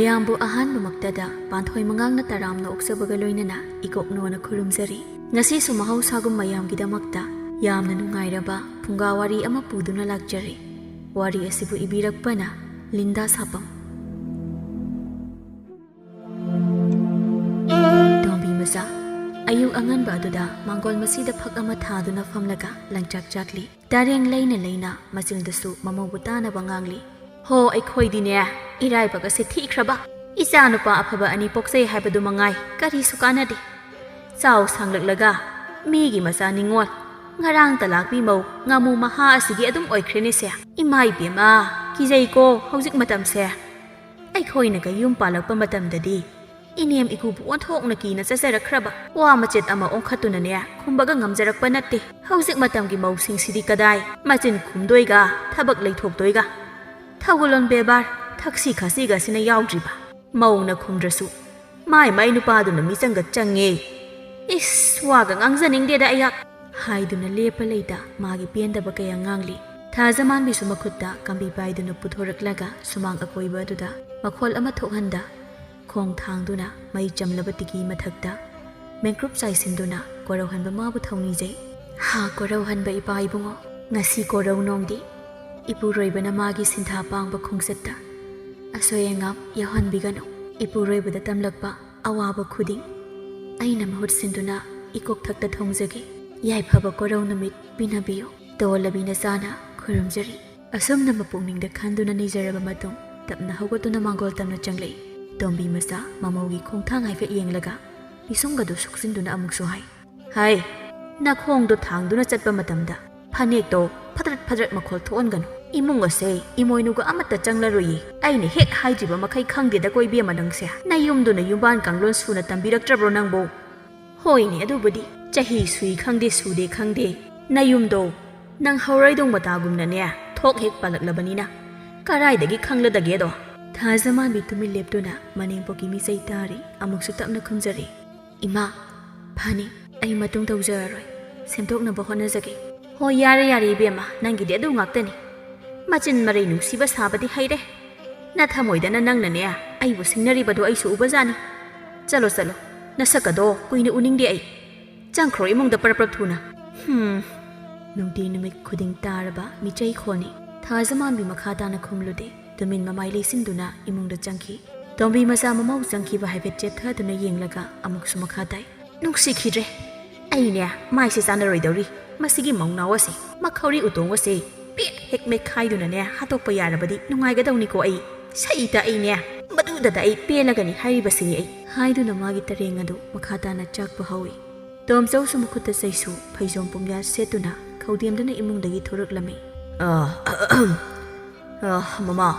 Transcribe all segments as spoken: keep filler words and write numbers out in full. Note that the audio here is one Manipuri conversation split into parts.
ꯃꯌꯥꯝꯕꯨ ꯑꯍꯥꯟꯕꯃꯛꯇꯗ ꯄꯥꯟꯊꯣꯏ ꯃꯉꯥꯡꯅ ꯇꯔꯥꯝꯅ ꯑꯣꯛꯆꯕꯒ ꯂꯣꯏꯅꯅ ꯏꯀꯣꯛ ꯅꯣꯅ ꯈꯨꯔꯨꯝꯖꯔꯤ꯫ ꯉꯁꯤꯁꯨ ꯃꯍꯧꯁꯥꯒꯨꯝ ꯃꯌꯥꯝꯒꯤꯗꯃꯛꯇ ꯌꯥꯝꯅ ꯅꯨꯡꯉꯥꯏꯔꯕ ꯐꯨꯡꯒꯥ ꯋꯥꯔꯤ ꯑꯃ ꯄꯨꯗꯨꯅ ꯂꯥꯛꯆꯔꯤ꯫ ꯋꯥꯔꯤ ꯑꯁꯤꯕꯨ ꯏꯕꯤꯔꯛꯄꯅ ꯂꯤꯟꯗꯥ ꯁꯥꯄꯝ꯫ ꯇꯣꯝꯕꯤ ꯃꯆꯥ, ꯑꯌꯨꯛ ꯑꯉꯟꯕ ꯑꯗꯨꯗ ꯃꯥꯡꯒꯣꯜ ꯃꯁꯤꯗ ꯐꯛ ꯑꯃ ꯊꯥꯗꯨꯅ ꯐꯝꯂꯒ ꯂꯪꯆꯥꯛ ꯆꯥꯛꯂꯤ꯫ ꯇꯔꯦꯡ ꯂꯩꯅ ꯂꯩꯅ ꯃꯆꯤꯜꯗꯁꯨ ꯃꯃꯧꯕꯨ ꯇꯥꯅꯕ ꯉꯥꯡꯂꯤ꯫ "ꯍꯣ, ꯑꯩꯈꯣꯏꯗꯤꯅꯦ, ꯏꯔꯥꯏꯕꯛ ꯑꯁꯦ ꯊꯤꯈ꯭ꯔꯕ꯫ ꯏꯆꯥ ꯅꯨꯄꯥ ꯑꯐꯕ ꯑꯅꯤ ꯄꯣꯛꯆꯩ ꯍꯥꯏꯕꯗꯨ ꯃꯉꯥꯏ, ꯀꯔꯤꯁꯨ ꯀꯥꯟꯅꯗꯦ꯫ ꯆꯥꯎ ꯁꯥꯡꯂꯛꯂꯒ ꯃꯤꯒꯤ ꯃꯆꯥ ꯅꯤꯡꯉꯣꯜ, ꯉꯔꯥꯡꯇ ꯂꯥꯛꯄꯤ ꯃꯧ ꯉꯥꯃꯨ ꯃꯍꯥ ꯑꯁꯤꯒꯤ ꯑꯗꯨꯝ ꯑꯣꯏꯈ꯭ꯔꯦꯅꯦꯁꯦ꯫ ꯏꯃꯥ ꯏꯕꯦꯝꯃ, ꯀꯤꯖꯩꯀꯣ ꯍꯧꯖꯤꯛ ꯃꯇꯝꯁꯦ꯫ ꯑꯩꯈꯣꯏꯅꯒ ꯌꯨꯝ ꯄꯥꯜꯂꯛꯄ ꯃꯇꯝꯗꯗꯤ ꯏꯅꯦꯝ ꯏꯀꯨꯕꯨ ꯑꯣꯟꯊꯣꯛꯅ ꯀꯤꯅ ꯆꯠꯆꯔꯛꯈ꯭ꯔꯕ꯫ ꯋꯥ ꯃꯆꯦꯠ ꯑꯃ ꯑꯣꯟꯈꯠꯇꯨꯅꯅꯦ ꯈꯨꯝꯕꯒ ꯉꯝꯖꯔꯛꯄ ꯅꯠꯇꯦ꯫ ꯍꯧꯖꯤꯛ ꯃꯇꯝꯒꯤ ꯃꯧꯁꯤꯡꯁꯤꯗꯤ ꯀꯗꯥꯏ ꯃꯆꯤꯟ ꯈꯨꯝꯗꯣꯏꯒ ꯊꯕꯛ ꯂꯩꯊꯣꯛꯇꯣꯏꯒ꯫ ꯊꯧꯒꯜꯂꯣꯟ ꯕꯦꯕꯥꯔ, ꯊꯛꯁꯤ ꯈꯥꯁꯤꯒꯁꯤꯅ ꯌꯥꯎꯗ꯭ꯔꯤꯕ꯫ ꯃꯧꯅ ꯈꯨꯝꯗ꯭ꯔꯁꯨ ꯃꯥꯏ ꯃꯥꯏ ꯅꯨꯄꯥꯗꯨꯅ ꯃꯤꯆꯪꯒ ꯆꯪꯉꯦ꯫ ꯏꯁ, ꯋꯥꯒ ꯉꯥꯡꯖꯅꯤꯡꯗꯦꯗ ꯑꯩꯍꯥꯛ" ꯍꯥꯏꯗꯨꯅ ꯂꯦꯞꯄ ꯂꯩꯇ ꯃꯥꯒꯤ ꯄꯦꯟꯗꯕ ꯀꯌꯥ ꯉꯥꯡꯂꯤ꯫ ꯊꯥꯖꯃꯥꯟꯕꯤꯁꯨ ꯃꯈꯨꯠꯇ ꯀꯥꯡꯕꯤ ꯄꯥꯏꯗꯨꯅ ꯄꯨꯊꯣꯔꯛꯂꯒ ꯁꯨꯃꯥꯡ ꯑꯀꯣꯏꯕ ꯑꯗꯨꯗ ꯃꯈꯣꯜ ꯑꯃ ꯊꯣꯛꯍꯟꯗ, ꯈꯣꯡ ꯊꯥꯡꯗꯨꯅ ꯃꯩ ꯆꯝꯂꯕ ꯇꯤꯀꯤ ꯃꯊꯛꯇ ꯃꯦꯡꯀ꯭ꯔꯨꯞ ꯆꯥꯏꯁꯤꯟꯗꯨꯅ ꯀꯣꯔꯧꯍꯟꯕ ꯃꯥꯕꯨ ꯊꯧꯅꯤꯖꯩ꯫ "ꯍꯥ, ꯀꯣꯔꯧꯍꯟꯕ ꯏꯄꯥ ꯏꯕꯨꯡꯉꯣ, ꯉꯁꯤ ꯀꯣꯔꯧ ꯅꯣꯡꯗꯤ ꯏꯄꯨꯔꯣꯏꯕꯅ ꯃꯥꯒꯤ ꯁꯤꯟꯊꯥ ꯄꯥꯡꯕ ꯈꯣꯡꯆꯠꯇ ꯑꯁꯣꯏ ꯑꯉꯥꯝ ꯌꯥꯎꯍꯟꯕꯤꯒꯅꯨ꯫ ꯏꯄꯨꯔꯣꯏꯕꯗ ꯇꯝꯂꯛꯄ ꯑꯋꯥꯕ ꯈꯨꯗꯤꯡ ꯑꯩꯅ ꯃꯍꯨꯠ ꯁꯤꯟꯗꯨꯅ ꯏꯀꯣꯛꯊꯛꯇ ꯊꯣꯡꯖꯒꯦ꯫ ꯌꯥꯏꯐꯕ ꯀꯣꯔꯧ ꯅꯨꯃꯤꯠ ꯄꯤꯅꯕꯤꯌꯨ"꯫ ꯇꯣꯜꯂꯕꯤ ꯅꯆꯥꯅ ꯈꯨꯔꯨꯝꯖꯔꯤ꯫ ꯑꯁꯨꯝꯅ ꯃꯄꯨꯛꯅꯤꯡꯗ ꯈꯟꯗꯨꯅ ꯅꯤꯖꯔꯕ ꯃꯇꯨꯡ, ꯇꯞꯅ ꯍꯧꯒꯠꯇꯨꯅ ꯃꯥꯡꯒꯣꯜ ꯇꯝꯅ ꯆꯪꯂꯛꯏ꯫ ꯇꯣꯝꯕꯤ ꯃꯆꯥ ꯃꯃꯧꯒꯤ ꯈꯣꯡꯊꯥꯡ ꯍꯥꯏꯐꯦꯠ ꯌꯦꯡꯂꯒ, ꯄꯤꯁꯨꯝꯒꯗꯨ ꯁꯨꯛꯆꯤꯟꯗꯨꯅ ꯑꯃꯨꯛꯁꯨ ꯍꯥꯏ, "ꯍꯥꯏ, ꯅꯈꯣꯡꯗꯣ ꯊꯥꯡꯗꯨꯅ ꯆꯠꯄ ꯃꯇꯝꯗ ꯐꯅꯦꯛꯇꯣ ꯐꯗ꯭ꯔꯠ ꯐꯗ꯭ꯔꯠ ꯃꯈꯣꯜ ꯊꯣꯛꯍꯟꯒꯅꯨ꯫ ꯏꯃꯨꯡ ꯑꯁꯦ ꯏꯃꯣꯏꯅꯨꯒ ꯑꯃꯠꯇ ꯆꯪꯂꯔꯣꯏꯌꯦ꯫ ꯑꯩꯅ ꯍꯦꯛ ꯍꯥꯏꯗ꯭ꯔꯤꯕ ꯃꯈꯩ ꯈꯪꯗꯦꯗꯀꯣ ꯏꯕꯦꯝꯃ ꯅꯪꯁꯦ꯫ ꯅꯌꯨꯝꯗꯨꯅ ꯌꯨꯝꯕꯥꯟ ꯀꯥꯡꯂꯣꯟ ꯁꯨꯅ ꯇꯝꯕꯤꯔꯛꯇ꯭ꯔꯕ꯭ꯔꯣ ꯅꯪꯕꯨ?" "ꯍꯣꯏꯅꯦ, ꯑꯗꯨꯕꯨꯗꯤ ꯆꯍꯤ ꯁꯨꯏ ꯈꯪꯗꯦ ꯁꯨꯗꯦ ꯈꯪꯗꯦ, ꯅꯌꯨꯝꯗꯣ ꯅꯪ ꯍꯧꯔꯩꯗꯣꯡ ꯃꯇꯥꯒꯨꯝꯅꯅꯦ ꯊꯣꯛ ꯍꯦꯛ ꯄꯥꯜꯂꯛꯂꯕꯅꯤꯅ ꯀꯔꯥꯏꯗꯒꯤ ꯈꯪꯂꯗꯒꯦꯗꯣ?" ꯊꯥꯖꯃꯥꯟꯕꯤ ꯇꯨꯃꯤꯟ ꯂꯦꯞꯇꯨꯅ ꯃꯅꯦꯝꯄꯣꯛꯀꯤ ꯃꯤꯆꯩ ꯇꯥꯔꯤ꯫ ꯑꯃꯨꯛꯁꯨ ꯇꯞꯅ ꯈꯨꯝꯖꯔꯤ, "ꯏꯃꯥ, ꯐꯅꯤ, ꯑꯩ ꯃꯇꯨꯡ ꯇꯧꯖꯔꯔꯣꯏ, ꯁꯦꯝꯗꯣꯛꯅꯕ ꯍꯣꯠꯅꯖꯒꯦ"꯫ "ꯍꯣ, ꯌꯥꯔꯦ ꯌꯥꯔꯦ ꯏꯕꯦꯝꯃ, ꯅꯪꯒꯤꯗꯤ ꯑꯗꯨ ꯉꯥꯛꯇꯅꯤ꯫ ꯃꯆꯤꯟ ꯃꯔꯩ ꯅꯨꯡꯁꯤꯕ ꯁꯥꯕꯗꯤ ꯍꯩꯔꯦ꯫ ꯅꯊꯃꯣꯏꯗꯅ ꯅꯪꯅꯅꯦ ꯑꯩꯕꯨ ꯁꯤꯡꯅꯔꯤꯕꯗꯣ ꯑꯩꯁꯨ ꯎꯕꯖꯥꯠꯅꯤ꯫ ꯆꯠꯂꯣ, ꯆꯠꯂꯣ, ꯅꯁꯛ ꯑꯗꯣ ꯀꯨꯏꯅ ꯎꯅꯤꯡꯗꯦ ꯑꯩ꯫ ꯆꯪꯈ꯭ꯔꯣ ꯏꯃꯨꯡꯗ ꯄꯔꯞ ꯄꯔꯞ ꯊꯨꯅ꯫ ꯍꯨꯝ꯫ ꯅꯨꯡꯇꯤ ꯅꯨꯃꯤꯠ ꯈꯨꯗꯤꯡ ꯇꯥꯔꯕ ꯃꯤꯆꯩ ꯈꯣꯟꯅꯤ꯫ ꯊꯥꯖꯃꯥꯟꯕꯤ ꯃꯈꯥ ꯇꯥꯅ ꯈꯨꯝꯂꯨꯗꯦ꯫ ꯇꯨꯃꯤꯟ ꯃꯃꯥꯏ ꯂꯩꯁꯤꯟꯗꯨꯅ ꯏꯃꯨꯡꯗ ꯆꯪꯈꯤ꯫ ꯇꯣꯝꯕꯤ ꯃꯆꯥ ꯃꯃꯧ ꯆꯪꯈꯤꯕ ꯍꯥꯏꯐꯦꯠ ꯆꯦꯞꯊꯗꯨꯅ ꯌꯦꯡꯂꯒ ꯑꯃꯨꯛꯁꯨ ꯃꯈꯥ ꯇꯥꯏ꯫ ꯅꯨꯡꯁꯤꯈꯤꯗ꯭ꯔꯦ꯫ ꯑꯩꯅꯦ, ꯃꯥꯏꯁꯦ ꯆꯥꯟꯅꯔꯣꯏꯗꯧꯔꯤ꯫ ꯃꯁꯤꯒꯤ ꯃꯧꯅꯥꯎ ꯑꯁꯦ, ꯃꯈꯧꯔꯤ ꯎꯇꯣꯡ ꯑꯁꯦ ꯄꯦꯠ ꯍꯦꯛ ꯃꯦꯠꯈꯥꯏꯗꯨꯅꯅꯦ ꯍꯥꯠꯇꯣꯛꯄ ꯌꯥꯔꯕꯗꯤ ꯅꯨꯡꯉꯥꯏꯒꯗꯧꯅꯤꯀꯣ ꯑꯩ꯫ ꯁꯛꯏꯇ ꯑꯩꯅꯦ, ꯃꯗꯨꯗꯇ ꯑꯩ ꯄꯦꯜꯂꯒꯅꯤ ꯍꯥꯏꯔꯤꯕꯁꯤꯅꯤ ꯑꯩ꯫ ꯍꯥꯏꯗꯨꯅ ꯃꯥꯒꯤ ꯇꯔꯦꯡ ꯑꯗꯨ ꯃꯈꯥ ꯇꯥꯅ ꯆꯥꯛꯄ ꯍꯧꯏ꯫ ꯇꯣꯝꯆꯧꯁꯨ ꯃꯈꯨꯠꯇ ꯆꯩꯁꯨ, ꯐꯩꯖꯣꯝ ꯄꯨꯝꯌꯥꯠ ꯁꯦꯠꯇꯨꯅ ꯈꯧꯗꯦꯝꯗꯨꯅ ꯏꯃꯨꯡꯗꯒꯤ ꯊꯣꯔꯛꯂꯝꯃꯤ꯫ "ꯑ, ꯑ, ꯃꯃꯥ,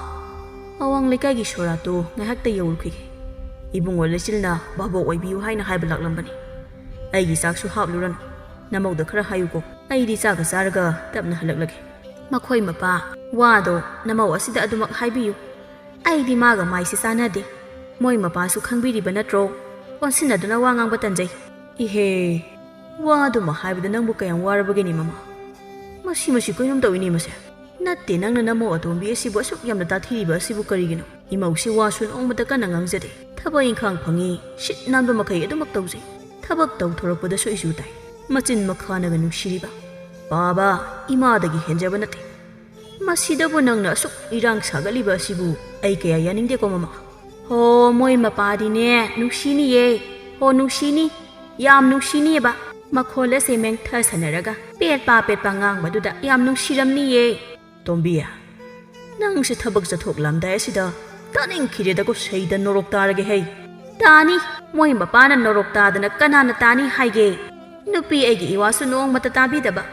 ꯑꯋꯥꯡ ꯂꯩꯀꯥꯏꯒꯤ ꯁꯣꯔꯥꯠꯇꯨ ꯉꯥꯏꯍꯥꯛꯇ ꯌꯧꯔꯨꯈꯤꯒꯦ꯫ ꯏꯕꯨꯡꯉꯣ ꯂꯩꯆꯤꯜꯅ ꯚꯥꯕꯣꯛ ꯑꯣꯏꯕꯤꯌꯨ ꯍꯥꯏꯅ ꯍꯥꯏꯕ ꯂꯥꯛꯂꯝꯕꯅꯤ꯫ ꯑꯩꯒꯤ ꯆꯥꯛꯁꯨ ꯍꯥꯞꯂꯨꯔꯅꯨ꯫ ꯅꯃꯧꯗ ꯈꯔ ꯍꯥꯏꯌꯨꯀꯣ꯫ ꯑꯩꯗꯤ ꯆꯥꯒ ꯆꯥꯔꯒ ꯇꯞꯅ ꯍꯜꯂꯛꯂꯒꯦ꯫" "ꯃꯈꯣꯏ ꯃꯄꯥ, ꯋꯥꯗꯣ ꯅꯃꯧ ꯑꯁꯤꯗ ꯑꯗꯨꯃꯛ ꯍꯥꯏꯕꯤꯌꯨ꯫ ꯑꯩꯗꯤ ꯃꯥꯒ ꯃꯥꯏꯁꯦ ꯆꯥꯟꯅꯗꯦ꯫ ꯃꯣꯏ ꯃꯄꯥꯁꯨ ꯈꯪꯕꯤꯔꯤꯕ ꯅꯠꯇ꯭ꯔꯣ? ꯑꯣꯟꯁꯤꯟꯅꯗꯨꯅ ꯋꯥ ꯉꯥꯡꯕ ꯇꯟꯖꯩ꯫" "ꯏꯍꯦ, ꯋꯥꯗꯨꯃ ꯍꯥꯏꯕꯗ ꯅꯪꯕꯨ ꯀꯌꯥꯝ ꯋꯥꯔꯕꯒꯦꯅꯦ, ꯃꯃꯥ? ꯃꯁꯤ, ꯃꯁꯤ ꯀꯩꯅꯣꯝ ꯇꯧꯏꯅꯦ ꯃꯁꯦ꯫ ꯅꯠꯇꯦ, ꯅꯪꯅ ꯅꯃꯧ ꯑꯇꯣꯝꯕꯤ ꯑꯁꯤꯕꯨ ꯑꯁꯨꯛ ꯌꯥꯝꯅ ꯇꯥꯊꯤꯔꯤꯕ ꯑꯁꯤꯕꯨ ꯀꯔꯤꯒꯤꯅꯣ? ꯏꯃꯧꯁꯤ ꯋꯥꯁꯨ ꯅꯣꯡꯃꯇ ꯀꯟꯅ ꯉꯥꯡꯖꯗꯦ꯫ ꯊꯕꯛ ꯏꯪꯈꯥꯡ ꯐꯪꯉꯤ, ꯁꯤꯠ ꯅꯥꯟꯕ ꯃꯈꯩ ꯑꯗꯨꯃꯛ ꯇꯧꯖꯩ꯫ ꯊꯕꯛ ꯇꯧꯊꯣꯔꯛꯄꯗꯁꯨ ꯏꯆꯨ ꯇꯥꯏ꯫ ꯃꯆꯤꯟ ꯃꯈꯥꯅꯒ ꯅꯨꯡꯁꯤꯔꯤꯕ꯫ ꯄꯥꯕ, ꯏꯃꯥꯗꯒꯤ ꯍꯦꯟꯖꯕ ꯅꯠꯇꯦ꯫ ꯃꯁꯤꯗꯕꯨ ꯅꯪꯅ ꯑꯁꯨꯛ ꯏꯔꯥꯡ ꯁꯥꯒꯠꯂꯤꯕ ꯑꯁꯤꯕꯨ ꯑꯩ ꯀꯌꯥ ꯌꯥꯅꯤꯡꯗꯦꯀꯣ, ꯃꯃꯥ꯫ ꯍꯣ, ꯃꯣꯏ ꯃꯄꯥꯗꯤꯅꯦ, ꯅꯨꯡꯁꯤꯅꯤꯌꯦ꯫ ꯍꯣ, ꯅꯨꯡꯁꯤꯅꯤ꯫ ꯌꯥꯝ ꯅꯨꯡꯁꯤꯅꯤꯌꯦꯕ꯫ ꯃꯈꯣꯜ ꯑꯁꯦ ꯃꯦꯡꯊꯁꯟꯅꯔꯒ ꯄꯦꯠꯄ ꯄꯦꯠꯄ ꯉꯥꯡꯕꯗꯨꯗ ꯌꯥꯝ ꯅꯨꯡꯁꯤꯔꯝꯅꯤꯌꯦ꯫" "ꯇꯣꯝꯕꯤ, ꯅꯪꯁꯦ ꯊꯕꯛ ꯆꯠꯊꯣꯛꯂꯝꯗꯥꯏ ꯑꯁꯤꯗ ꯇꯥꯅꯤꯡꯈꯤꯗ꯭ꯔꯦꯗꯀꯣ, ꯁꯩꯗ ꯅꯣꯔꯣꯛ ꯇꯥꯔꯒꯦ ꯍꯩ꯫" "ꯇꯥꯅꯤ, ꯃꯣꯏ ꯃꯄꯥꯅ ꯅꯣꯔꯣꯛ ꯇꯥꯗꯅ ꯀꯅꯥꯅ ꯇꯥꯅꯤ ꯍꯥꯏꯒꯦ? ꯅꯨꯄꯤ ꯑꯩꯒꯤ ꯏꯋꯥꯁꯨ ꯅꯣꯡꯃꯇ ꯇꯥꯕꯤꯗꯕ꯫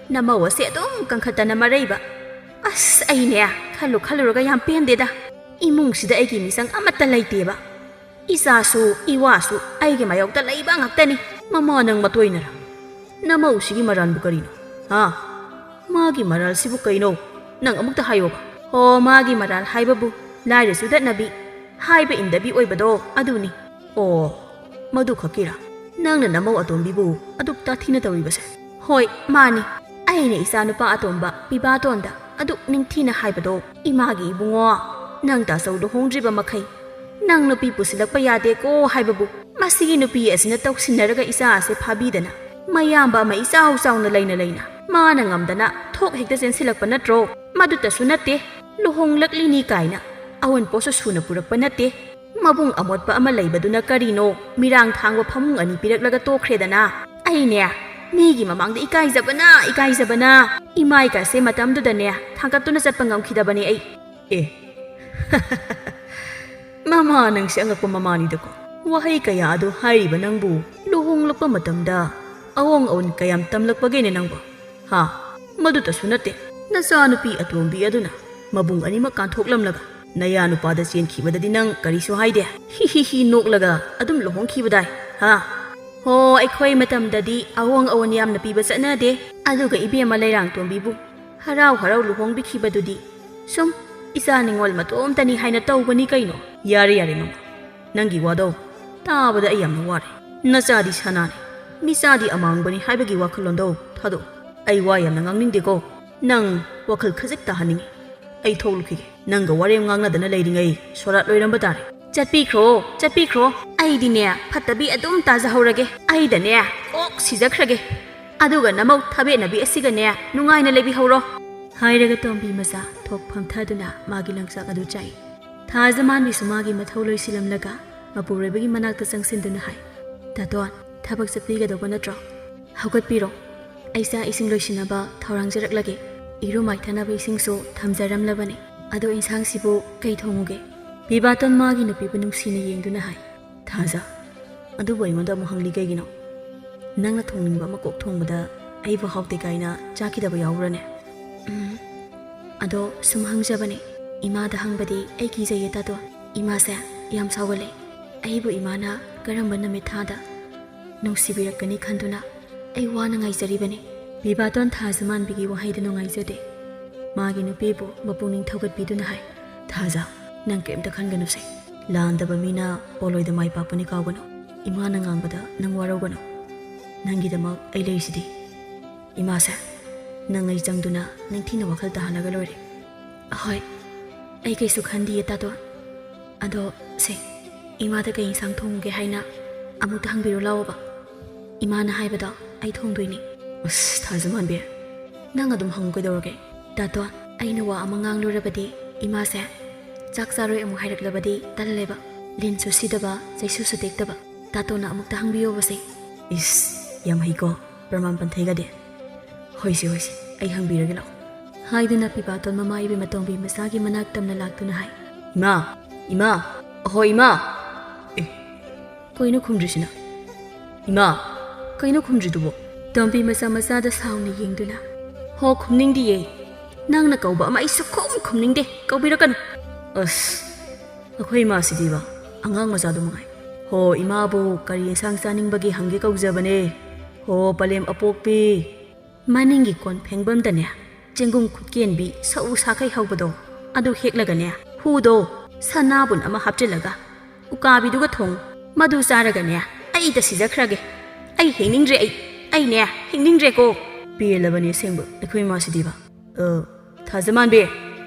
ꯅꯃꯧ ꯑꯁꯦ ꯑꯗꯨꯝ ꯀꯟꯈꯠꯇꯅ ꯃꯔꯩꯕ꯫ ꯑꯁ, ꯑꯩꯅꯦ, ꯈꯜꯂꯨ ꯈꯜꯂꯨꯔꯒ ꯌꯥꯝ ꯄꯦꯟꯗꯦꯗ꯫ ꯏꯃꯨꯡꯁꯤꯗ ꯑꯩꯒꯤ ꯃꯤꯆꯪ ꯑꯃꯠꯇ ꯂꯩꯇꯦꯕ꯫ ꯏꯆꯥꯁꯨ ꯏꯋꯥꯁꯨ ꯑꯩꯒꯤ ꯃꯥꯌꯣꯛꯇ ꯂꯩꯕ ꯉꯥꯛꯇꯅꯤ꯫" "ꯃꯃꯥ, ꯅꯪ ꯃꯇꯣꯏꯅꯔ? ꯅꯃꯧꯁꯤꯒꯤ ꯃꯔꯥꯜꯕꯨ ꯀꯔꯤꯅꯣ? ꯍꯥ? ꯃꯥꯒꯤ ꯃꯔꯥꯜꯁꯤꯕꯨ ꯀꯩꯅꯣ? ꯅꯪ ꯑꯃꯨꯛꯇ ꯍꯥꯏꯌꯣꯕ꯫" "ꯍꯣ, ꯃꯥꯒꯤ ꯃꯔꯥꯜ ꯍꯥꯏꯕꯕꯨ ꯂꯥꯏꯔ ꯆꯨꯗꯠꯅꯕꯤ, ꯍꯥꯏꯕ ꯏꯟꯗꯕꯤ ꯑꯣꯏꯕꯗꯣ ꯑꯗꯨꯅꯤ꯫" "ꯑꯣ, ꯃꯗꯨ ꯈꯛꯀꯤꯔꯥ? ꯅꯪꯅ ꯅꯃꯧ ꯑꯇꯣꯝꯕꯤꯕꯨ ꯑꯗꯨꯛ ꯇꯥꯊꯤꯅ ꯇꯧꯔꯤꯕꯁꯦ?" "ꯍꯣꯏ, ꯃꯥꯅꯤ꯫ ꯑꯩꯅ ꯏꯆꯥꯅꯨꯄꯥ ꯑꯇꯣꯝꯕ ꯄꯤꯕꯥꯇꯣꯟꯗ ꯑꯗꯨꯛ ꯅꯤꯡꯊꯤꯅ ꯍꯥꯏꯕꯗꯣ, ꯏꯃꯥꯒꯤ ꯏꯕꯨꯡꯉꯣ, ꯅꯪ ꯇꯥꯆꯧ ꯂꯨꯍꯣꯡꯗ꯭ꯔꯤꯕ ꯃꯈꯩ ꯅꯪ ꯅꯨꯄꯤ ꯄꯨꯁꯤꯜꯂꯛꯄ ꯌꯥꯗꯦꯀꯣ ꯍꯥꯏꯕꯕꯨ, ꯃꯁꯤꯒꯤ ꯅꯨꯄꯤ ꯑꯁꯤꯅ ꯇꯧꯁꯤꯟꯅꯔꯒ ꯏꯆꯥ ꯑꯁꯦ ꯐꯥꯕꯤꯗꯅ, ꯃꯌꯥꯝꯕ ꯑꯃ ꯏꯆꯥꯎ ꯆꯥꯎꯅ ꯂꯩꯅ ꯂꯩꯅ ꯃꯥꯅ ꯉꯝꯗꯅ ꯊꯣꯛ ꯍꯦꯛꯇ ꯆꯦꯟꯁꯤꯜꯂꯛꯄ ꯅꯠꯇ꯭ꯔꯣ? ꯃꯗꯨꯇꯁꯨ ꯅꯠꯇꯦ, ꯂꯨꯍꯣꯡꯂꯛꯂꯤꯅꯤ ꯀꯥꯏꯅ ꯑꯋꯨꯟꯄꯣꯠꯁꯨ ꯁꯨꯅ ꯄꯨꯔꯛꯄ ꯅꯠꯇꯦ꯫ ꯃꯕꯨꯡ ꯑꯃꯣꯠꯄ ꯑꯃ ꯂꯩꯕꯗꯨꯅ ꯀꯔꯤꯅꯣ, ꯃꯤꯔꯥꯡ ꯊꯥꯡꯕ ꯐꯃꯨꯡ ꯑꯅꯤ ꯄꯤꯔꯛꯂꯒ ꯇꯣꯛꯈ꯭ꯔꯦꯗꯅ꯫ ꯑꯩꯅꯦ, ꯃꯤꯒꯤ ꯃꯃꯥꯡꯗ ꯏꯀꯥꯏꯖꯕꯅ, ꯏꯀꯥꯏꯖꯕꯅ ꯏꯃꯥꯏꯀꯥꯁꯦ ꯃꯇꯝꯗꯨꯗꯅꯦ ꯊꯥꯡꯒꯠꯇꯨꯅ ꯆꯠꯄ ꯉꯝꯈꯤꯗꯕꯅꯦ ꯑꯩ꯫ ꯑꯦ, ꯃꯃꯥ, ꯅꯪꯁꯦ ꯑꯉꯛꯄ ꯃꯃꯥꯅꯤꯗꯀꯣ꯫ ꯋꯥꯍꯩ ꯀꯌꯥ ꯑꯗꯨ ꯍꯥꯏꯔꯤꯕ ꯅꯪꯕꯨ ꯂꯨꯍꯣꯡꯂꯛꯄ ꯃꯇꯝꯗ ꯑꯑꯣꯡ ꯑꯑꯣꯟ ꯀꯌꯥꯝ ꯇꯝꯂꯛꯄꯒꯦꯅꯦ ꯅꯪꯕꯨ? ꯍꯥ? ꯃꯗꯨꯇꯁꯨ ꯅꯠꯇꯦ, ꯅꯆꯥꯅꯨꯄꯤ ꯑꯇꯣꯝꯕꯤ ꯑꯗꯨꯅ ꯃꯕꯨꯡ ꯑꯅꯤꯃꯛ ꯀꯥꯟꯊꯣꯛꯂꯝꯂꯒ ꯅꯌꯥ ꯅꯨꯄꯥꯗ ꯆꯦꯟꯈꯤꯕꯗꯗꯤ ꯅꯪ ꯀꯔꯤꯁꯨ ꯍꯥꯏꯗꯦ꯫ ꯍꯤ ꯍꯤ ꯍꯤ ꯅꯣꯛꯂꯒ ꯑꯗꯨꯝ ꯂꯨꯍꯣꯡꯈꯤꯕꯗꯥꯏ, ꯍꯥ? ꯍꯣ, ꯑꯩꯈꯣꯏ ꯃꯇꯝꯗꯗꯤ ꯑꯑꯣꯡ ꯑꯑꯣꯟ ꯌꯥꯝꯅ ꯄꯤꯕ ꯆꯠꯅꯗꯦ꯫ ꯑꯗꯨꯒ ꯏꯕꯦꯝꯃ ꯂꯩꯔꯥꯡꯇꯣꯝꯕꯤꯕꯨ ꯍꯔꯥꯎ ꯍꯔꯥꯎ ꯂꯨꯍꯣꯡꯕꯤꯈꯤꯕꯗꯨꯗꯤ ꯁꯨꯝ ꯏꯆꯥ ꯅꯤꯉꯣꯜ ꯃꯇꯣꯝꯇꯅꯤ ꯍꯥꯏꯅ ꯇꯧꯕꯅꯤ ꯀꯩꯅꯣ꯫ ꯌꯥꯔꯦ, ꯌꯥꯔꯦ, ꯃꯃꯥ, ꯅꯪꯒꯤ ꯋꯥꯗꯣ ꯇꯥꯕꯗ ꯑꯩ ꯌꯥꯝꯅ ꯋꯥꯔꯦ꯫ ꯅꯆꯥꯗꯤ ꯁꯅꯥꯅꯤ, ꯃꯤꯆꯥꯗꯤ ꯑꯃꯥꯡꯕꯅꯤ ꯍꯥꯏꯕꯒꯤ ꯋꯥꯈꯜꯂꯣꯟꯗꯣ ꯊꯥꯗꯣꯛ꯫ ꯑꯩ ꯋꯥ ꯌꯥꯝꯅ ꯉꯥꯡꯅꯤꯡꯗꯦꯀꯣ꯫ ꯅꯪ ꯋꯥꯈꯜ ꯈꯖꯤꯛ ꯇꯥꯍꯟꯅꯤꯡꯉꯤ꯫ ꯑꯩ ꯊꯣꯛꯂꯨꯈꯤꯒꯦ꯫ ꯅꯪꯒ ꯋꯥꯔꯦꯝ ꯉꯥꯡꯅꯗꯅ ꯂꯩꯔꯤꯉꯩ ꯁꯣꯔꯥꯠ ꯂꯣꯏꯔꯝꯕ ꯇꯥꯔꯦ꯫ ꯆꯠꯄꯤꯈ꯭ꯔꯣ, ꯆꯠꯄꯤꯈ꯭ꯔꯣ꯫ ꯑꯩꯗꯤꯅꯦ, ꯐꯠꯇꯕꯤ ꯑꯗꯨꯝ ꯇꯥꯖꯍꯧꯔꯒꯦ꯫ ꯑꯩꯗꯅꯦ, ꯀꯣꯛ ꯁꯤꯖꯈ꯭ꯔꯒꯦ꯫ ꯑꯗꯨꯒ ꯅꯃꯧ ꯊꯥꯕꯦꯠꯅꯕꯤ ꯑꯁꯤꯒꯅꯦ, ꯅꯨꯡꯉꯥꯏꯅ ꯂꯩꯕꯤꯍꯧꯔꯣ꯫ ꯍꯥꯏꯔꯒ ꯇꯣꯝꯕꯤ ꯃꯆꯥ ꯊꯣꯛ ꯐꯝꯊꯗꯨꯅ ꯃꯥꯒꯤ ꯂꯪꯆꯥꯛ ꯑꯗꯨ ꯆꯥꯏ꯫ ꯊꯥꯖꯃꯥꯟꯕꯤꯁꯨ ꯃꯥꯒꯤ ꯃꯊꯧ ꯂꯣꯏꯁꯤꯜꯂꯝꯂꯒ ꯃꯄꯨꯔꯣꯏꯕꯒꯤ ꯃꯅꯥꯛꯇ ꯆꯪꯁꯤꯟꯗꯨꯅ ꯍꯥꯏ, "ꯇꯥꯇꯣꯟ, ꯊꯕꯛ ꯆꯠꯄꯤꯒꯗꯧꯕ ꯅꯠꯇ꯭ꯔꯣ? ꯍꯧꯒꯠꯄꯤꯔꯣ꯫ ꯑꯩ ꯆꯥꯛ ꯏꯁꯤꯡ ꯂꯣꯏꯁꯤꯟꯅꯕ ꯊꯧꯔꯥꯡꯖꯔꯛꯂꯒꯦ꯫ ꯏꯔꯨ ꯃꯥꯏꯊꯅꯕ ꯏꯁꯤꯡꯁꯨ ꯊꯝꯖꯔꯝꯂꯕꯅꯤ꯫ ꯑꯗꯣ ꯏꯟꯁꯥꯡꯁꯤꯕꯨ ꯀꯩ ꯊꯣꯡꯉꯨꯒꯦ?" ꯕꯤꯕꯥꯇꯣꯟ ꯃꯥꯒꯤ ꯅꯨꯄꯤꯕꯨ ꯅꯨꯡꯁꯤꯅ ꯌꯦꯡꯗꯨꯅ ꯍꯥꯏ, "ꯊꯥꯖ, ꯑꯗꯨꯕꯨ ꯑꯩꯉꯣꯟꯗ ꯑꯃꯨꯛ ꯍꯪꯂꯤ ꯀꯩꯒꯤꯅꯣ? ꯅꯪꯅ ꯊꯣꯡꯅꯤꯡꯕ ꯑꯃ ꯀꯣꯛ ꯊꯣꯡꯕꯗ ꯑꯩꯕꯨ ꯍꯥꯎꯇꯦ ꯀꯥꯏꯅ ꯆꯥꯈꯤꯗꯕ ꯌꯥꯎꯕ꯭ꯔꯅꯦ?" "ꯎꯝ, ꯑꯗꯣ ꯁꯨꯝ ꯍꯪꯖꯕꯅꯦ꯫ ꯏꯃꯥꯗ ꯍꯪꯕꯗꯤ ꯑꯩ ꯀꯤꯖꯩꯌꯦ ꯇꯥꯇꯣꯟ꯫ ꯏꯃꯥꯁꯦ ꯌꯥꯝ ꯁꯥꯎꯒꯜꯂꯦ꯫ ꯑꯩꯕꯨ ꯏꯃꯥꯅ ꯀꯔꯝꯕ ꯅꯨꯃꯤꯠ ꯊꯥꯗ ꯅꯨꯡꯁꯤꯕꯤꯔꯛꯀꯅꯤ ꯈꯟꯗꯨꯅ ꯑꯩ ꯋꯥꯅ ꯉꯥꯏꯖꯔꯤꯕꯅꯤ꯫" ꯕꯤꯕꯥꯇꯣꯟ ꯊꯥꯖꯃꯥꯟꯕꯤꯒꯤ ꯋꯥꯍꯩꯗ ꯅꯨꯡꯉꯥꯏꯖꯗꯦ꯫ ꯃꯥꯒꯤ ꯅꯨꯄꯤꯕꯨ ꯃꯄꯨꯛꯅꯤꯡ ꯊꯧꯒꯠꯄꯤꯗꯨꯅ ꯍꯥꯏ, "ꯊꯥꯖ, ꯅꯪ ꯀꯔꯤꯝꯇ ꯈꯟꯒꯅꯨꯁꯦ꯫ ꯂꯥꯟꯗꯕ ꯃꯤꯅ ꯄꯣꯂꯣꯏꯗ ꯃꯥꯏ ꯄꯥꯛꯄꯅꯤ ꯀꯥꯎꯒꯅꯨ꯫ ꯏꯃꯥꯅ ꯉꯥꯡꯕꯗ ꯅꯪ ꯋꯥꯔꯧꯒꯅꯨ꯫ ꯅꯪꯒꯤꯗꯃꯛ ꯑꯩ ꯂꯩꯔꯤꯁꯤꯗꯤ꯫ ꯏꯃꯥꯁꯦ, ꯅꯪ ꯑꯩ ꯆꯪꯗꯨꯅ ꯅꯤꯡꯊꯤꯅ ꯋꯥꯈꯜ ꯇꯥꯍꯜꯂꯒ ꯂꯣꯏꯔꯦ꯫" "ꯑꯍꯣꯏ, ꯑꯩ ꯀꯩꯁꯨ ꯈꯟꯗꯤꯌꯦ ꯇꯥꯇꯣꯟ꯫ ꯑꯗꯣ ꯁꯦ, ꯏꯃꯥꯗ ꯀꯩ ꯏꯟꯁꯥꯡ ꯊꯣꯡꯒꯦ ꯍꯥꯏꯅ ꯑꯃꯨꯛꯇ ꯍꯪꯕꯤꯔꯨ ꯂꯥꯛꯑꯣꯕ꯫ ꯏꯃꯥꯅ ꯍꯥꯏꯕꯗꯣ ꯑꯩ ꯊꯣꯡꯗꯣꯏꯅꯤ꯫ ꯑꯁ, ꯊꯥꯖꯃꯥꯟꯕꯤ, ꯅꯪ ꯑꯗꯨꯝ ꯍꯪꯉꯨ ꯀꯩꯗꯧꯔꯒꯦ? ꯇꯥꯇꯣꯟ, ꯑꯩꯅ ꯋꯥ ꯑꯃ ꯉꯥꯡꯂꯨꯔꯕꯗꯤ ꯏꯃꯥꯁꯦ ꯆꯥꯛ ꯆꯥꯔꯣꯏ ꯑꯃꯨꯛ ꯍꯥꯏꯔꯛꯂꯕꯗꯤ ꯇꯜꯂꯦꯕ꯫ ꯂꯤꯟꯁꯨ ꯁꯤꯗꯕ, ꯆꯩꯁꯨꯁꯨ ꯇꯦꯛꯇꯕ꯫ ꯇꯥꯇꯣꯟꯅ ꯑꯃꯨꯛꯇ ꯍꯪꯕꯤꯌꯣꯕꯁꯦ꯫ ꯏꯁ, ꯌꯥꯝ ꯍꯩꯀꯣ, ꯄ꯭ꯔꯃꯥꯟ ꯄꯟꯊꯩꯒꯗꯤ꯫ "ꯍꯣꯏꯁꯦ, ꯍꯣꯏꯁꯦ, ꯑꯩ ꯍꯪꯕꯤꯔꯒꯦ ꯂꯥꯛꯑꯣ," ꯍꯥꯏꯗꯨꯅ ꯄꯤꯕꯥꯇꯣꯟ ꯃꯃꯥ ꯏꯕꯦꯝꯃ ꯇꯣꯝꯕꯤ ꯃꯆꯥꯒꯤ ꯃꯅꯥꯛ ꯇꯝꯅ ꯂꯥꯛꯇꯨꯅ ꯍꯥꯏ꯫ "ꯏꯃꯥ, ꯏꯃꯥ, ꯑꯍꯣ ꯏꯃꯥ!" ꯑꯦ, ꯀꯩꯅꯣ ꯈꯨꯝꯗ꯭ꯔꯤꯁꯤꯅ? "ꯏꯃꯥ, ꯀꯩꯅꯣ ꯈꯨꯝꯗ꯭ꯔꯤꯗꯨꯕꯣ?" ꯇꯣꯝꯕꯤ ꯃꯆꯥ ꯃꯆꯥꯗ ꯁꯥꯎꯅ ꯌꯦꯡꯗꯨꯅ, "ꯍꯣ, ꯈꯨꯝꯅꯤꯡꯗꯤꯌꯦ꯫ ꯅꯪꯅ ꯀꯧꯕ ꯑꯃ ꯑꯩ ꯁꯨꯛꯈꯨꯝ ꯈꯨꯝꯅꯤꯡꯗꯦ꯫ ꯀꯧꯕꯤꯔꯛꯀꯅꯨ꯫" ꯑꯁ, ꯑꯩꯈꯣꯏ ꯏꯃꯥꯁꯤꯗꯤꯕ, ꯑꯉꯥꯡ ꯃꯆꯥꯗꯨ ꯃꯉꯥꯏ꯫ "ꯍꯣ, ꯏꯃꯥꯕꯨ ꯀꯔꯤ ꯌꯦꯟꯁꯥꯡ ꯆꯥꯅꯤꯡꯕꯒꯦ ꯍꯪꯒꯦ ꯀꯧꯖꯕꯅꯦ꯫ ꯍꯣ, ꯄꯂꯦꯝ ꯑꯄꯣꯛꯄꯤ!" ꯃꯅꯤꯡꯒꯤ ꯀꯣꯟ ꯐꯦꯡꯐꯝꯗꯅꯦ, ꯆꯦꯡꯒꯨꯝ ꯈꯨꯠꯀꯦꯟꯕꯤ ꯁꯧ ꯁꯥꯈꯩ ꯍꯧꯕꯗꯣ, ꯑꯗꯨ ꯍꯦꯛꯂꯒꯅꯦ, ꯍꯨꯗꯣ ꯁꯅꯥꯕꯨꯟ ꯑꯃ ꯍꯥꯞꯆꯤꯜꯂꯒ ꯎꯀꯥꯕꯤꯗꯨꯒ ꯊꯣꯡ꯫ ꯃꯗꯨ ꯆꯥꯔꯒꯅꯦ, ꯑꯩꯗ ꯁꯤꯖꯈ꯭ꯔꯒꯦ꯫ ꯑꯩ ꯍꯤꯡꯅꯤꯡꯗ꯭ꯔꯦ, ꯑꯩ, ꯑꯩꯅꯦ, ꯍꯤꯡꯅꯤꯡꯗ꯭ꯔꯦꯀꯣ꯫ ꯄꯦꯜꯂꯕꯅꯤ ꯑꯁꯦꯡꯕ ꯑꯩꯈꯣꯏ ꯏꯃꯥꯁꯤꯗꯤꯕ꯫ ꯑ, ꯊꯥꯖꯃꯥꯟꯕꯤ,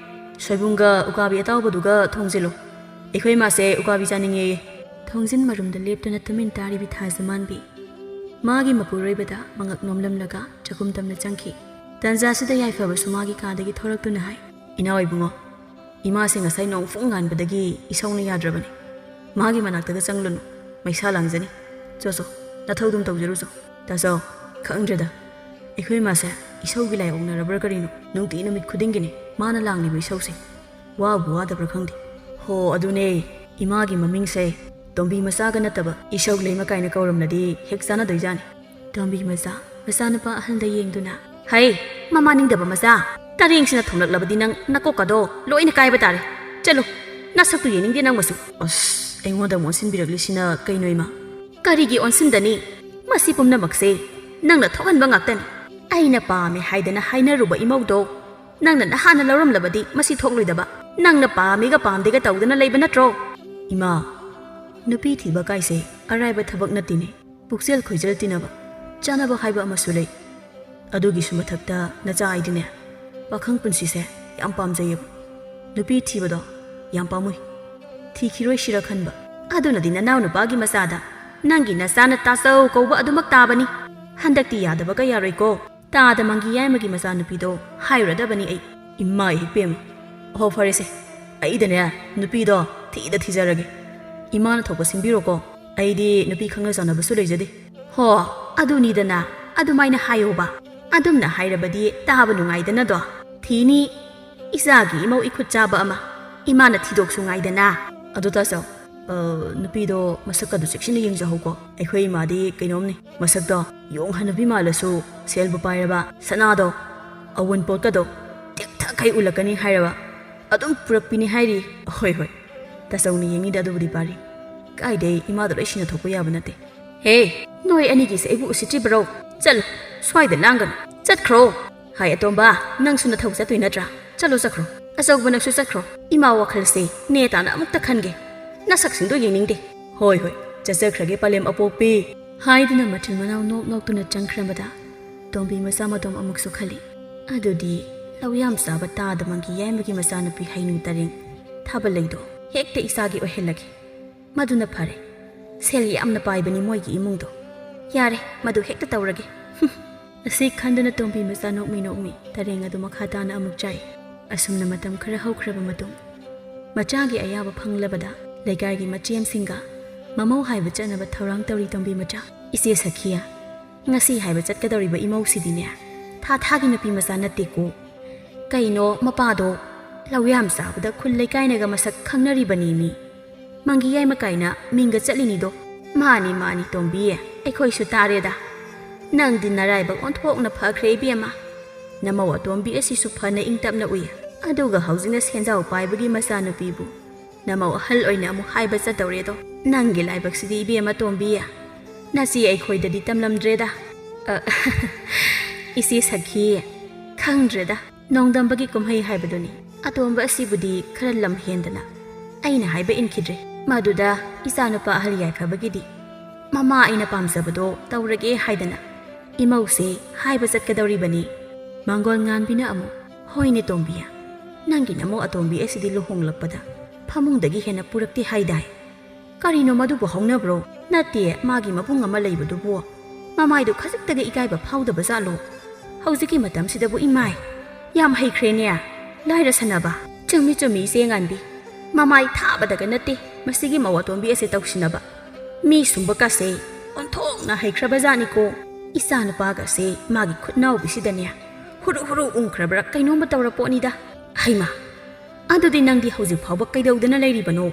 ꯁꯣꯏꯕꯨꯝꯒ ꯎꯀꯥꯕꯤ ꯑꯇꯥꯎꯕꯗꯨꯒ ꯊꯣꯡꯖꯤꯜꯂꯨ꯫ ꯑꯩꯈꯣꯏ ꯏꯃꯥꯁꯦ ꯎꯀꯥꯕꯤ ꯆꯥꯅꯤꯡꯉꯦꯌꯦ꯫ ꯊꯣꯡꯖꯤꯟ ꯃꯔꯨꯝꯗ ꯂꯦꯞꯇꯨꯅ ꯇꯨꯃꯤꯟ ꯇꯥꯔꯤꯕꯤ ꯊꯥꯖꯃꯥꯟꯕꯤ, ꯃꯥꯒꯤ ꯃꯄꯨꯔꯣꯏꯕꯗ ꯃꯉꯛ ꯅꯣꯝꯂꯝꯂꯒ ꯆꯥꯛꯈꯨꯝ ꯇꯝꯅ ꯆꯪꯈꯤ꯫ ꯇꯟꯖꯥꯁꯤꯗ ꯌꯥꯏꯐꯕꯁꯨ ꯃꯥꯒꯤ ꯀꯥꯗꯒꯤ ꯊꯣꯔꯛꯇꯨꯅ ꯍꯥꯏ, "ꯏꯅꯥꯎ ꯏꯕꯨꯡꯉꯣ, ꯏꯃꯥꯁꯦ ꯉꯁꯥꯏ ꯅꯣꯡ ꯐꯨꯡ ꯉꯥꯟꯕꯗꯒꯤ ꯏꯁꯧꯅ ꯌꯥꯗ꯭ꯔꯕꯅꯤ꯫ ꯃꯥꯒꯤ ꯃꯅꯥꯛꯇꯒ ꯆꯪꯂꯨꯅꯨ, ꯃꯩꯁꯥ ꯂꯥꯡꯖꯅꯤ꯫ ꯆꯣ ꯆꯣ, ꯅꯊꯧꯗꯨꯝ ꯇꯧꯖꯔꯨꯆꯣ꯫" "ꯇꯥꯆꯧ, ꯈꯪꯗ꯭ꯔꯦꯗ, ꯑꯩꯈꯣꯏ ꯏꯃꯥꯁꯦ ꯏꯁꯧꯒꯤ ꯂꯥꯏ ꯑꯣꯛꯅꯔꯕ꯭ꯔꯥ ꯀꯔꯤꯅꯣ, ꯅꯨꯡꯇꯤ ꯅꯨꯃꯤꯠ ꯈꯨꯗꯤꯡꯒꯤꯅꯤ ꯃꯥꯅ ꯂꯥꯡꯂꯤꯕ ꯏꯁꯧꯁꯦ꯫ ꯋꯥꯕꯨ ꯋꯥꯗꯕ꯭ꯔꯥ ꯈꯪꯗꯦ꯫ ꯍꯣ, ꯑꯗꯨꯅꯦ, ꯏꯃꯥꯒꯤ ꯃꯃꯤꯡꯁꯦ ꯇꯣꯝꯕꯤ ꯃꯆꯥꯒ ꯅꯠꯇꯕ ꯏꯁꯧ ꯂꯩꯃ ꯀꯥꯏꯅ ꯀꯧꯔꯝꯂꯗꯤ ꯍꯦꯛ ꯆꯥꯟꯅꯗꯣꯏꯖꯥꯠꯅꯤ꯫" ꯇꯣꯝꯕꯤ ꯃꯆꯥ, ꯃꯆꯥꯅꯨꯄꯥ ꯑꯍꯜꯗ ꯌꯦꯡꯗꯨꯅ, "ꯍꯩ, ꯃꯃꯥ ꯅꯤꯡꯗꯕ ꯃꯆꯥ, ꯇꯔꯦꯡꯁꯤꯅ ꯊꯣꯝꯂꯛꯂꯕꯗꯤ ꯅꯪ ꯅꯀꯣꯛꯀꯗꯣ ꯂꯣꯏꯅ ꯀꯥꯏꯕ ꯇꯥꯔꯦ꯫ ꯆꯠꯂꯨ, ꯅꯁꯛꯇꯨ ꯌꯦꯡꯅꯤꯡꯗꯦ ꯅꯪ ꯃꯁꯨ꯫" ꯑꯁ, ꯑꯩꯉꯣꯟꯗ ꯑꯃꯨꯛ ꯑꯣꯟꯁꯤꯟꯕꯤꯔꯛꯂꯤꯁꯤꯅ ꯀꯩꯅꯣ ꯏꯃꯥ? "ꯀꯔꯤꯒꯤ ꯑꯣꯟꯁꯤꯟꯗꯅꯤ? ꯃꯁꯤ ꯄꯨꯝꯅꯃꯛꯁꯦ ꯅꯪꯅ ꯊꯣꯛꯍꯟꯕ ꯉꯥꯛꯇꯅꯤ꯫ ꯑꯩꯅ ꯄꯥꯝꯃꯦ ꯍꯥꯏꯗꯅ ꯍꯥꯏꯅꯔꯨꯕ ꯏꯃꯧꯗꯣ ꯅꯪꯅ ꯅꯍꯥꯟꯅ ꯂꯧꯔꯝꯂꯕꯗꯤ ꯃꯁꯤ ꯊꯣꯛꯂꯣꯏꯗꯕ꯫ ꯅꯪꯅ ꯄꯥꯝꯃꯤꯒ ꯄꯥꯝꯗꯦꯒ ꯇꯧꯗꯅ ꯂꯩꯕ ꯅꯠꯇ꯭ꯔꯣ?" "ꯏꯃꯥ, ꯅꯨꯄꯤ ꯊꯤꯕ ꯀꯥꯏꯁꯦ ꯑꯔꯥꯏꯕ ꯊꯕꯛ ꯅꯠꯇꯦꯅꯦ꯫ ꯄꯨꯛꯆꯦꯜ ꯈꯣꯏꯖꯦꯜ ꯇꯤꯟꯅꯕ, ꯆꯥꯟꯅꯕ ꯍꯥꯏꯕ ꯑꯃꯁꯨ ꯂꯩ꯫ ꯑꯗꯨꯒꯤꯁꯨ ꯃꯊꯛꯇ ꯅꯆꯥ ꯑꯩꯗꯤꯅꯦ, ꯄꯥꯈꯪ ꯄꯨꯟꯁꯤꯁꯦ ꯌꯥꯝ ꯄꯥꯝꯖꯩꯌꯦꯕ꯫ ꯅꯨꯄꯤ ꯊꯤꯕꯗꯣ ꯌꯥꯝ ꯄꯥꯝꯃꯨꯏ꯫" ꯊꯤꯈꯤꯔꯣꯏꯁꯤꯔ ꯈꯟꯕ꯫ ꯑꯗꯨꯅꯗꯤ ꯅꯅꯥꯎ ꯅꯨꯄꯥꯒꯤ ꯃꯆꯥꯗ ꯅꯪꯒꯤ ꯅꯆꯥꯅ ꯇꯥꯆꯧ ꯀꯧꯕ ꯑꯗꯨꯃꯛ ꯇꯥꯕꯅꯤ꯫ ꯍꯟꯗꯛꯇꯤ ꯌꯥꯗꯕꯒ ꯌꯥꯔꯣꯏꯀꯣ꯫ ꯇꯥꯗ ꯃꯪꯒꯤ ꯌꯥꯏꯃꯒꯤ ꯃꯆꯥꯅꯨꯄꯤꯗꯣ ꯍꯥꯏꯔꯨꯔꯗꯕꯅꯤ ꯑꯩ꯫ ꯏꯃꯥ ꯏꯍꯦꯛ ꯄꯦꯝꯃ꯫ ꯑꯣꯍꯣ, ꯐꯔꯦꯁꯦ, ꯑꯩꯗꯅꯦ ꯅꯨꯄꯤꯗꯣ ꯊꯤꯗ ꯊꯤꯖꯔꯒꯦ꯫ ꯏꯃꯥꯅ ꯊꯣꯛꯄ ꯁꯤꯟꯕꯤꯔꯣꯀꯣ꯫ ꯑꯩꯗꯤ ꯅꯨꯄꯤ ꯈꯪꯅ ꯆꯥꯟꯅꯕꯁꯨ ꯂꯩꯖꯗꯦ꯫ ꯍꯣ, ꯑꯗꯨꯅꯤꯗꯅ, ꯑꯗꯨꯃꯥꯏꯅ ꯍꯥꯏꯌꯣꯕ꯫ ꯑꯗꯨꯝꯅ ꯍꯥꯏꯔꯕꯗꯤ ꯇꯥꯕ ꯅꯨꯡꯉꯥꯏꯗꯅꯗꯣ꯫ ꯊꯤꯅꯤ, ꯏꯆꯥꯒꯤ ꯏꯃꯧ ꯏꯈꯨꯠ ꯆꯥꯕ ꯑꯃ꯫ ꯏꯃꯥꯅ ꯊꯤꯗꯣꯛꯁꯨ ꯉꯥꯏꯗꯅ꯫ ꯑꯗꯨ ꯇꯥꯆꯧ, ꯑ, ꯅꯨꯄꯤꯗꯣ ꯃꯁꯛꯀꯗꯣ ꯆꯦꯛꯁꯤꯟꯅ ꯌꯦꯡꯖꯍꯧꯀꯣ꯫ ꯑꯩꯈꯣꯏ ꯏꯃꯥꯗꯤ ꯀꯩꯅꯣꯝꯅꯤ꯫ ꯃꯁꯛꯇꯣ ꯌꯣꯡ ꯍꯅꯨꯕꯤ ꯃꯥꯜꯂꯁꯨ ꯁꯦꯜꯕꯨ ꯄꯥꯏꯔꯕ, ꯁꯅꯥꯗꯣ, ꯑꯋꯨꯟꯄꯣꯠꯀꯗꯣ ꯇꯦꯛꯊꯈꯩ ꯎꯜꯂꯛꯀꯅꯤ ꯍꯥꯏꯔꯕ ꯑꯗꯨꯝ ꯄꯨꯔꯛꯄꯤꯅꯤ ꯍꯥꯏꯔꯤ꯫ ꯍꯣꯏ, ꯍꯣꯏ, ꯇꯥꯆꯧꯅ ꯌꯦꯡꯉꯤꯗ ꯑꯗꯨꯕꯨꯗꯤ ꯄꯥꯔꯤ꯫ ꯀꯥꯏꯗꯩ, ꯏꯃꯥꯗꯣ ꯂꯣꯏ ꯁꯤꯟꯅ ꯊꯣꯛꯄ ꯌꯥꯕ ꯅꯠꯇꯦ꯫ ꯍꯦ, ꯅꯣꯏ ꯑꯅꯤꯒꯤꯁꯦ ꯑꯩꯕꯨ ꯎꯁꯤꯠꯇ꯭ꯔꯤꯕ꯭ꯔꯣ? ꯆꯠꯂꯨ, ꯁ꯭ꯋꯥꯏꯗ ꯂꯥꯡꯒꯅꯨ꯫ ꯆꯠꯈ꯭ꯔꯣ꯫ ꯍꯥꯏ ꯑꯇꯣꯝꯕ, ꯅꯪꯁꯨ ꯅꯊꯧ ꯆꯠꯇꯣꯏ ꯅꯠꯇ꯭ꯔꯥ? ꯆꯠꯂꯣ ꯆꯠꯈ꯭ꯔꯣ꯫ ꯑꯆꯧꯕ ꯅꯪꯁꯨ ꯆꯠꯈ꯭ꯔꯣ꯫ ꯏꯃꯥ ꯋꯥꯈꯜꯁꯦ ꯅꯦ ꯇꯥꯅ ꯑꯃꯨꯛꯇ ꯈꯟꯒꯦ꯫ ꯅꯁꯛꯁꯤꯡꯗꯣ ꯌꯦꯡꯅꯤꯡꯗꯦ꯫ ꯍꯣꯏ ꯍꯣꯏ, ꯆꯠꯆꯈ꯭ꯔꯒꯦ ꯄꯂꯦꯝ ꯑꯄꯣꯛꯄꯤ꯫ ꯍꯥꯏꯗꯨꯅ ꯃꯆꯤꯟ ꯃꯅꯥꯎ ꯅꯣꯛ ꯅꯣꯛꯇꯨꯅ ꯆꯪꯈ꯭ꯔꯕꯗ ꯇꯣꯝꯕꯤ ꯃꯆꯥ ꯃꯇꯣꯝ ꯑꯃꯨꯛꯁꯨ ꯈꯜꯂꯤ꯫ ꯑꯗꯨꯗꯤ ꯂꯧ ꯌꯥꯝ ꯆꯥꯕ ꯇꯥꯗ ꯃꯪꯒꯤ ꯌꯥꯏꯃꯒꯤ ꯃꯆꯥꯅꯨꯄꯤ ꯍꯩꯅꯨ ꯇꯔꯦꯡ ꯊꯥꯕ ꯂꯩꯗꯣ ꯍꯦꯛꯇ ꯏꯆꯥꯒꯤ ꯑꯣꯏꯍꯜꯂꯒꯦ꯫ ꯃꯗꯨꯅ ꯐꯔꯦ꯫ ꯁꯦꯜ ꯌꯥꯝꯅ ꯄꯥꯏꯕꯅꯤ ꯃꯣꯏꯒꯤ ꯏꯃꯨꯡꯗꯣ꯫ ꯌꯥꯔꯦ, ꯃꯗꯨ ꯍꯦꯛꯇ ꯇꯧꯔꯒꯦ꯫ ꯑꯁꯤ ꯈꯟꯗꯨꯅ ꯇꯣꯝꯕꯤ ꯃꯆꯥ ꯅꯣꯛꯃꯤ ꯅꯣꯛꯃꯤ ꯇꯔꯦꯡ ꯑꯗꯨ ꯃꯈꯥ ꯇꯥꯅ ꯑꯃꯨꯛ ꯆꯥꯏ꯫ ꯑꯁꯨꯝꯅ ꯃꯇꯝ ꯈꯔ ꯍꯧꯈ꯭ꯔꯕ ꯃꯇꯨꯡ, ꯃꯆꯥꯒꯤ ꯑꯌꯥꯕ ꯐꯪꯂꯕꯗ ꯂꯩꯀꯥꯏꯒꯤ ꯃꯆꯦꯝꯁꯤꯡꯒ ꯃꯃꯧ ꯍꯥꯏꯕ ꯆꯠꯅꯕ ꯊꯧꯔꯥꯡ ꯇꯧꯔꯤ ꯇꯣꯝꯕꯤ ꯃꯆꯥ꯫ ꯏꯆꯦ ꯁꯈꯤꯌꯥ, ꯉꯁꯤ ꯍꯥꯏꯕ ꯆꯠꯀꯗꯧꯔꯤꯕ ꯏꯃꯧꯁꯤꯗꯤꯅꯦ, ꯊꯥ ꯊꯥꯒꯤ ꯅꯨꯄꯤ ꯃꯆꯥ ꯅꯠꯇꯦꯀꯣ꯫ ꯀꯩꯅꯣ ꯃꯄꯥꯗꯣ ꯂꯧ ꯌꯥꯝ ꯆꯥꯕꯗ ꯈꯨꯜ ꯂꯩꯀꯥꯏꯅꯒ ꯃꯁꯛ ꯈꯪꯅꯔꯤꯕꯅꯤ ꯃꯤ꯫ ꯃꯪꯒꯤ ꯌꯥꯏꯃ ꯀꯥꯏꯅ ꯃꯤꯡꯒ ꯆꯠꯂꯤꯅꯤꯗꯣ꯫ ꯃꯥꯅꯤ, ꯃꯥꯅꯤ, ꯇꯣꯝꯕꯤ, ꯑꯩꯈꯣꯏꯁꯨ ꯇꯥꯔꯦꯗ꯫ ꯅꯪꯗꯤ ꯅꯔꯥꯏꯕꯛ ꯑꯣꯟꯊꯣꯛꯅ ꯐꯈ꯭ꯔꯦ, ꯏꯕꯦꯝꯃ꯫ ꯅꯃꯧ ꯑꯇꯣꯝꯕꯤ ꯑꯁꯤꯁꯨ ꯐꯅ ꯏꯪ ꯇꯞꯅ ꯎꯏ, ꯑꯗꯨꯒ ꯍꯧꯖꯤꯛꯅ ꯁꯦꯟꯖꯥꯎ ꯄꯥꯏꯕꯒꯤ ꯃꯆꯥꯅꯨꯄꯤꯕꯨ ꯅꯃꯧ ꯑꯍꯜ ꯑꯣꯏꯅ ꯑꯃꯨꯛ ꯍꯥꯏꯕ ꯆꯠꯇꯧꯔꯦꯗꯣ꯫ ꯅꯪꯒꯤ ꯂꯥꯏꯕꯛꯁꯤꯗꯤ, ꯏꯕꯦꯝꯃ ꯇꯣꯝꯕꯤ, ꯅꯆꯦ ꯑꯩꯈꯣꯏꯗꯗꯤ ꯇꯝꯂꯝꯗ꯭ꯔꯦꯗ꯫ ꯑ, ꯏꯆꯦ ꯁꯈꯤ, ꯈꯪꯗ꯭ꯔꯦꯗ꯫ ꯅꯣꯡꯗꯝꯕꯒꯤ ꯀꯨꯝꯍꯩ ꯍꯥꯏꯕꯗꯨꯅꯤ꯫ ꯑꯇꯣꯝꯕ ꯑꯁꯤꯕꯨꯗꯤ ꯈꯔ ꯂꯝ ꯍꯦꯟꯗꯅ ꯑꯩꯅ ꯍꯥꯏꯕ ꯏꯟꯈꯤꯗ꯭ꯔꯦ꯫ ꯃꯗꯨꯗ ꯏꯆꯥꯅꯨꯄꯥ ꯑꯍꯜ ꯌꯥꯏꯐꯕꯒꯤꯗꯤ ꯃꯃꯥ ꯑꯩꯅ ꯄꯥꯝꯖꯕꯗꯣ ꯇꯧꯔꯒꯦ ꯍꯥꯏꯗꯅ ꯏꯃꯧꯁꯦ ꯍꯥꯏꯕ ꯆꯠꯀꯗꯧꯔꯤꯕꯅꯤ꯫ ꯃꯥꯡꯒꯣꯜ ꯉꯥꯟꯕꯤꯅ ꯑꯃꯨꯛ, "ꯍꯣꯏꯅꯦ ꯇꯣꯝꯕꯤ, ꯅꯪꯒꯤ ꯅꯃꯧ ꯑꯇꯣꯝꯕꯤ ꯑꯁꯤꯗꯤ ꯂꯨꯍꯣꯡꯂꯛꯄꯗ ꯐꯃꯨꯡꯗꯒꯤ ꯍꯦꯟꯅ ꯄꯨꯔꯛꯇꯦ ꯍꯥꯏꯗꯥꯏ? ꯀꯔꯤꯅꯣ ꯃꯗꯨꯕꯨ ꯍꯧꯅꯕ꯭ꯔꯣ? ꯅꯠꯇꯦ, ꯃꯥꯒꯤ ꯃꯕꯨꯡ ꯑꯃ ꯂꯩꯕꯗꯨꯕꯨ ꯃꯃꯥꯏꯗꯨ ꯈꯖꯤꯛꯇꯒ ꯏꯀꯥꯏꯕ ꯐꯥꯎꯗꯕ ꯖꯥꯠꯂꯣ? ꯍꯧꯖꯤꯛꯀꯤ ꯃꯇꯝꯁꯤꯗꯕꯨ ꯏꯃꯥꯏ! ꯌꯥꯝ ꯍꯩꯈ꯭ꯔꯦꯅꯦ꯫ ꯂꯥꯏꯔ ꯁꯥꯟꯅꯕ꯫ ꯆꯨꯝꯃꯤ ꯆꯨꯝꯃꯤ, ꯏꯆꯦ ꯉꯥꯟꯕꯤ꯫ ꯃꯃꯥꯏ ꯊꯥꯕꯗꯒ ꯅꯠꯇꯦ ꯃꯁꯤꯒꯤ ꯃꯧ ꯑꯇꯣꯝꯕꯤ ꯑꯁꯦ ꯇꯧꯁꯤꯟꯅꯕ꯫ ꯃꯤ ꯁꯨꯝꯕꯀꯥꯁꯦ ꯑꯣꯟꯊꯣꯛꯅ ꯍꯩꯈ꯭ꯔꯕ ꯖꯥꯠꯅꯤꯀꯣ꯫ ꯏꯆꯥ ꯅꯨꯄꯥꯒꯁꯦ ꯃꯥꯒꯤ ꯈꯨꯠꯅꯥꯎꯕꯤꯁꯤꯗꯅꯦ ꯍꯨꯔꯨ ꯍꯨꯔꯨ ꯎꯪꯈ꯭ꯔꯕ꯭ꯔꯥ ꯀꯩꯅꯣꯝꯃ ꯇꯧꯔ ꯄꯣꯠꯅꯤꯗ꯫ ꯍꯩꯃꯥ! ꯑꯗꯨꯗꯤ ꯅꯪꯗꯤ ꯍꯧꯖꯤꯛ ꯐꯥꯎꯕ ꯀꯩꯗꯧꯗꯅ ꯂꯩꯔꯤꯕꯅꯣ?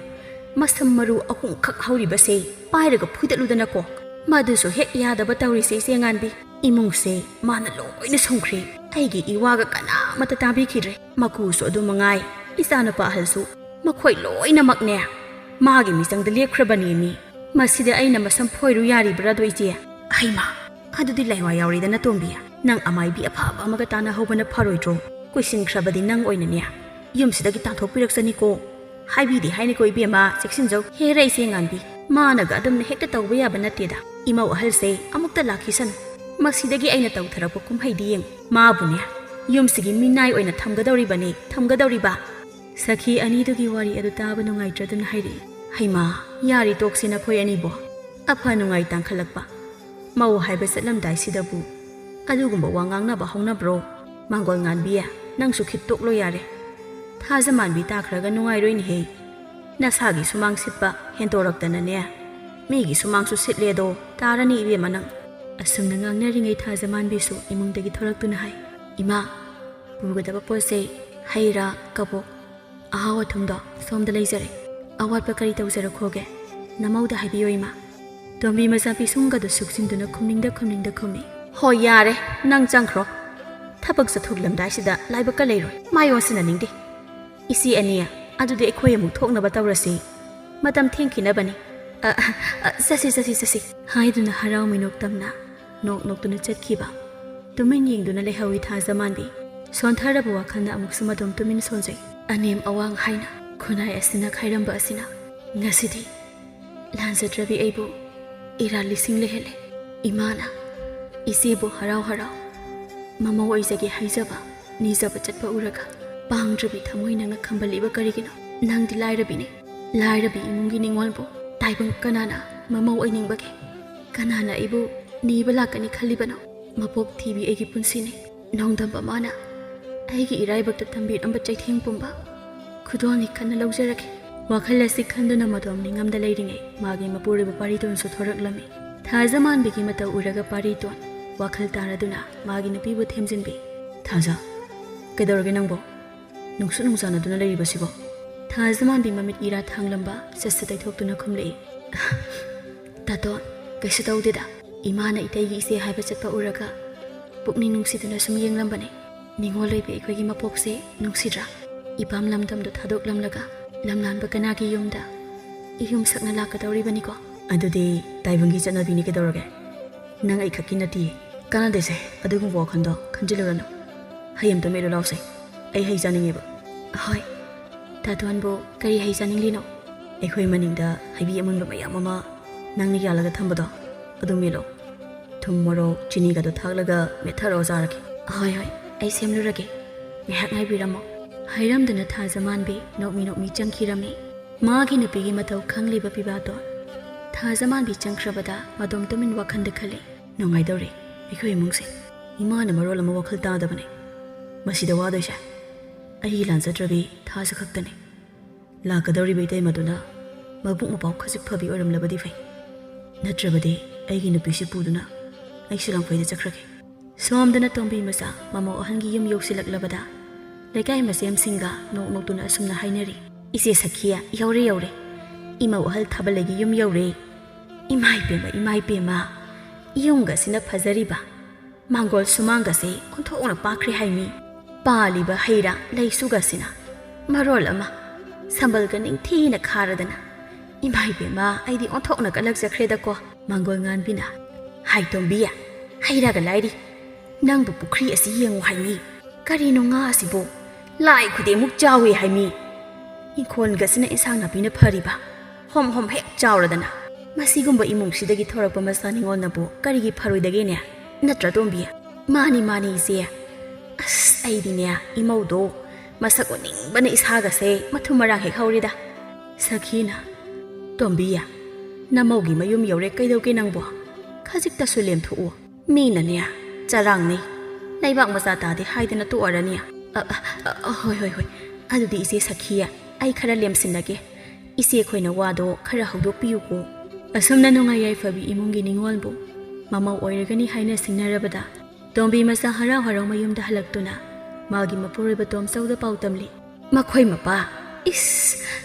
ꯃꯁꯝ ꯃꯔꯨ ꯑꯍꯨꯝꯈꯛ ꯍꯧꯔꯤꯕꯁꯦ ꯄꯥꯏꯔꯒ ꯐꯨꯗꯠꯂꯨꯗꯅꯀꯣ꯫ ꯃꯗꯨꯁꯨ ꯍꯦꯛ ꯌꯥꯗꯕ ꯇꯧꯔꯤꯁꯦ, ꯏꯆꯦ ꯉꯥꯟꯕꯤ꯫ ꯏꯃꯨꯡꯁꯦ ꯃꯥꯅ ꯂꯣꯏꯅ ꯁꯨꯝꯈ꯭ꯔꯦ꯫ ꯑꯩꯒꯤ ꯏꯋꯥꯒ ꯀꯅꯥꯃꯠꯇ ꯇꯥꯕꯤꯈꯤꯗ꯭ꯔꯦ꯫ ꯃꯀꯨꯁꯨ ꯑꯗꯨ ꯃꯉꯥꯏ, ꯏꯆꯥꯅꯨꯄꯥ ꯑꯍꯜꯁꯨ, ꯃꯈꯣꯏ ꯂꯣꯏꯅꯃꯛꯅꯦ ꯃꯥꯒꯤ ꯃꯤꯆꯪꯗ ꯂꯦꯞꯈ꯭ꯔꯕꯅꯦꯃꯤ꯫ ꯃꯁꯤꯗ ꯑꯩꯅ ꯃꯁꯝ ꯐꯣꯏꯔꯨ ꯌꯥꯔꯤꯕ꯭ꯔꯥꯗꯣ, ꯏꯆꯦ? ꯍꯩꯃꯥ! ꯑꯗꯨꯗꯤ ꯂꯥꯏꯋꯥ ꯌꯥꯎꯔꯦꯗꯅ, ꯇꯣꯝꯕꯤ꯫ ꯅꯪ ꯑꯃꯥꯏꯕꯤ ꯑꯐꯕ ꯑꯃꯒ ꯇꯥꯟꯅꯍꯧꯕꯅ ꯐꯔꯣꯏꯗ꯭ꯔꯣ? ꯀꯨꯏꯁꯤꯟꯈ꯭ꯔꯕꯗꯤ ꯅꯪ ꯑꯣꯏꯅꯅꯦ ꯌꯨꯝꯁꯤꯗꯒꯤ ꯇꯥꯟꯊꯣꯛꯄꯤꯔꯛꯆꯅꯤꯀꯣ꯫ ꯍꯥꯏꯕꯤꯗꯤ ꯍꯥꯏꯅꯤꯀꯣ ꯏꯕꯦꯝꯃ, ꯆꯦꯛꯁꯤꯟꯖꯧ꯫ ꯍꯦꯔꯥ, ꯏꯆꯦ ꯉꯥꯟꯕꯤ, ꯃꯥꯅꯒ ꯑꯗꯨꯝꯅ ꯍꯦꯛꯇ ꯇꯧꯕ ꯌꯥꯕ ꯅꯠꯇꯦꯗ꯫ ꯏꯃꯧ ꯑꯍꯜꯁꯦ ꯑꯃꯨꯛꯇ ꯂꯥꯛꯈꯤꯁꯅꯨ꯫ ꯃꯁꯤꯗꯒꯤ ꯑꯩꯅ ꯇꯧꯊꯔꯛꯄ ꯀꯨꯝꯍꯩꯗꯤ ꯌꯦꯡꯉꯨ꯫ ꯃꯥꯕꯨꯅꯦ ꯌꯨꯝꯁꯤꯒꯤ ꯃꯤꯅꯥꯏ ꯑꯣꯏꯅ ꯊꯝꯒꯗꯧꯔꯤꯕꯅꯤ, ꯊꯝꯒꯗꯧꯔꯤꯕ꯫ ꯁꯈꯤ ꯑꯅꯤꯗꯨꯒꯤ ꯋꯥꯔꯤ ꯑꯗꯨ ꯇꯥꯕ ꯅꯨꯡꯉꯥꯏꯇ꯭ꯔꯗꯨꯅ ꯍꯥꯏꯔꯛꯏ, "ꯍꯩꯃꯥ, ꯌꯥꯔꯤ ꯇꯣꯛꯁꯤ ꯅꯈꯣꯏ ꯑꯅꯤꯕꯣ꯫ ꯑꯐ ꯅꯨꯡꯉꯥꯏ ꯇꯥꯡꯈꯠꯂꯛꯄ꯫ ꯃꯧ ꯍꯥꯏꯕ ꯆꯠꯂꯝꯗꯥꯏꯁꯤꯗꯕꯨ ꯑꯗꯨꯒꯨꯝꯕ ꯋꯥ ꯉꯥꯡꯅꯕ ꯍꯧꯅꯕ꯭ꯔꯣ? ꯃꯥꯡꯒꯣꯜ ꯉꯥꯟꯕꯤ, ꯅꯪꯁꯨ ꯈꯤꯠ ꯇꯣꯛꯂꯣ ꯌꯥꯔꯦ꯫ ꯊꯥꯖꯃꯥꯟꯕꯤ ꯇꯥꯈ꯭ꯔꯒ ꯅꯨꯡꯉꯥꯏꯔꯣꯏꯅꯦꯍꯦ꯫ ꯅꯁꯥꯒꯤ ꯁꯨꯃꯥꯡ ꯁꯤꯠꯄ ꯍꯦꯟꯗꯣꯔꯛꯇꯅꯅꯦ꯫ ꯃꯤꯒꯤ ꯁꯨꯃꯥꯡꯁꯨ ꯁꯤꯠꯂꯦꯗꯣ, ꯇꯥꯔꯅꯤ ꯏꯕꯦꯝꯃ ꯅꯪ꯫" ꯑꯁꯨꯝꯅ ꯉꯥꯡꯅꯔꯤꯉꯩ ꯊꯥꯖꯃꯥꯟꯕꯤꯁꯨ ꯏꯃꯨꯡꯗꯒꯤ ꯊꯣꯔꯛꯇꯨꯅ ꯍꯥꯏ, "ꯏꯃꯥ, ꯄꯨꯒꯗꯕ ꯄꯣꯠ ꯆꯩ, ꯍꯩ ꯔꯥ, ꯀꯕꯣꯛ, ꯑꯍꯥꯎ ꯑꯊꯨꯝꯗꯣ ꯁꯣꯝꯗ ꯂꯩꯖꯔꯦ꯫ ꯑꯋꯥꯠꯄ ꯀꯔꯤ ꯇꯧꯖꯔꯛꯈꯣꯒꯦ? ꯅꯃꯧꯗ ꯍꯥꯏꯕꯤꯌꯣ, ꯏꯃꯥ꯫" ꯇꯣꯝꯕꯤ ꯃꯆꯥ ꯄꯤꯁꯨꯝꯒꯗꯨ ꯁꯨꯛꯆꯤꯟꯗꯨꯅ ꯈꯨꯝꯅꯤꯡꯗ ꯈꯨꯝꯅꯤꯡꯗ ꯈꯨꯝꯃꯤ꯫ "ꯍꯣꯏ, ꯌꯥꯔꯦ, ꯅꯪ ꯆꯪꯈ꯭ꯔꯣ꯫ ꯊꯕꯛ ꯆꯠꯊꯣꯛꯂꯝꯗꯥꯏꯁꯤꯗ ꯂꯥꯏꯕꯛꯀ ꯂꯩꯔꯣꯏ꯫ ꯃꯥꯏ ꯑꯣꯟꯁꯤꯟꯅꯅꯤꯡꯗꯦ꯫ ꯏꯆꯦ ꯑꯅꯤ, ꯑꯗꯨꯗꯤ ꯑꯩꯈꯣꯏ ꯑꯃꯨꯛ ꯊꯣꯛꯅꯕ ꯇꯧꯔꯁꯤ꯫ ꯃꯇꯝ ꯊꯦꯡꯈꯤꯅꯕꯅꯤ꯫ ꯑ, ꯑ, ꯆꯠꯁꯤ, ꯆꯠꯁꯤ, ꯆꯠꯁꯤ꯫" ꯍꯥꯏꯗꯨꯅ ꯍꯔꯥꯎ ꯃꯤꯅꯣꯛ ꯇꯝꯅ ꯅꯣꯛ ꯅꯣꯛꯇꯨꯅ ꯆꯠꯈꯤꯕ꯫ ꯇꯨꯃꯤꯟ ꯌꯦꯡꯗꯨꯅ ꯂꯩꯍꯧꯏ ꯊꯥꯖꯃꯥꯟꯕꯤ꯫ ꯁꯣꯟꯊꯔꯕ ꯋꯥꯈꯜꯅ ꯑꯃꯨꯛꯁꯨ ꯃꯇꯣꯝ ꯇꯨꯃꯤꯟ ꯁꯣꯟꯖꯩ꯫ ꯑꯅꯦꯝ ꯑꯋꯥꯡ ꯍꯥꯏꯅ ꯈꯨꯟꯅꯥꯏ ꯑꯁꯤꯅ ꯈꯥꯏꯔꯝꯕ ꯑꯁꯤꯅ ꯉꯁꯤꯗꯤ ꯂꯥꯟꯖꯗ꯭ꯔꯕꯤ ꯑꯩꯕꯨ ꯏꯔꯥꯜ ꯂꯤꯁꯤꯡ ꯂꯩꯍꯜꯂꯦ꯫ ꯏꯃꯥꯅ ꯏꯆꯦꯕꯨ ꯍꯔꯥꯎ ꯍꯔꯥꯎ ꯃꯃꯧ ꯑꯣꯏꯖꯒꯦ ꯍꯥꯏꯖꯕ, ꯅꯤꯖꯕ ꯆꯠꯄ ꯎꯔꯒ ꯄꯥꯡꯗ꯭ꯔꯕꯤ ꯊꯃꯣꯏ ꯅꯪꯅ ꯈꯝꯕꯜꯂꯤꯕ ꯀꯔꯤꯒꯤꯅꯣ? ꯅꯪꯗꯤ ꯂꯥꯏꯔꯕꯤꯅꯦ꯫ ꯂꯥꯏꯔꯕꯤ ꯏꯃꯨꯡꯒꯤ ꯅꯤꯉꯣꯜꯕꯨ ꯇꯥꯏꯕꯪ ꯀꯅꯥꯅ ꯃꯃꯧ ꯑꯣꯏꯅꯤꯡꯕꯒꯦ? ꯀꯅꯥꯅ ꯑꯩꯕꯨ ꯅꯤꯕ ꯂꯥꯛꯀꯅꯤ ꯈꯜꯂꯤꯕꯅꯣ? ꯃꯄꯣꯛ ꯊꯤꯕꯤ ꯑꯩꯒꯤ ꯄꯨꯟꯁꯤꯅꯤ꯫ ꯅꯣꯡꯗꯝꯕ ꯃꯥꯅ ꯑꯩꯒꯤ ꯏꯔꯥꯏꯕꯛꯇ ꯇꯝꯕꯤꯔꯝꯕ ꯆꯩꯊꯦꯡ ꯄꯨꯝꯕ ꯈꯨꯗꯣꯜꯅꯤ ꯈꯟꯅ ꯂꯧꯖꯔꯒꯦ꯫ ꯋꯥꯈꯜ ꯑꯁꯤ ꯈꯟꯗꯨꯅ ꯃꯗꯣꯝ ꯅꯤꯡꯉꯝꯗ ꯂꯩꯔꯤꯉꯩ, ꯃꯥꯒꯤ ꯃꯄꯨꯔꯣꯏꯕ ꯄꯥꯔꯤꯇꯣꯟꯁꯨ ꯊꯣꯔꯛꯂꯝꯃꯤ꯫ ꯊꯥꯖꯃꯥꯟꯕꯤꯒꯤ ꯃꯇꯧ ꯎꯔꯒ ꯄꯥꯔꯤꯇꯣꯟ ꯋꯥꯈꯜ ꯇꯥꯔꯗꯨꯅ ꯃꯥꯒꯤ ꯅꯨꯄꯤꯕꯨ ꯊꯦꯝꯖꯤꯟꯕꯤ꯫ "ꯊꯥꯖ, ꯀꯩꯗꯧꯔꯒꯦ ꯅꯪꯕꯣ? ꯅꯨꯡꯁꯨ ꯅꯨꯡꯖꯥꯅꯗꯨꯅ ꯂꯩꯔꯤꯕꯁꯤꯕꯣ?" ꯊꯥꯖꯃꯥꯟꯕꯤ ꯃꯃꯤꯠ ꯏꯔꯥ ꯊꯥꯡꯂꯝꯕ ꯁꯠ ꯁꯠ ꯇꯩꯊꯣꯛꯇꯨꯅ ꯈꯨꯝꯂꯛꯏ꯫ "ꯇꯥꯇꯣꯟ, ꯀꯩꯁꯨ ꯇꯧꯗꯦꯗ꯫ ꯏꯃꯥꯅ ꯏꯇꯩꯒꯤ ꯏꯆꯦ ꯍꯥꯏꯕ ꯆꯠꯄ ꯎꯔꯒ ꯄꯨꯛꯅꯤꯡ ꯅꯨꯡꯁꯤꯗꯨꯅ ꯁꯨꯝ ꯌꯦꯡꯂꯝꯕꯅꯦ꯫ ꯅꯤꯉꯣꯜ ꯑꯣꯏꯕꯤ ꯑꯩꯈꯣꯏꯒꯤ ꯃꯄꯣꯛꯁꯦ ꯅꯨꯡꯁꯤꯗ꯭ꯔꯥ? ꯏꯄꯥꯝ ꯂꯝꯗꯝꯗꯣ ꯊꯥꯗꯣꯛꯂꯝꯂꯒ ꯂꯝꯂꯥꯟꯕ ꯀꯅꯥꯒꯤ ꯌꯨꯝꯗ ꯏꯌꯨꯝ ꯁꯛꯅ ꯂꯥꯛꯀꯗꯧꯔꯤꯕꯅꯤꯀꯣ?" "ꯑꯗꯨꯗꯤ ꯇꯥꯏꯕꯪꯒꯤ ꯆꯠꯅꯕꯤꯅꯤ ꯀꯩꯗꯧꯔꯒꯦ? ꯅꯪ ꯑꯩ ꯈꯛꯀꯤ ꯅꯠꯇꯤꯌꯦ꯫ ꯀꯥꯟꯅꯗꯦꯁꯦ, ꯑꯗꯨꯒꯨꯝꯕ ꯋꯥꯈꯜꯗꯣ ꯈꯟꯖꯤꯜꯂꯨꯔꯅꯨ꯫ ꯍꯩ ꯑꯝꯇ ꯃꯦꯠꯂꯨ ꯂꯥꯎꯁꯦ, ꯑꯩ ꯍꯩ ꯆꯥꯅꯤꯡꯉꯦꯕ꯫" "ꯍꯣꯏ, ꯇꯥꯇꯣꯟꯕꯨ ꯀꯔꯤ ꯍꯩ ꯆꯥꯅꯤꯡꯂꯤꯅꯣ?" "ꯑꯩꯈꯣꯏ ꯃꯅꯤꯡꯗ ꯍꯩꯕꯤ ꯑꯃꯨꯟꯕ ꯃꯌꯥꯝ ꯑꯃ ꯅꯪꯅ ꯌꯥꯜꯂꯒ ꯊꯝꯕꯗꯣ, ꯑꯗꯨ ꯃꯦꯠꯂꯣ꯫ ꯊꯨꯝ, ꯃꯣꯔꯣꯛ, ꯆꯤꯅꯤꯒꯗꯣ ꯊꯥꯛꯂꯒ ꯃꯦꯠꯊꯔꯣ ꯆꯥꯔꯒꯦ꯫" "ꯍꯣꯏ, ꯍꯣꯏ, ꯑꯩ ꯁꯦꯝꯂꯨꯔꯒꯦ꯫ ꯉꯥꯏꯍꯥꯛ ꯉꯥꯏꯕꯤꯔꯝꯃꯣ꯫" ꯍꯥꯏꯔꯝꯗꯅ ꯊꯥꯖꯃꯥꯟꯕꯤ ꯅꯣꯛꯃꯤ ꯅꯣꯛꯃꯤ ꯆꯪꯈꯤꯔꯝꯃꯤ꯫ ꯃꯥꯒꯤ ꯅꯨꯄꯤꯒꯤ ꯃꯇꯧ ꯈꯪꯂꯤꯕ ꯄꯤꯕꯥꯇꯣꯟ ꯊꯥꯖꯃꯥꯟꯕꯤ ꯆꯪꯈ꯭ꯔꯕꯗ ꯃꯗꯣꯝ ꯇꯨꯃꯤꯟ ꯋꯥꯈꯜꯗ ꯈꯜꯂꯤ꯫ "ꯅꯨꯡꯉꯥꯏꯗꯧꯔꯦ ꯑꯩꯈꯣꯏ ꯏꯃꯨꯡꯁꯦ꯫ ꯏꯃꯥꯅ ꯃꯔꯣꯜ ꯑꯃ ꯋꯥꯈꯜ ꯇꯥꯗꯕꯅꯦ꯫ ꯃꯁꯤꯗ ꯋꯥꯗꯣꯏꯁꯦ ꯑꯩꯒꯤ ꯂꯥꯟꯖꯗ꯭ꯔꯕꯤ ꯊꯥꯖ ꯈꯛꯇꯅꯦ꯫ ꯂꯥꯛꯀꯗꯧꯔꯤꯕ ꯏꯇꯩꯃꯗꯨꯅ ꯃꯕꯨꯛ ꯃꯄꯥꯎ ꯈꯖꯤꯛ ꯐꯕꯤ ꯑꯣꯏꯔꯝꯂꯕꯗꯤ ꯐꯩ꯫ ꯅꯠꯇ꯭ꯔꯕꯗꯤ ꯑꯩꯒꯤ ꯅꯨꯄꯤꯁꯤ ꯄꯨꯗꯨꯅ ꯑꯩꯁꯨ ꯂꯪꯐꯩꯗ ꯆꯠꯈ꯭ꯔꯒꯦ꯫" ꯁꯣꯝꯗꯅ ꯇꯣꯝꯕꯤ ꯃꯆꯥ ꯃꯃꯧ ꯑꯍꯟꯒꯤ ꯌꯨꯝ ꯌꯧꯁꯤꯜꯂꯛꯂꯕꯗ ꯂꯩꯀꯥꯏ ꯃꯁꯦꯝꯁꯤꯡꯒ ꯅꯣꯛ ꯅꯣꯛꯇꯨꯅ ꯑꯁꯨꯝꯅ ꯍꯥꯏꯅꯔꯤ꯫ "ꯏꯆꯦ ꯁꯈꯤꯌꯥ, ꯌꯧꯔꯦ, ꯌꯧꯔꯦ꯫ ꯏꯃꯧ ꯑꯍꯜ ꯊꯥꯕꯜꯂꯩꯒꯤ ꯌꯨꯝ ꯌꯧꯔꯦ꯫ ꯏꯃꯥ ꯏꯄꯦꯝꯃ, ꯏꯃꯥ ꯏꯄꯦꯝꯃ, ꯌꯨꯝꯒꯁꯤꯅ ꯐꯖꯔꯤꯕ꯫ ꯃꯥꯡꯒꯣꯜ ꯁꯨꯃꯥꯡꯒꯁꯦ ꯑꯣꯟꯊꯣꯛꯅ ꯄꯥꯛꯈ꯭ꯔꯦ ꯍꯥꯏꯃꯤ꯫ ꯄꯥꯜꯂꯤꯕ ꯍꯩ ꯔꯥ ꯂꯩꯁꯨꯒꯁꯤꯅ ꯃꯔꯣꯜ ꯑꯃ꯫ ꯁꯝꯕꯜꯒ ꯅꯤꯡꯊꯤꯅ ꯈꯥꯔꯗꯅ꯫ ꯏꯃꯥ ꯏꯕꯦꯝꯃ, ꯑꯩꯗꯤ ꯑꯣꯟꯊꯣꯛꯅ ꯀꯜꯂꯛꯆꯈ꯭ꯔꯦꯗꯀꯣ꯫" ꯃꯥꯡꯒꯣꯜ ꯉꯥꯟꯕꯤꯅ, "ꯍꯥꯏ ꯇꯣꯝꯕꯤ, ꯍꯩ ꯔꯥꯒ ꯂꯥꯏꯔꯤ꯫ ꯅꯪꯕꯨ ꯄꯨꯈ꯭ꯔꯤ ꯑꯁꯤ ꯌꯦꯡꯉꯨ ꯍꯥꯏꯃꯤ꯫ ꯀꯔꯤꯅꯣ ꯉꯥ ꯑꯁꯤꯕꯨ? ꯂꯥꯏ ꯈꯨꯗꯦꯡꯃꯨꯛ ꯆꯥꯎꯏ ꯍꯥꯏꯃꯤ꯫ ꯏꯪꯈꯣꯜꯒꯁꯤꯅ ꯏꯟꯁꯥꯡ ꯅꯥꯄꯤꯅ ꯐꯔꯤꯕ꯫ ꯍꯣꯝ ꯍꯣꯝ ꯍꯦꯛ ꯆꯥꯎꯔꯗꯅ꯫ ꯃꯁꯤꯒꯨꯝꯕ ꯏꯃꯨꯡꯁꯤꯗꯒꯤ ꯊꯣꯔꯛꯄ ꯃꯆꯥ ꯅꯤꯉꯣꯜꯅꯕꯨ ꯀꯔꯤꯒꯤ ꯐꯔꯣꯏꯗꯒꯦꯅꯦ? ꯅꯠꯇ꯭ꯔꯥ ꯇꯣꯝꯕꯤ?" "ꯃꯥꯅꯤ, ꯃꯥꯅꯤ ꯏꯆꯦ꯫ ꯑꯁ, ꯑꯩꯗꯤꯅꯦ ꯏꯃꯧꯗꯣ ꯃꯁꯛ ꯎꯅꯤꯡꯕꯅ ꯏꯁꯥꯒꯁꯦ ꯃꯊꯨꯝ ꯃꯔꯥꯡ ꯍꯦꯛ ꯍꯧꯔꯤꯗ꯫ ꯁꯈꯤꯅ, "ꯇꯣꯝꯕꯤ, ꯅꯃꯧꯒꯤ ꯃꯌꯨꯝ ꯌꯧꯔꯦ, ꯀꯩꯗꯧꯒꯦ ꯅꯪꯕꯣ? ꯈꯖꯤꯛꯇꯁꯨ ꯂꯦꯝꯊꯣꯛꯎ꯫ ꯃꯤꯅꯅꯦ, ꯆꯔꯥꯡꯅꯩ꯫ ꯂꯩꯕꯥꯛ ꯃꯆꯥ ꯇꯥꯗꯦ ꯍꯥꯏꯗꯅ ꯇꯣꯛꯑꯔꯅꯤ꯫ ꯑ, ꯑ, ꯑ, ꯍꯣꯏ, ꯍꯣꯏ, ꯍꯣꯏ꯫ ꯑꯗꯨꯗꯤ ꯏꯆꯦ ꯁꯈꯤ, ꯑꯩ ꯈꯔ ꯂꯦꯝꯁꯤꯜꯂꯒꯦ꯫ ꯏꯆꯦ ꯑꯩꯈꯣꯏꯅ ꯋꯥꯗꯣ ꯈꯔ ꯍꯧꯗꯣꯛꯄꯤꯌꯨꯀꯣ"꯫ ꯑꯁꯨꯝꯅ ꯅꯨꯡꯉꯥꯏ ꯌꯥꯏꯐꯕꯤ ꯏꯃꯨꯡꯒꯤ ꯅꯤꯉꯣꯜꯕꯨ ꯃꯃꯧ ꯑꯣꯏꯔꯒꯅꯤ ꯍꯥꯏꯅ ꯁꯤꯡꯅꯔꯕꯗ, ꯇꯣꯝꯕꯤ ꯃꯆꯥ ꯍꯔꯥꯎ ꯍꯔꯥꯎ ꯃꯌꯨꯝꯗ ꯍꯜꯂꯛꯇꯨꯅ ꯃꯥꯒꯤ ꯃꯄꯨꯔꯣꯏꯕ ꯇꯣꯝꯆꯧꯗ ꯄꯥꯎ ꯇꯝꯂꯤ꯫ ꯃꯈꯣꯏ ꯃꯄꯥ, "ꯏꯁ,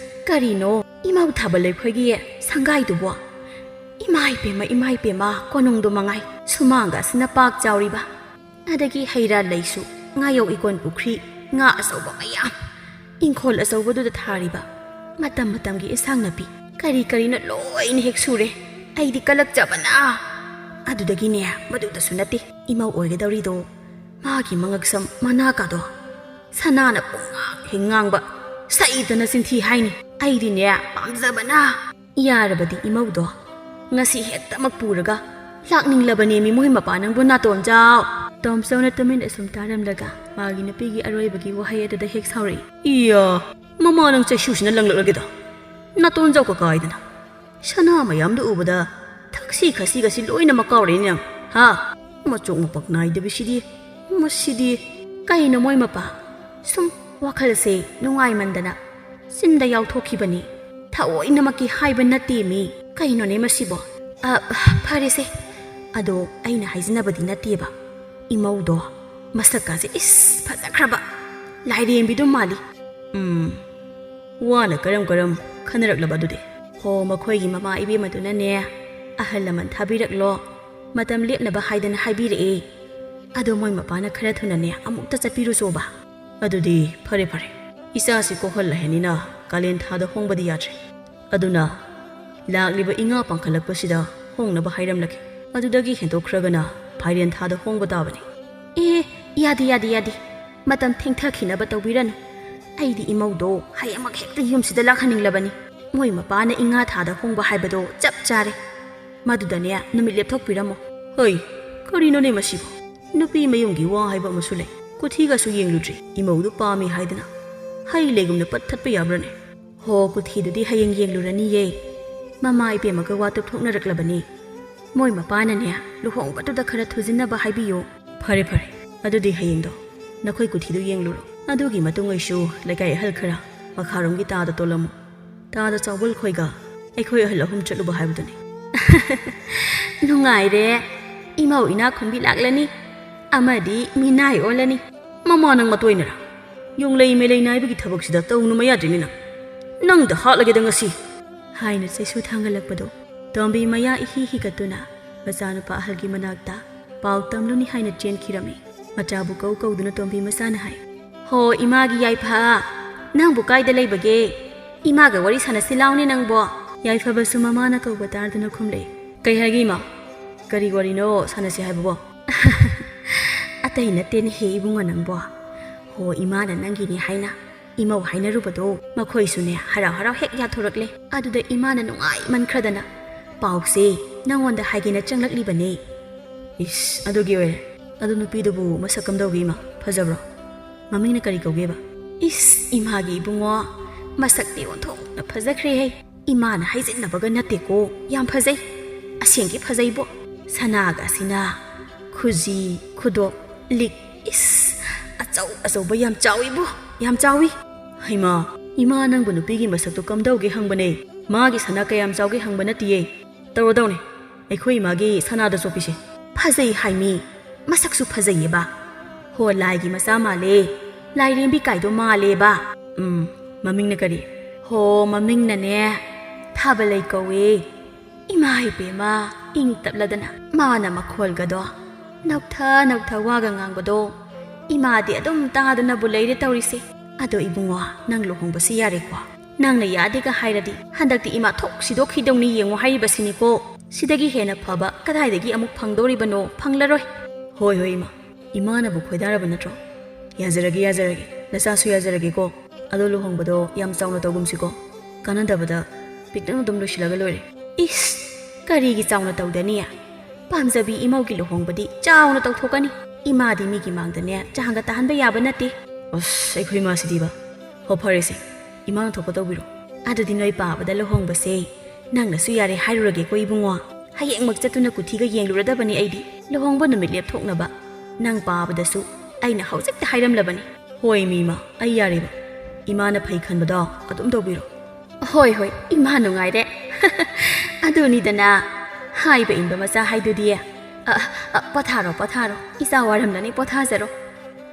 ꯀꯔꯤꯅꯣ ꯏꯃꯧ ꯊꯥꯕ ꯂꯩꯈꯣꯏꯒꯤ ꯁꯪꯒꯥꯏꯗꯨꯕꯣ? ꯏꯃꯥ ꯏꯄꯦꯝꯃ, ꯏꯃꯥ ꯏꯄꯦꯝꯃ, ꯀꯣꯅꯨꯡꯗꯣ ꯃꯉꯥꯏ, ꯁꯨꯃꯥꯡꯒ ꯑꯁꯤꯅ ꯄꯥꯛ ꯆꯥꯎꯔꯤꯕ꯫ ꯑꯗꯒꯤ ꯍꯩ ꯔꯥ ꯂꯩꯁꯨ, ꯉꯥꯌꯣꯛ ꯏꯀꯣꯟ ꯄꯨꯈ꯭ꯔꯤ, ꯉꯥ ꯑꯆꯧꯕ ꯃꯌꯥꯝ, ꯏꯪꯈꯣꯜ ꯑꯆꯧꯕꯗꯨꯗ ꯊꯥꯔꯤꯕ ꯃꯇꯝ ꯃꯇꯝꯒꯤ ꯏꯟꯁꯥꯡ ꯅꯥꯄꯤ, ꯀꯔꯤ ꯀꯔꯤꯅꯣ ꯂꯣꯏꯅ ꯍꯦꯛ ꯁꯨꯔꯦ꯫ ꯑꯩꯗꯤ ꯀꯂꯛꯆꯕꯅ!" ꯑꯗꯨꯗꯒꯤꯅꯦ, ꯃꯗꯨꯗꯁꯨ ꯅꯠꯇꯦ, ꯏꯃꯧ ꯑꯣꯏꯒꯗꯧꯔꯤꯗꯣ, ꯃꯥꯒꯤ ꯃꯉꯛꯁꯝ ꯃꯅꯥꯀꯥꯗꯣ ꯁꯅꯥꯅ ꯄꯨꯡꯉꯥꯡ ꯍꯦꯛ ꯉꯥꯡꯕ, ꯁꯩꯇꯅ ꯆꯤꯟꯊꯤ ꯍꯥꯏꯅꯤ꯫ ꯑꯩꯗꯤꯅꯦ, ꯄꯥꯝꯖꯕꯅ! ꯌꯥꯔꯕꯗꯤ ꯏꯃꯧꯗꯣ ꯉꯁꯤ ꯍꯦꯛꯇꯃꯛ ꯄꯨꯔꯒ ꯂꯥꯛꯅꯤꯡꯂꯕꯅꯦꯃꯤ ꯃꯣꯏ ꯃꯄꯥ ꯅꯪꯕꯨ, ꯅꯥꯇꯣꯟꯖꯥꯎ! ꯇꯣꯝꯆꯧꯅ ꯇꯨꯃꯤꯟ ꯑꯁꯨꯝ ꯇꯥꯔꯝꯂꯒ ꯃꯥꯒꯤ ꯅꯨꯄꯤꯒꯤ ꯑꯔꯣꯏꯕꯒꯤ ꯋꯥꯍꯩ ꯑꯗꯨꯗ ꯍꯦꯛ ꯁꯥꯎꯔꯛꯏ꯫ "ꯏꯌꯥ, ꯃꯃꯥ ꯅꯪ ꯆꯩꯁꯨꯁꯤꯅ ꯂꯪꯂꯛꯂꯒꯦꯗ꯫ ꯅꯥꯇꯣꯟꯖꯥꯎ ꯀꯀꯥꯏꯗꯅ꯫ ꯁꯅꯥ ꯃꯌꯥꯝꯗꯨ ꯎꯕꯗ ꯊꯛꯁꯤ ꯈꯥꯁꯤꯒꯁꯤ ꯂꯣꯏꯅꯃꯛ ꯀꯥꯎꯔꯦꯅꯦ ꯅꯪ, ꯍꯥ? ꯃꯆꯣꯛ ꯃꯄꯛ ꯅꯥꯏꯗꯕꯤꯁꯤꯗꯤ, ꯃꯁꯤꯗꯤ!" ꯀꯩꯅꯣ ꯃꯣꯏ ꯃꯄꯥ? ꯁꯨꯝ ꯋꯥꯈꯜꯁꯦ ꯅꯨꯡꯉꯥꯏꯃꯟꯗꯅ ꯆꯤꯟꯗ ꯌꯥꯎꯊꯣꯛꯈꯤꯕꯅꯤ꯫ ꯊꯑꯣꯏꯅꯃꯛꯀꯤ ꯍꯥꯏꯕ ꯅꯠꯇꯦꯃꯤ꯫ ꯀꯩꯅꯣꯅꯦ ꯃꯁꯤꯕꯣ? ꯑ, ꯐꯔꯦꯁꯦ꯫ ꯑꯗꯣ ꯑꯩꯅ ꯍꯥꯏꯖꯅꯕꯗꯤ ꯅꯠꯇꯦꯕ꯫ ꯏꯃꯧꯗꯣ ꯃꯁꯛꯀꯥꯁꯦ ꯏꯁ ꯐꯖꯈ꯭ꯔꯕ ꯂꯥꯏꯔꯦꯝꯕꯤꯗꯣ ꯃꯥꯜꯂꯤ꯫ ꯎꯝ, ꯋꯥꯅ ꯀꯔꯝ ꯀꯔꯝ ꯈꯟꯅꯔꯛꯂꯕ ꯑꯗꯨꯗꯤ? ꯍꯣ, ꯃꯈꯣꯏꯒꯤ ꯃꯃꯥ ꯏꯕꯦꯝꯃꯗꯨꯅꯅꯦ, ꯑꯍꯜ ꯂꯃꯟ ꯊꯥꯕꯤꯔꯛꯂꯣ, ꯃꯇꯝ ꯂꯦꯞꯅꯕ ꯍꯥꯏꯗꯅ ꯍꯥꯏꯕꯤꯔꯛꯑꯦ꯫ ꯑꯗꯣ ꯃꯣꯏ ꯃꯄꯥꯅ ꯈꯔ ꯊꯨꯅꯅꯦ ꯑꯃꯨꯛꯇ ꯆꯠꯄꯤꯔꯨꯆꯣꯕ꯫ ꯑꯗꯨꯗꯤ ꯐꯔꯦ ꯐꯔꯦ, ꯏꯆꯥꯁꯤ ꯀꯣꯛꯍꯜꯂꯍꯦꯅꯤꯅ ꯀꯥꯂꯦꯟ ꯊꯥꯗ ꯍꯣꯡꯕꯗꯤ ꯌꯥꯗ꯭ꯔꯦ꯫ ꯑꯗꯨꯅ ꯂꯥꯛꯂꯤꯕ ꯏꯉꯥ ꯄꯥꯡꯈꯠꯂꯛꯄꯁꯤꯗ ꯍꯣꯡꯅꯕ ꯍꯥꯏꯔꯝꯂꯒꯦ꯫ ꯑꯗꯨꯗꯒꯤ ꯍꯦꯟꯗꯣꯛꯈ꯭ꯔꯒꯅ ꯐꯥꯏꯔꯦꯟ ꯊꯥꯗ ꯍꯣꯡꯕ ꯇꯥꯕꯅꯤ꯫ ꯑꯦ, ꯌꯥꯗꯦ, ꯌꯥꯗꯦ, ꯌꯥꯗꯦ꯫ ꯃꯇꯝ ꯊꯦꯡꯊꯈꯤꯅꯕ ꯇꯧꯕꯤꯔꯅꯨ꯫ ꯑꯩꯗꯤ ꯏꯃꯧꯗꯣ ꯍꯌꯦꯡꯃꯛ ꯍꯦꯛꯇ ꯌꯨꯝꯁꯤꯗ ꯂꯥꯛꯍꯟꯅꯤꯡꯂꯕꯅꯤ꯫ ꯃꯣꯏ ꯃꯄꯥꯅ ꯏꯉꯥ ꯊꯥꯗ ꯍꯣꯡꯕ ꯍꯥꯏꯕꯗꯣ ꯆꯞ ꯆꯥꯔꯦ꯫ ꯃꯗꯨꯗꯅꯦ ꯅꯨꯃꯤꯠ ꯂꯦꯞꯊꯣꯛꯄꯤꯔꯝꯃꯣ꯫ ꯍꯣꯏ, ꯀꯔꯤꯅꯣꯅꯦ ꯃꯁꯤꯕꯨ? ꯅꯨꯄꯤ ꯃꯌꯨꯝꯒꯤ ꯋꯥ ꯍꯥꯏꯕ ꯑꯃꯁꯨ ꯂꯩ꯫ ꯀꯨꯊꯤꯒꯁꯨ ꯌꯦꯡꯂꯨꯗ꯭ꯔꯤ, ꯏꯃꯧꯗꯨ ꯄꯥꯝꯃꯤ ꯍꯥꯏꯗꯅ꯫ ꯍꯩ ꯂꯩꯒꯨꯝꯅ ꯄꯠ ꯊꯠꯄ ꯌꯥꯕ꯭ꯔꯅꯦ? ꯍꯣ, ꯀꯨꯊꯤꯗꯨꯗꯤ ꯍꯌꯦꯡ ꯌꯦꯡꯂꯨꯔꯅꯤꯌꯦ꯫ ꯃꯃꯥ ꯏꯕꯦꯝꯃꯒ ꯋꯥ ꯇꯨꯞꯊꯣꯛꯅꯔꯛꯂꯕꯅꯤ꯫ ꯃꯣꯏ ꯃꯄꯥꯅꯅꯦ, ꯂꯨꯍꯣꯡꯕꯗꯨꯗ ꯈꯔ ꯊꯨꯖꯤꯟꯅꯕ ꯍꯥꯏꯕꯤꯌꯨ꯫ ꯐꯔꯦ ꯐꯔꯦ, ꯑꯗꯨꯗꯤ ꯍꯌꯦꯡꯗꯣ ꯅꯈꯣꯏ ꯀꯨꯊꯤꯗꯨ ꯌꯦꯡꯂꯨꯔꯣ꯫ ꯑꯗꯨꯒꯤ ꯃꯇꯨꯡ ꯑꯩꯁꯨ ꯂꯩꯀꯥꯏ ꯑꯍꯜ ꯈꯔ ꯃꯈꯥꯔꯣꯝꯒꯤ ꯇꯥꯗ ꯇꯣꯜꯂꯝꯃꯨ꯫ ꯇꯥꯗ ꯆꯥꯎꯕꯜ ꯈꯣꯏꯒ ꯑꯩꯈꯣꯏ ꯑꯍꯜ ꯑꯍꯨꯝ ꯆꯠꯂꯨꯕ ꯍꯥꯏꯕꯗꯨꯅꯤ꯫ ꯅꯨꯡꯉꯥꯏꯔꯦ, ꯏꯃꯧ ꯏꯅꯥꯛ ꯈꯨꯟꯕꯤ ꯂꯥꯛꯂꯅꯤ, ꯑꯃꯗꯤ ꯃꯤꯅꯥꯏ ꯑꯣꯜꯂꯅꯤ꯫ ꯃꯃꯥ, ꯅꯪ ꯃꯇꯣꯏꯅꯔ? ꯌꯨꯝꯂꯩ ꯃꯩꯂꯩ ꯅꯥꯏꯕꯒꯤ ꯊꯕꯛꯁꯤꯗ ꯇꯧꯅꯨ ꯃꯌꯥꯗ꯭ꯔꯤꯅꯤ ꯅꯪ꯫ ꯅꯪꯗ ꯍꯥꯠꯂꯒꯦꯗ ꯉꯁꯤ꯫ ꯍꯥꯏꯅ ꯆꯩꯁꯨ ꯊꯥꯡꯒꯠꯂꯛꯄꯗꯣ ꯇꯣꯝꯕꯤ ꯃꯌꯥ ꯏꯍꯤ ꯍꯤꯒꯠꯇꯨꯅ ꯃꯆꯥꯅꯨꯄꯥ ꯑꯍꯜꯒꯤ ꯃꯅꯥꯛꯇ ꯄꯥꯎ ꯇꯝꯂꯨꯅꯤ ꯍꯥꯏꯅ ꯆꯦꯟꯈꯤꯔꯝꯃꯤ꯫ ꯃꯆꯥꯕꯨ ꯀꯧ ꯀꯧꯗꯨꯅ ꯇꯣꯝꯕꯤ ꯃꯆꯥꯅ ꯍꯥꯏ, "ꯍꯣ, ꯏꯃꯥꯒꯤ ꯌꯥꯏꯐ, ꯅꯪꯕꯨ ꯀꯥꯏꯗ ꯂꯩꯕꯒꯦ? ꯏꯃꯥꯒ ꯋꯥꯔꯤ ꯁꯥꯟꯅꯁꯤ ꯂꯥꯎꯅꯦ ꯅꯪꯕꯣ?" ꯌꯥꯏꯐꯕꯁꯨ ꯃꯃꯥꯅ ꯀꯧꯕ ꯇꯥꯗꯨꯅ ꯈꯨꯝꯂꯛꯏ꯫ "ꯀꯩ ꯍꯥꯏꯒꯦ ꯏꯃꯥ? ꯀꯔꯤ ꯋꯥꯔꯤꯅꯣ ꯁꯥꯟꯅꯁꯤ ꯍꯥꯏꯕꯕꯣ?" "ꯑꯇꯩ ꯅꯠꯇꯦꯅꯦꯍꯦ ꯏꯕꯨꯡꯉꯣ ꯅꯪꯕꯣ꯫ ꯍꯣ, ꯏꯃꯥꯅ ꯅꯪꯒꯤꯅꯤ ꯍꯥꯏꯅ ꯏꯃꯧ ꯍꯥꯏꯅꯔꯨꯕꯗꯣ ꯃꯈꯣꯏꯁꯨꯅꯦ ꯍꯔꯥꯎ ꯍꯔꯥꯎ ꯍꯦꯛ ꯌꯥꯊꯣꯔꯛꯂꯦ꯫ ꯑꯗꯨꯗ ꯏꯃꯥꯅ ꯅꯨꯡꯉꯥꯏꯃꯟꯈ꯭ꯔꯗꯅ ꯄꯥꯎꯁꯦ ꯅꯪꯉꯣꯟꯗ ꯍꯥꯏꯒꯦꯅ ꯆꯪꯂꯛꯂꯤꯕꯅꯦ꯫" "ꯏꯁ, ꯑꯗꯨꯒꯤ ꯑꯣꯏꯔꯦ꯫ ꯑꯗꯨ ꯅꯨꯄꯤꯗꯨꯕꯨ ꯃꯁꯛ ꯀꯝꯗꯧꯒꯦ ꯏꯃꯥ? ꯐꯖꯕ꯭ꯔꯣ? ꯃꯃꯤꯡꯅ ꯀꯔꯤ ꯀꯧꯒꯦꯕ?" "ꯏꯁ, ꯏꯃꯥꯒꯤ ꯏꯕꯨꯡꯉꯣ, ꯃꯁꯛꯇꯤ ꯑꯣꯟꯊꯣꯛꯅ ꯐꯖꯈ꯭ꯔꯦꯍꯦ꯫ ꯏꯃꯥꯅ ꯍꯥꯏꯖꯤꯟꯅꯕꯒ ꯅꯠꯇꯦꯀꯣ, ꯌꯥꯝ ꯐꯖꯩ꯫ ꯑꯁꯦꯡꯒꯤ ꯐꯖꯩꯕꯣ꯫ ꯁꯅꯥꯒ ꯑꯁꯤꯅ ꯈꯨꯖꯤ, ꯈꯨꯗꯣꯞ, ꯂꯤꯛ, ꯏꯁ, ꯑꯆꯧ ꯑꯆꯧꯕ ꯌꯥꯝ ꯆꯥꯎꯏꯕꯣ, ꯌꯥꯝ ꯆꯥꯎꯏ꯫" "ꯍꯩꯃꯥ, ꯏꯃꯥ ꯅꯪꯕꯨ ꯅꯨꯄꯤꯒꯤ ꯃꯁꯛꯇꯣ ꯀꯝꯗꯧꯒꯦ ꯍꯪꯕꯅꯦ, ꯃꯥꯒꯤ ꯁꯅꯥ ꯀꯌꯥꯝ ꯆꯥꯎꯒꯦ ꯍꯪꯕ ꯅꯠꯇꯤꯌꯦ꯫ ꯇꯧꯔꯗꯧꯅꯦ, ꯑꯩꯈꯣꯏ ꯏꯃꯥꯒꯤ ꯁꯅꯥꯗ ꯆꯣꯞꯄꯤꯁꯦ꯫" "ꯐꯖꯩ ꯍꯥꯏꯃꯤ, ꯃꯁꯛꯁꯨ ꯐꯖꯩꯌꯦꯕ꯫ ꯍꯣ, ꯂꯥꯏꯒꯤ ꯃꯆꯥ ꯃꯥꯜꯂꯦ, ꯂꯥꯏꯔꯦꯝꯕꯤ ꯀꯥꯏꯗꯣ ꯃꯥꯜꯂꯦꯕ꯫" "ꯎꯝ, ꯃꯃꯤꯡꯅ ꯀꯔꯤ?" "ꯍꯣ, ꯃꯃꯤꯡꯅꯅꯦ ꯊꯥꯕꯂꯩ ꯀꯧꯋꯦ꯫" ꯏꯃꯥ ꯏꯕꯦꯝꯃ, ꯏꯪ ꯇꯞꯂꯗꯅ ꯃꯥꯅ ꯃꯈꯣꯜꯒꯗꯣ ꯅꯧꯊ ꯅꯧꯊ ꯋꯥꯒ ꯉꯥꯡꯕꯗꯣ ꯏꯃꯥꯗꯤ ꯑꯗꯨꯝ ꯇꯥꯗꯅꯕꯨ ꯂꯩꯔꯦ ꯇꯧꯔꯤꯁꯦ꯫ ꯑꯗꯣ ꯏꯕꯨꯡꯉꯣ, ꯅꯪ ꯂꯨꯍꯣꯡꯕꯁꯤ ꯌꯥꯔꯦꯀꯣ? ꯅꯪꯅ ꯌꯥꯗꯦꯒ ꯍꯥꯏꯔꯗꯤ ꯍꯟꯗꯛꯇꯤ ꯏꯃꯥ ꯊꯣꯛ ꯁꯤꯗꯣꯛꯈꯤꯗꯧꯅꯤ ꯌꯦꯡꯉꯣ ꯍꯥꯏꯔꯤꯕꯁꯤꯅꯤꯀꯣ꯫ ꯁꯤꯗꯒꯤ ꯍꯦꯟꯅ ꯐꯕ ꯀꯗꯥꯏꯗꯒꯤ ꯑꯃꯨꯛ ꯐꯪꯗꯧꯔꯤꯕꯅꯣ? ꯐꯪꯂꯔꯣꯏ꯫ ꯍꯣꯏ, ꯍꯣꯏ, ꯏꯃꯥ꯫ ꯏꯃꯥꯅꯕꯨ ꯈꯣꯏꯗꯥꯔꯕ ꯅꯠꯇ꯭ꯔꯣ? ꯌꯥꯖꯔꯒꯦ, ꯌꯥꯖꯔꯒꯦ꯫ ꯅꯆꯥꯁꯨ ꯌꯥꯖꯔꯒꯦꯀꯣ꯫ ꯑꯗꯣ ꯂꯨꯍꯣꯡꯕꯗꯣ ꯌꯥꯝ ꯆꯥꯎꯅ ꯇꯧꯒꯨꯝꯁꯤꯀꯣ꯫ ꯀꯥꯟꯅꯗꯕꯗ ꯄꯤꯛꯇꯪ ꯑꯗꯨꯝ ꯂꯣꯏꯁꯤꯜꯂꯒ ꯂꯣꯏꯔꯦ꯫ ꯏꯁ! ꯀꯔꯤꯒꯤ ꯆꯥꯎꯅ ꯇꯧꯗꯅꯤ? ꯄꯥꯝꯖꯕꯤ ꯏꯃꯧꯒꯤ ꯂꯨꯍꯣꯡꯕꯗꯤ ꯆꯥꯎꯅ ꯇꯧꯊꯣꯛꯀꯅꯤ꯫ ꯏꯃꯥꯗꯤ ꯃꯤꯒꯤ ꯃꯥꯡꯗꯅꯦ ꯆꯍꯥꯡꯒ ꯇꯥꯍꯟꯕ ꯌꯥꯕ ꯅꯠꯇꯦ꯫ ꯑꯁ, ꯑꯩꯈꯣꯏ ꯏꯃꯥꯁꯤꯗꯤꯕ꯫ ꯍꯣ, ꯐꯔꯦꯁꯦ, ꯏꯃꯥꯅ ꯊꯣꯛꯄ ꯇꯧꯕꯤꯔꯣ꯫ ꯑꯗꯨꯗꯤ ꯅꯣꯏ ꯄꯥꯕꯗ ꯂꯨꯍꯣꯡꯕꯁꯦ ꯅꯪꯅꯁꯨ ꯌꯥꯔꯦ ꯍꯥꯏꯔꯨꯔꯒꯦꯀꯣ ꯏꯕꯨꯡꯉꯣ꯫ ꯍꯌꯦꯡꯃꯛ ꯆꯠꯇꯨꯅ ꯀꯨꯊꯤꯒ ꯌꯦꯡꯂꯨꯔꯗꯕꯅꯤ ꯑꯩꯗꯤ꯫ ꯂꯨꯍꯣꯡꯕ ꯅꯨꯃꯤꯠ ꯂꯦꯞꯊꯣꯛꯅꯕ ꯅꯪ ꯄꯥꯕꯗꯁꯨ ꯑꯩꯅ ꯍꯧꯖꯤꯛꯇ ꯍꯥꯏꯔꯝꯂꯕꯅꯤ꯫ ꯍꯣꯏ ꯃꯤꯃ, ꯑꯩ ꯌꯥꯔꯦꯕ꯫ ꯏꯃꯥꯅ ꯐꯩ ꯈꯟꯕꯗꯣ ꯑꯗꯨꯝ ꯇꯧꯕꯤꯔꯣ꯫ ꯍꯣꯏ ꯍꯣꯏ, ꯏꯃꯥ ꯅꯨꯡꯉꯥꯏꯔꯦ꯫ ꯑꯗꯨꯅꯤꯗꯅ, ꯍꯥꯏꯕ ꯏꯟꯕ ꯃꯆꯥ ꯍꯥꯏꯗꯨꯗꯤ꯫ ꯑ, ꯑ, ꯄꯣꯊꯥꯔꯣ ꯄꯣꯊꯥꯔꯣ, ꯏꯆꯥ ꯋꯥꯔꯝꯂꯅꯤ, ꯄꯣꯊꯥꯖꯔꯣ꯫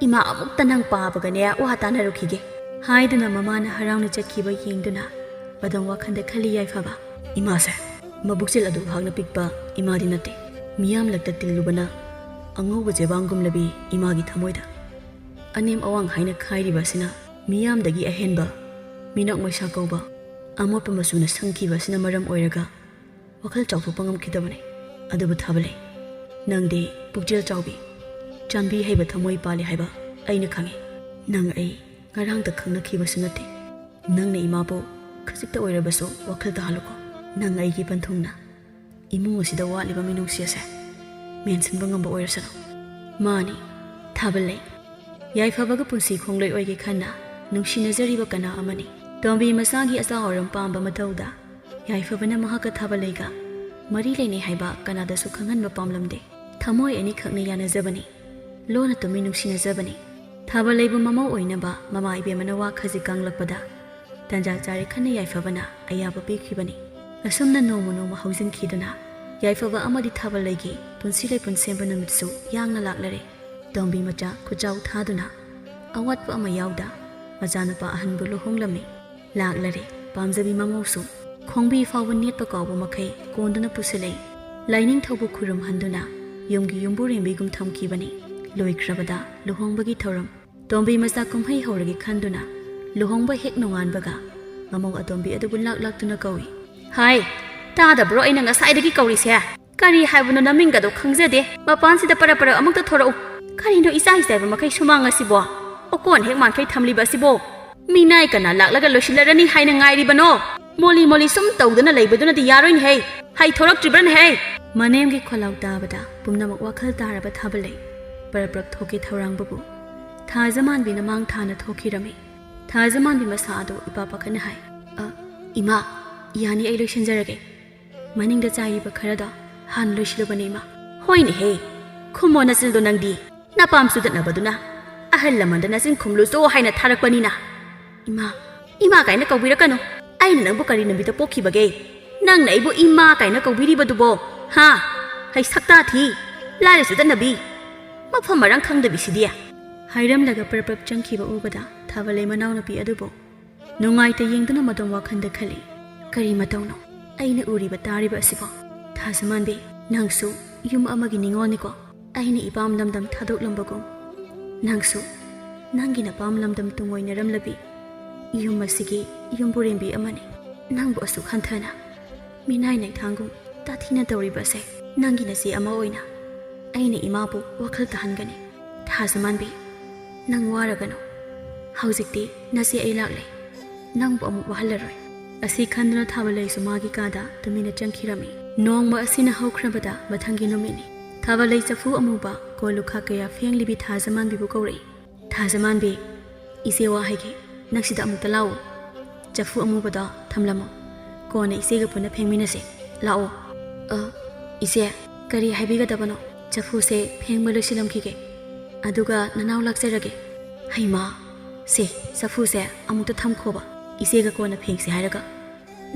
ꯏꯃꯥ ꯑꯃꯨꯛꯇ ꯅꯪ ꯄꯥꯕꯒꯅꯦ ꯋꯥ ꯇꯥꯟꯅꯔꯨꯈꯤꯒꯦ꯫ ꯍꯥꯏꯗꯨꯅ ꯃꯃꯥꯅ ꯍꯔꯥꯎꯅ ꯆꯠꯈꯤꯕ ꯌꯦꯡꯗꯨꯅ ꯑꯗꯨꯝ ꯋꯥꯈꯜꯗ ꯈꯜꯂꯤ ꯌꯥꯏꯐꯕ꯫ ꯏꯃꯥꯁꯦ ꯃꯕꯨꯛꯆꯦꯜ ꯑꯗꯨ ꯍꯥꯛꯅ ꯄꯤꯛꯄ ꯏꯃꯥꯗꯤ ꯅꯠꯇꯦ꯫ ꯃꯤꯌꯥꯝꯂꯛꯇ ꯇꯤꯜꯂꯨꯕꯅ ꯑꯉꯧꯕ ꯖꯦꯕꯥꯡꯒꯨꯝꯂꯕꯤ ꯏꯃꯥꯒꯤ ꯊꯃꯣꯏꯗ ꯑꯅꯦꯝ ꯑꯋꯥꯡ ꯍꯥꯏꯅ ꯈꯥꯏꯔꯤꯕ ꯑꯁꯤꯅ ꯃꯤꯌꯥꯝꯗꯒꯤ ꯑꯍꯦꯟꯕ ꯃꯤꯅꯣꯛ ꯃꯩꯁꯥ ꯀꯧꯕ ꯑꯃꯣꯠꯄ ꯃꯆꯨꯅ ꯁꯪꯈꯤꯕ ꯑꯁꯤꯅ ꯃꯔꯝ ꯑꯣꯏꯔꯒ ꯋꯥꯈꯜ ꯆꯥꯎꯊꯣꯛꯄ ꯉꯝꯈꯤꯗꯕꯅꯤ꯫ ꯑꯗꯨꯕꯨ ꯊꯥꯕꯂꯩ, ꯅꯪꯗꯤ ꯄꯨꯛꯆꯦꯜ ꯆꯥꯎꯕꯤ, ꯆꯥꯟꯕꯤ ꯍꯩꯕ ꯊꯃꯣꯏ ꯄꯥꯜꯂꯤ ꯍꯥꯏꯕ ꯑꯩꯅ ꯈꯪꯏ꯫ ꯅꯪ ꯑꯩ ꯉꯔꯥꯡꯇ ꯈꯪꯅꯈꯤꯕꯁꯨ ꯅꯠꯇꯦ꯫ ꯅꯪꯅ ꯏꯃꯥꯕꯨ ꯈꯖꯤꯛꯇ ꯑꯣꯏꯔꯕꯁꯨ ꯋꯥꯈꯜ ꯇꯥꯍꯜꯂꯨꯀꯣ꯫ ꯅꯪ ꯑꯩꯒꯤ ꯄꯟꯊꯨꯡꯅ ꯏꯃꯨꯡ ꯑꯁꯤꯗ ꯋꯥꯠꯂꯤꯕ ꯃꯤꯅꯨꯡꯁꯤ ꯑꯁꯦ ꯃꯦꯟꯁꯤꯟꯕ ꯉꯝꯕ ꯑꯣꯏꯔꯁꯅꯨ꯫ ꯃꯥꯅꯤ, ꯊꯥꯕꯂꯩ, ꯌꯥꯏꯐꯕꯒ ꯄꯨꯟꯁꯤ ꯈꯣꯡꯂꯣꯏ ꯑꯣꯏꯒꯦ ꯈꯟꯅ ꯅꯨꯡꯁꯤꯅꯖꯔꯤꯕ ꯀꯅꯥ ꯑꯃꯅꯤ꯫ ꯇꯣꯝꯕꯤ ꯃꯆꯥꯒꯤ ꯑꯆꯥ ꯑꯔꯝ ꯄꯥꯝꯕ ꯃꯇꯧꯗ ꯌꯥꯏꯐꯕꯅ ꯃꯍꯥꯛꯀ ꯊꯥꯕꯂꯩꯒ ꯃꯔꯤ ꯂꯩꯅꯩ ꯍꯥꯏꯕ ꯀꯅꯥꯗꯁꯨ ꯈꯪꯍꯟꯕ ꯄꯥꯝꯂꯝꯗꯦ꯫ ꯊꯃꯣꯏ ꯑꯅꯤꯈꯛꯅ ꯌꯥꯅꯖꯕꯅꯤ꯫ ꯂꯣꯟꯅ ꯇꯨꯃꯤꯟ ꯅꯨꯡꯁꯤꯅꯖꯕꯅꯤ꯫ ꯊꯥꯕꯂꯩꯕꯨ ꯃꯃꯧ ꯑꯣꯏꯅꯕ ꯃꯃꯥ ꯏꯕꯦꯝꯃꯅ ꯋꯥ ꯈꯖꯤꯛ ꯉꯥꯡꯂꯛꯄꯗ ꯇꯟꯖꯥ ꯆꯥꯔꯦ ꯈꯟꯅ ꯌꯥꯏꯐꯕꯅ ꯑꯌꯥꯕ ꯄꯤꯈꯤꯕꯅꯤ꯫ ꯑꯁꯨꯝꯅ ꯅꯣꯡꯃ ꯅꯣꯡꯃ ꯍꯧꯖꯤꯟꯈꯤꯗꯨꯅ ꯌꯥꯏꯐꯕ ꯑꯃꯗꯤ ꯊꯥꯕꯂꯩꯒꯤ ꯄꯨꯟꯁꯤ ꯂꯩꯄꯨꯟ ꯁꯦꯝꯕ ꯅꯨꯃꯤꯠꯁꯨ ꯌꯥꯡꯅ ꯂꯥꯛꯂꯔꯦ꯫ ꯇꯣꯝꯕꯤ ꯃꯆꯥ ꯈꯨꯆꯥꯎ ꯊꯥꯗꯨꯅ ꯑꯋꯥꯠꯄ ꯑꯃ ꯌꯥꯎꯗ ꯃꯆꯥꯅꯨꯄꯥ ꯑꯍꯟꯕꯨ ꯂꯨꯍꯣꯡꯂꯝꯃꯤ꯫ ꯂꯥꯛꯂꯔꯦ ꯄꯥꯝꯖꯕꯤ ꯃꯃꯧꯁꯨ꯫ ꯈꯣꯡꯕꯤ ꯐꯥꯎꯕ ꯅꯦꯠꯄ ꯀꯥꯎꯕ ꯃꯈꯩ ꯀꯣꯟꯗꯨꯅ ꯄꯨꯁꯤꯜꯂꯛꯏ꯫ ꯂꯥꯏꯅꯤꯡꯊꯧꯕꯨ ꯈꯨꯔꯨꯝꯍꯟꯗꯨꯅ ꯌꯨꯝꯒꯤ ꯌꯨꯝꯕꯨꯔꯦꯝꯕꯤꯒꯨꯝ ꯊꯝꯈꯤꯕꯅꯤ꯫ ꯂꯣꯏꯈ꯭ꯔꯕꯗ ꯂꯨꯍꯣꯡꯕꯒꯤ ꯊꯧꯔꯝ꯫ ꯇꯣꯝꯕꯤ ꯃꯆꯥ ꯀꯨꯝꯍꯩ ꯍꯧꯔꯒꯦ ꯈꯟꯗꯨꯅ ꯂꯨꯍꯣꯡꯕ ꯍꯦꯛ ꯅꯣꯡꯉꯥꯟꯕꯒ ꯃꯃꯧ ꯑꯇꯣꯝꯕꯤ ꯑꯗꯨꯕꯨ ꯂꯥꯛ ꯂꯥꯛꯇꯨꯅ ꯀꯧꯏ꯫ ꯍꯥꯏ, ꯇꯥꯗꯕ꯭ꯔꯣ ꯑꯩꯅ ꯉꯁꯥꯏꯗꯒꯤ ꯀꯧꯔꯤꯁꯦ? ꯀꯔꯤ ꯍꯥꯏꯕꯅꯣ ꯅꯃꯤꯡꯒꯗꯣ ꯈꯪꯖꯗꯦ꯫ ꯃꯄꯥꯟꯁꯤꯗ ꯄꯔꯞ ꯄꯔꯞ ꯑꯃꯨꯛꯇ ꯊꯣꯔꯛꯎ꯫ ꯀꯔꯤꯅꯣ ꯏꯆꯥꯏ ꯆꯥꯏꯕ ꯃꯈꯩ ꯁꯨꯃꯥꯡ ꯑꯁꯤꯕꯣ? ꯑꯣꯀꯣꯟ ꯍꯦꯛ ꯃꯥꯟꯈꯩ ꯊꯝꯂꯤꯕ ꯑꯁꯤꯕꯣ? ꯃꯤꯅꯥꯏ ꯀꯅꯥ ꯂꯥꯛꯂꯒ ꯂꯣꯏꯁꯤꯜꯂꯔꯅꯤ ꯍꯥꯏꯅ ꯉꯥꯏꯔꯤꯕꯅꯣ? ꯃꯣꯂꯤ ꯃꯣꯂꯤ ꯁꯨꯝ ꯇꯧꯗꯨꯅ ꯂꯩꯕꯗꯨꯅꯗꯤ ꯌꯥꯔꯣꯏꯅꯦꯍꯦ꯫ ꯍꯩ ꯊꯣꯔꯛꯇ꯭ꯔꯤꯕ꯭ꯔꯅꯦꯍꯦ? ꯃꯅꯦꯝꯒꯤ ꯈꯣꯜꯂꯥꯎ ꯇꯥꯕꯗ ꯄꯨꯝꯅꯃꯛ ꯋꯥꯈꯜ ꯇꯥꯔꯕ ꯊꯥꯕꯂꯩ꯫ ꯄꯔꯞ ꯄꯔꯞ ꯊꯣꯛꯀꯦ ꯊꯧꯔꯥꯡꯕꯕꯨ ꯊꯥꯖꯃꯥꯟꯕꯤꯅ ꯃꯥꯡ ꯊꯥꯅ ꯊꯣꯛꯈꯤꯔꯝꯃꯤ꯫ ꯊꯥꯖꯃꯥꯟꯕꯤ ꯃꯁꯥ ꯑꯗꯨ ꯏꯄꯥ ꯄꯥꯈꯠꯅ ꯍꯥꯏ, "ꯑ, ꯏꯃꯥ, ꯌꯥꯅꯤ, ꯑꯩ ꯂꯣꯏꯁꯤꯟꯖꯔꯒꯦ꯫ ꯃꯅꯤꯡꯗ ꯆꯥꯏꯔꯤꯕ ꯈꯔꯗꯣ ꯍꯥꯟꯅ ꯂꯣꯏꯁꯤꯜꯂꯨꯕꯅꯦ, ꯏꯃꯥ"꯫ "ꯍꯣꯏꯅꯦꯍꯦ, ꯈꯨꯝꯃꯣ ꯅꯆꯤꯟꯗꯣ ꯅꯪꯗꯤ꯫ ꯅꯄꯥꯝ ꯆꯨꯗꯠꯅꯕꯗꯨꯅ ꯑꯍꯜ ꯂꯃꯟꯗ ꯅꯆꯤꯟ ꯈꯨꯝꯂꯨꯆꯣ ꯍꯥꯏꯅ ꯊꯥꯔꯛꯄꯅꯤꯅ꯫ ꯏꯃꯥ, ꯏꯃꯥ ꯀꯥꯏꯅ ꯀꯧꯕꯤꯔꯛꯀꯅꯨ꯫ ꯑꯩꯅ ꯅꯪꯕꯨ ꯀꯔꯤ ꯅꯨꯃꯤꯠꯇ ꯄꯣꯛꯈꯤꯕꯒꯦ? ꯅꯪꯅ ꯑꯩꯕꯨ ꯏꯃꯥ ꯀꯥꯏꯅ ꯀꯧꯕꯤꯔꯤꯕꯗꯨꯕꯣ? ꯍꯥ? ꯍꯩ ꯁꯛꯇꯥ ꯊꯤ, ꯂꯥꯏꯔ ꯆꯨꯗꯠꯅꯕꯤ꯫ ꯃꯐꯝ ꯃꯔꯥꯡ ꯈꯪꯗꯕꯤꯁꯤꯗꯤ"꯫ ꯍꯥꯏꯔꯝꯂꯒ ꯄꯔꯞ ꯄꯔꯞ ꯆꯪꯈꯤꯕ ꯎꯕꯗ ꯊꯥꯕꯂꯩ ꯃꯅꯥꯎꯅꯨꯄꯤ ꯑꯗꯨꯕꯨ ꯅꯨꯡꯉꯥꯏꯇ ꯌꯦꯡꯗꯨꯅ ꯃꯗꯣꯝ ꯋꯥꯈꯜꯗ ꯈꯜꯂꯤ, "ꯀꯔꯤ ꯃꯇꯧꯅꯣ ꯑꯩꯅ ꯎꯔꯤꯕ ꯇꯥꯔꯤꯕ ꯑꯁꯤꯕꯣ? ꯊꯥꯖꯃꯥꯟꯕꯤ, ꯅꯪꯁꯨ ꯌꯨꯝ ꯑꯃꯒꯤ ꯅꯤꯉꯣꯜꯅꯤꯀꯣ꯫ ꯑꯩꯅ ꯏꯄꯥꯝ ꯂꯝꯗꯝ ꯊꯥꯗꯣꯛꯂꯝꯕꯒꯨꯝ ꯅꯪꯁꯨ ꯅꯪꯒꯤ ꯅꯄꯥꯝ ꯂꯝꯗꯝ ꯇꯨꯡꯑꯣꯏꯅꯔꯝꯂꯕꯤ ꯌꯨꯝ ꯑꯁꯤꯒꯤ ꯌꯨꯝꯕꯨꯔꯦꯝꯕꯤ ꯑꯃꯅꯤ꯫ ꯅꯪꯕꯨ ꯑꯁꯨꯛ ꯍꯟꯊꯅ ꯃꯤꯅꯥꯏ ꯅꯩꯊꯥꯡꯒꯨꯝ ꯇꯥꯊꯤꯅ ꯇꯧꯔꯤꯕꯁꯦ ꯅꯪꯒꯤ ꯅꯆꯦ ꯑꯃ ꯑꯣꯏꯅ ꯑꯩꯅ ꯏꯃꯥꯕꯨ ꯋꯥꯈꯜ ꯇꯥꯍꯟꯒꯅꯤ꯫ ꯊꯥꯖꯃꯥꯟꯕꯤ, ꯅꯪ ꯋꯥꯔꯒꯅꯨ꯫ ꯍꯧꯖꯤꯛꯇꯤ ꯅꯆꯦ ꯑꯩ ꯂꯥꯛꯂꯦ꯫ ꯅꯪꯕꯨ ꯑꯃꯨꯛ ꯋꯥꯍꯜꯂꯔꯣꯏ"꯫ ꯑꯁꯤ ꯈꯟꯗꯨꯅ ꯊꯥꯕꯂꯩꯁꯨ ꯃꯥꯒꯤ ꯀꯥꯗ ꯇꯨꯃꯤꯟꯅ ꯆꯪꯈꯤꯔꯝꯃꯤ꯫ ꯅꯣꯡꯃ ꯑꯁꯤꯅ ꯍꯧꯈ꯭ꯔꯕꯗ ꯃꯊꯪꯒꯤ ꯅꯨꯃꯤꯠꯅꯤ꯫ ꯊꯥꯕꯂꯩ ꯆꯐꯨ ꯑꯃꯨꯕ ꯀꯣꯜ ꯂꯨꯈꯥꯛ ꯀꯌꯥ ꯐꯦꯡꯂꯤꯕꯤ ꯊꯥꯖꯃꯥꯟꯕꯤꯕꯨ ꯀꯧꯔꯛꯏ꯫ "ꯊꯥꯖꯃꯥꯟꯕꯤ, ꯏꯆꯦ ꯋꯥ ꯍꯥꯏꯒꯦ, ꯅꯪ ꯁꯤꯗ ꯑꯃꯨꯛꯇ ꯂꯥꯛꯎ꯫ ꯆꯐꯨ ꯑꯃꯨꯕꯗꯣ ꯊꯝꯂꯝꯃꯣ, ꯀꯣꯟꯅ ꯏꯆꯦꯒ ꯄꯨꯟꯅ ꯐꯦꯡꯃꯤꯟꯅꯁꯦ꯫ ꯂꯥꯛꯑꯣ"꯫ "ꯑ, ꯏꯆꯦ, ꯀꯔꯤ ꯍꯥꯏꯕꯤꯒꯗꯕꯅꯣ? ꯆꯐꯨꯁꯦ ꯐꯦꯡꯕ ꯂꯣꯏꯁꯤꯜꯂꯝꯈꯤꯒꯦ, ꯑꯗꯨꯒ ꯅꯅꯥꯎ ꯂꯥꯛꯆꯔꯒꯦ"꯫ "ꯍꯩꯃꯥ, ꯁꯦ, ꯆꯐꯨꯁꯦ ꯑꯃꯨꯛꯇ ꯊꯝꯈꯣꯕ, ꯏꯆꯦꯒ ꯀꯣꯟꯅ ꯐꯦꯡꯁꯦ ꯍꯥꯏꯔꯒ꯫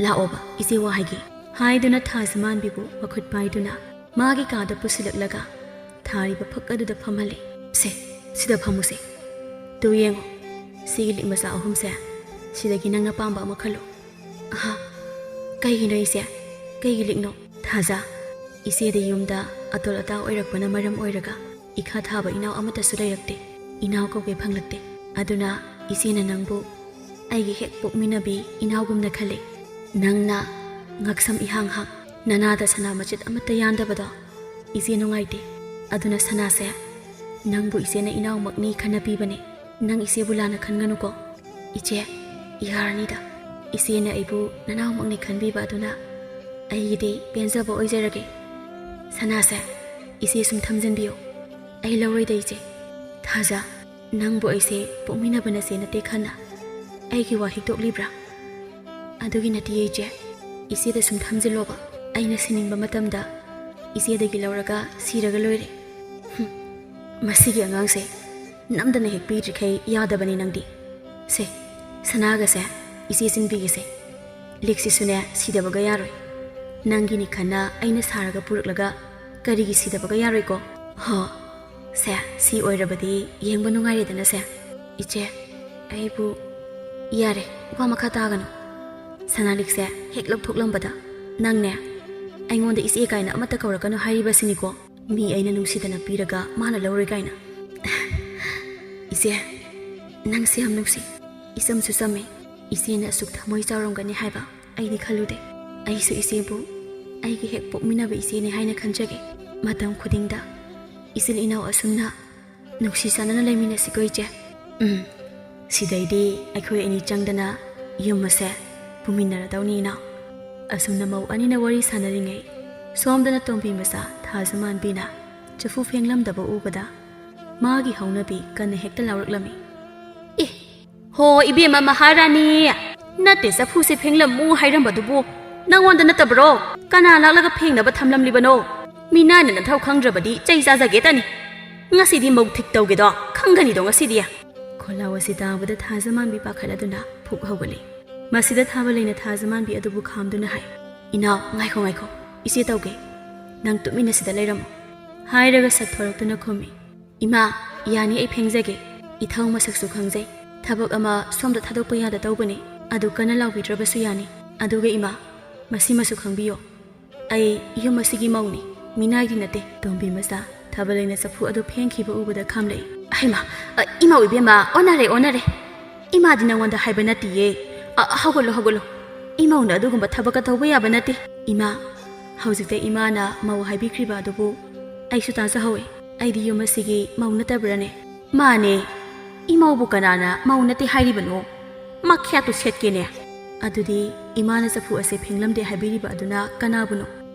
ꯂꯥꯛꯑꯣꯕ, ꯏꯆꯦ ꯋꯥ ꯍꯥꯏꯒꯦ"꯫ ꯍꯥꯏꯗꯨꯅ ꯊꯥꯖꯃꯥꯟꯕꯤꯕꯨ ꯃꯈꯨꯠ ꯄꯥꯏꯗꯨꯅ ꯃꯥꯒꯤ ꯀꯥꯗ ꯄꯨꯁꯤꯜꯂꯛꯂꯒ ꯊꯥꯔꯤꯕ ꯐꯛ ꯑꯗꯨꯗ ꯐꯝꯍꯜꯂꯦ꯫ "ꯁꯦ, ꯁꯤꯗ ꯐꯝꯃꯨꯁꯦ꯫ ꯇꯨ ꯌꯦꯡꯉꯣ, ꯁꯤꯒꯤ ꯂꯤꯛ ꯃꯆꯥ ꯑꯍꯨꯝꯁꯦ, ꯁꯤꯗꯒꯤ ꯅꯪꯅ ꯄꯥꯝꯕ ꯑꯃ ꯈꯜꯂꯣ"꯫ "ꯑꯍꯥ, ꯀꯩꯒꯤꯅꯣ ꯏꯆꯦ? ꯀꯩꯒꯤ ꯂꯤꯛꯅꯣ?" "ꯊꯥꯖ, ꯏꯆꯦꯗꯤ ꯌꯨꯝꯗ ꯑꯇꯣꯜ ꯑꯇꯥ ꯑꯣꯏꯔꯛꯄꯅ ꯃꯔꯝ ꯑꯣꯏꯔꯒ ꯏꯈꯥ ꯊꯥꯕ ꯏꯅꯥꯎ ꯑꯃꯠꯇꯁꯨ ꯂꯩꯔꯛꯇꯦ꯫ ꯏꯅꯥꯎ ꯀꯧꯒꯦ ꯐꯪꯂꯛꯇꯦ꯫ ꯑꯗꯨꯅ ꯏꯆꯦꯅ ꯅꯪꯕꯨ ꯑꯩꯒꯤ ꯍꯦꯛ ꯄꯣꯛꯃꯤꯟꯅꯕꯤ ꯏꯅꯥꯎꯒꯨꯝꯅ ꯈꯜꯂꯤ꯫ ꯅꯪꯅ ꯉꯛꯁꯝ ꯏꯍꯥꯡ ꯍꯥꯡ, ꯅꯅꯥꯗ ꯁꯅꯥ ꯃꯆꯦꯠ ꯑꯃꯠꯇ ꯌꯥꯟꯗꯕꯗꯣ ꯏꯆꯦ ꯅꯨꯡꯉꯥꯏꯇꯦ꯫ ꯑꯗꯨꯅ ꯁꯅꯥꯁꯦ, ꯅꯪꯕꯨ ꯏꯆꯦꯅ ꯏꯅꯥꯎꯃꯛꯅꯤ ꯈꯟꯅ ꯄꯤꯕꯅꯦ꯫ ꯅꯪ ꯏꯆꯦꯕꯨ ꯂꯥꯟꯅ ꯈꯟꯒꯅꯨꯀꯣ"꯫ "ꯏꯆꯦ, ꯌꯥꯔꯅꯤꯗ꯫ ꯏꯆꯦꯅ ꯑꯩꯕꯨ ꯅꯅꯥꯎꯃꯛꯅꯤ ꯈꯟꯕꯤꯕ ꯑꯗꯨꯅ ꯑꯩꯒꯤꯗꯤ ꯄꯦꯟꯖꯕ ꯑꯣꯏꯖꯔꯒꯦ꯫ ꯁꯅꯥꯁꯦ ꯏꯆꯦ ꯁꯨꯝ ꯊꯝꯖꯟꯕꯤꯌꯨ"꯫ ꯑꯩ ꯂꯧꯔꯣꯏꯗ, ꯏꯆꯦ꯫ ꯊꯥꯖ, ꯅꯪꯕꯨ ꯑꯩꯁꯦ ꯄꯣꯛꯃꯤꯟꯅꯕ ꯅꯆꯦ ꯅꯠꯇꯦ ꯈꯟꯅ ꯑꯩꯒꯤ ꯋꯥ ꯍꯤꯛꯇꯣꯛꯂꯤꯕ꯭ꯔꯥ? ꯑꯗꯨꯒꯤ ꯅꯠꯇꯦ, ꯏꯆꯦ꯫ ꯏꯆꯦꯗ ꯁꯨꯝ ꯊꯝꯖꯤꯜꯂꯣꯕ꯫ ꯑꯩꯅ ꯁꯤꯅꯤꯡꯕ ꯃꯇꯝꯗ ꯏꯆꯦꯗꯒꯤ ꯂꯧꯔꯒ ꯁꯤꯔꯒ ꯂꯣꯏꯔꯦ꯫ ꯍꯨꯝ, ꯃꯁꯤꯒꯤ ꯑꯉꯥꯡꯁꯦ ꯅꯝꯗꯅ ꯍꯦꯛ ꯄꯤꯗ꯭ꯔꯤꯈꯩ ꯌꯥꯗꯕꯅꯤ ꯅꯪꯗꯤ꯫ ꯁꯦ, ꯁꯅꯥꯒꯁꯦ ꯏꯆꯦ ꯆꯤꯟꯕꯤꯒꯦꯁꯦ꯫ ꯂꯤꯛꯁꯤꯁꯨꯅꯦ, ꯁꯤꯗꯕꯒ ꯌꯥꯔꯣꯏ꯫ ꯅꯪꯒꯤꯅꯤ ꯈꯟꯅ ꯑꯩꯅ ꯁꯥꯔꯒ ꯄꯨꯔꯛꯂꯒ ꯀꯔꯤꯒꯤ ꯁꯤꯗꯕꯒ ꯌꯥꯔꯣꯏꯀꯣ? ꯍꯣ, ꯁꯦ, ꯁꯤ ꯑꯣꯏꯔꯕꯗꯤ ꯌꯦꯡꯕ ꯅꯨꯡꯉꯥꯏꯔꯦꯗꯅ ꯁꯦ꯫ ꯏꯆꯦ, ꯑꯩꯕꯨ ꯌꯥꯔꯦ, ꯋꯥ ꯃꯈꯥ ꯇꯥꯒꯅꯨ꯫ ꯁꯅꯥꯂꯤꯛꯁꯦ ꯍꯦꯛ ꯂꯧꯊꯣꯛꯂꯝꯕꯗ, "ꯅꯪꯅꯦ, ꯑꯩꯉꯣꯟꯗ ꯏꯆꯦ ꯀꯥꯏꯅ ꯑꯃꯠꯇ ꯀꯧꯔꯛꯀꯅꯨ ꯍꯥꯏꯔꯤꯕꯁꯤꯅꯤꯀꯣ꯫ ꯃꯤ ꯑꯩꯅ ꯅꯨꯡꯁꯤꯗꯅ ꯄꯤꯔꯒ ꯃꯥꯅ ꯂꯧꯔꯣꯏ ꯀꯥꯏꯅ꯫" "ꯏꯆꯦ, ꯅꯪꯁꯦ ꯌꯥꯝ ꯅꯨꯡꯁꯤ꯫ ꯏꯆꯝꯁꯨ ꯆꯝꯃꯤ꯫ ꯏꯆꯦꯅ ꯑꯁꯨꯛ ꯊꯃꯣꯏ ꯆꯥꯎꯔꯝꯒꯅꯤ ꯍꯥꯏꯕ ꯑꯩꯗꯤ ꯈꯜꯂꯨꯗꯦ꯫ ꯑꯩꯁꯨ ꯏꯆꯦꯕꯨ ꯑꯩꯒꯤ ꯍꯦꯛ ꯄꯣꯛꯃꯤꯟꯅꯕ ꯏꯆꯦꯅꯤ ꯍꯥꯏꯅ ꯈꯟꯖꯒꯦ꯫ ꯃꯇꯝ ꯈꯨꯗꯤꯡꯗ ꯏꯆꯤꯜ ꯏꯅꯥꯎ ꯑꯁꯨꯝꯅ ꯅꯨꯡꯁꯤ ꯆꯥꯟꯅꯅ ꯂꯩꯃꯤꯟꯅꯁꯤꯀꯣ, ꯏꯆꯦ꯫" "ꯎꯝ, ꯁꯤꯗꯩꯗꯤ ꯑꯩꯈꯣꯏ ꯑꯅꯤ ꯆꯪꯗꯅ ꯌꯨꯝ ꯑꯁꯦ ꯄꯨꯃꯤꯟꯅꯔꯗꯧꯅꯤ, ꯏꯅꯥꯎ꯫" ꯑꯁꯨꯝꯅ ꯃꯧ ꯑꯅꯤꯅ ꯋꯥꯔꯤ ꯁꯥꯟꯅꯔꯤꯉꯩ, ꯁꯣꯝꯗꯅ ꯇꯣꯝꯕꯤ ꯃꯆꯥ ꯊꯥꯖꯃꯥꯟꯕꯤꯅ ꯆꯐꯨ ꯐꯦꯡꯂꯝꯗꯕ ꯎꯕꯗ, ꯃꯥꯒꯤ ꯍꯧꯅꯕꯤ ꯀꯟꯅ ꯍꯦꯛꯇ ꯂꯥꯎꯔꯛꯂꯝꯃꯤ꯫ "ꯑꯦ, ꯍꯣ, ꯏꯕꯦꯝꯃ ꯃꯍꯥꯔꯥꯅꯤ, ꯅꯠꯇꯦ, ꯆꯐꯨꯁꯦ ꯐꯦꯡꯂꯝꯃꯨ ꯍꯥꯏꯔꯝꯕꯗꯨꯕꯨ ꯅꯪꯉꯣꯟꯗ ꯅꯠꯇꯕ꯭ꯔꯣ? ꯀꯅꯥ ꯂꯥꯛꯂꯒ ꯐꯦꯡꯅꯕ ꯊꯝꯂꯝꯂꯤꯕꯅꯣ? ꯃꯤꯅꯥꯏꯅ ꯅꯊꯧ ꯈꯪꯗ꯭ꯔꯕꯗꯤ ꯆꯩ ꯆꯥꯖꯒꯦ ꯇꯅꯤ꯫ ꯉꯁꯤꯗꯤ ꯃꯧ ꯊꯤꯛ ꯇꯧꯒꯦꯗꯣ ꯈꯪꯒꯅꯤꯗꯣ ꯉꯁꯤꯗꯤ꯫" ꯈꯣꯜꯂꯥꯎ ꯑꯁꯤ ꯇꯥꯕꯗ ꯊꯥꯖꯃꯥꯟꯕꯤ ꯄꯥꯈꯠꯂꯗꯨꯅ ꯐꯨꯛ ꯍꯧꯒꯠꯂꯤ꯫ ꯃꯁꯤꯗ ꯊꯥꯕ ꯂꯩꯅ ꯊꯥꯖꯃꯥꯟꯕꯤ ꯑꯗꯨꯕꯨ ꯈꯥꯝꯗꯨꯅ ꯍꯥꯏ, "ꯏꯅꯥꯎ, ꯉꯥꯏꯈꯣ, ꯉꯥꯏꯈꯣ, ꯏꯆꯦ ꯇꯧꯒꯦ꯫ ꯅꯪ ꯇꯨꯃꯤꯟꯅ ꯁꯤꯗ ꯂꯩꯔꯝꯃꯨ꯫" ꯍꯥꯏꯔꯒ ꯁꯠ ꯊꯣꯔꯛꯇꯨꯅ ꯈꯨꯝꯃꯤ, "ꯏꯃꯥ, ꯌꯥꯅꯤ, ꯑꯩ ꯐꯦꯡꯖꯒꯦ꯫ ꯏꯊꯧ ꯃꯁꯛꯁꯨ ꯈꯪꯖꯩ꯫ ꯊꯕꯛ ꯑꯃ ꯁꯣꯝꯗ ꯊꯥꯗꯣꯛꯄ ꯌꯥꯗ ꯇꯧꯕꯅꯤ꯫ ꯑꯗꯨ ꯀꯟꯅ ꯂꯥꯎꯕꯤꯗ꯭ꯔꯕꯁꯨ ꯌꯥꯅꯤ꯫ ꯑꯗꯨꯒ ꯏꯃꯥ, ꯃꯁꯤꯃꯁꯨ ꯈꯪꯕꯤꯌꯣ꯫ ꯑꯩ ꯌꯨꯝ ꯑꯁꯤꯒꯤ ꯃꯧꯅꯤ, ꯃꯤꯅꯥꯏꯗꯤ ꯅꯠꯇꯦ꯫" ꯇꯣꯝꯕꯤ ꯃꯆꯥ, ꯊꯥꯕ ꯂꯩꯅ ꯆꯐꯨ ꯑꯗꯨ ꯐꯦꯡꯈꯤꯕ ꯎꯕꯗ ꯈꯥꯝꯂꯛꯏ꯫ "ꯍꯩꯃꯥ, ꯑ, ꯏꯃꯥ ꯑꯣꯏꯕꯦꯝꯃ, ꯑꯣꯟꯅꯔꯦ, ꯑꯣꯟꯅꯔꯦ꯫ ꯏꯃꯥꯗꯤ ꯅꯉꯣꯟꯗ ꯍꯥꯏꯕ ꯅꯠꯇꯤꯌꯦ꯫ ꯑ, ꯍꯧꯒꯠꯂꯣ, ꯍꯧꯒꯠꯂꯣ꯫ ꯏꯃꯧꯅ ꯑꯗꯨꯒꯨꯝꯕ ꯊꯕꯛꯀ ꯇꯧꯕ ꯌꯥꯕ ꯅꯠꯇꯦ꯫" "ꯏꯃꯥ, ꯍꯧꯖꯤꯛꯇ ꯏꯃꯥꯅ ꯃꯧ ꯍꯥꯏꯕꯤꯈ꯭ꯔꯤꯕ ꯑꯗꯨꯕꯨ ꯑꯩꯁꯨ ꯇꯥꯖꯍꯧꯋꯦ꯫ ꯑꯩꯗꯤ ꯌꯨꯝ ꯑꯁꯤꯒꯤ ꯃꯧ ꯅꯠꯇꯕ꯭ꯔꯥꯅꯦ?" "ꯃꯥꯅꯦ, ꯏꯃꯧꯕꯨ ꯀꯅꯥꯅ ꯃꯧ ꯅꯠꯇꯦ ꯍꯥꯏꯔꯤꯕꯅꯣ? ꯃꯈ꯭ꯌꯥꯠꯇꯨ ꯁꯦꯠꯀꯦꯅꯦ꯫" "ꯑꯗꯨꯗꯤ ꯏꯃꯥꯅ ꯆꯐꯨ ꯑꯁꯦ ꯐꯦꯡꯂꯝꯗꯦ ꯍꯥꯏꯕꯤꯔꯤꯕ ꯑꯗꯨꯅ ꯀꯅꯥꯕꯨꯅꯣ?"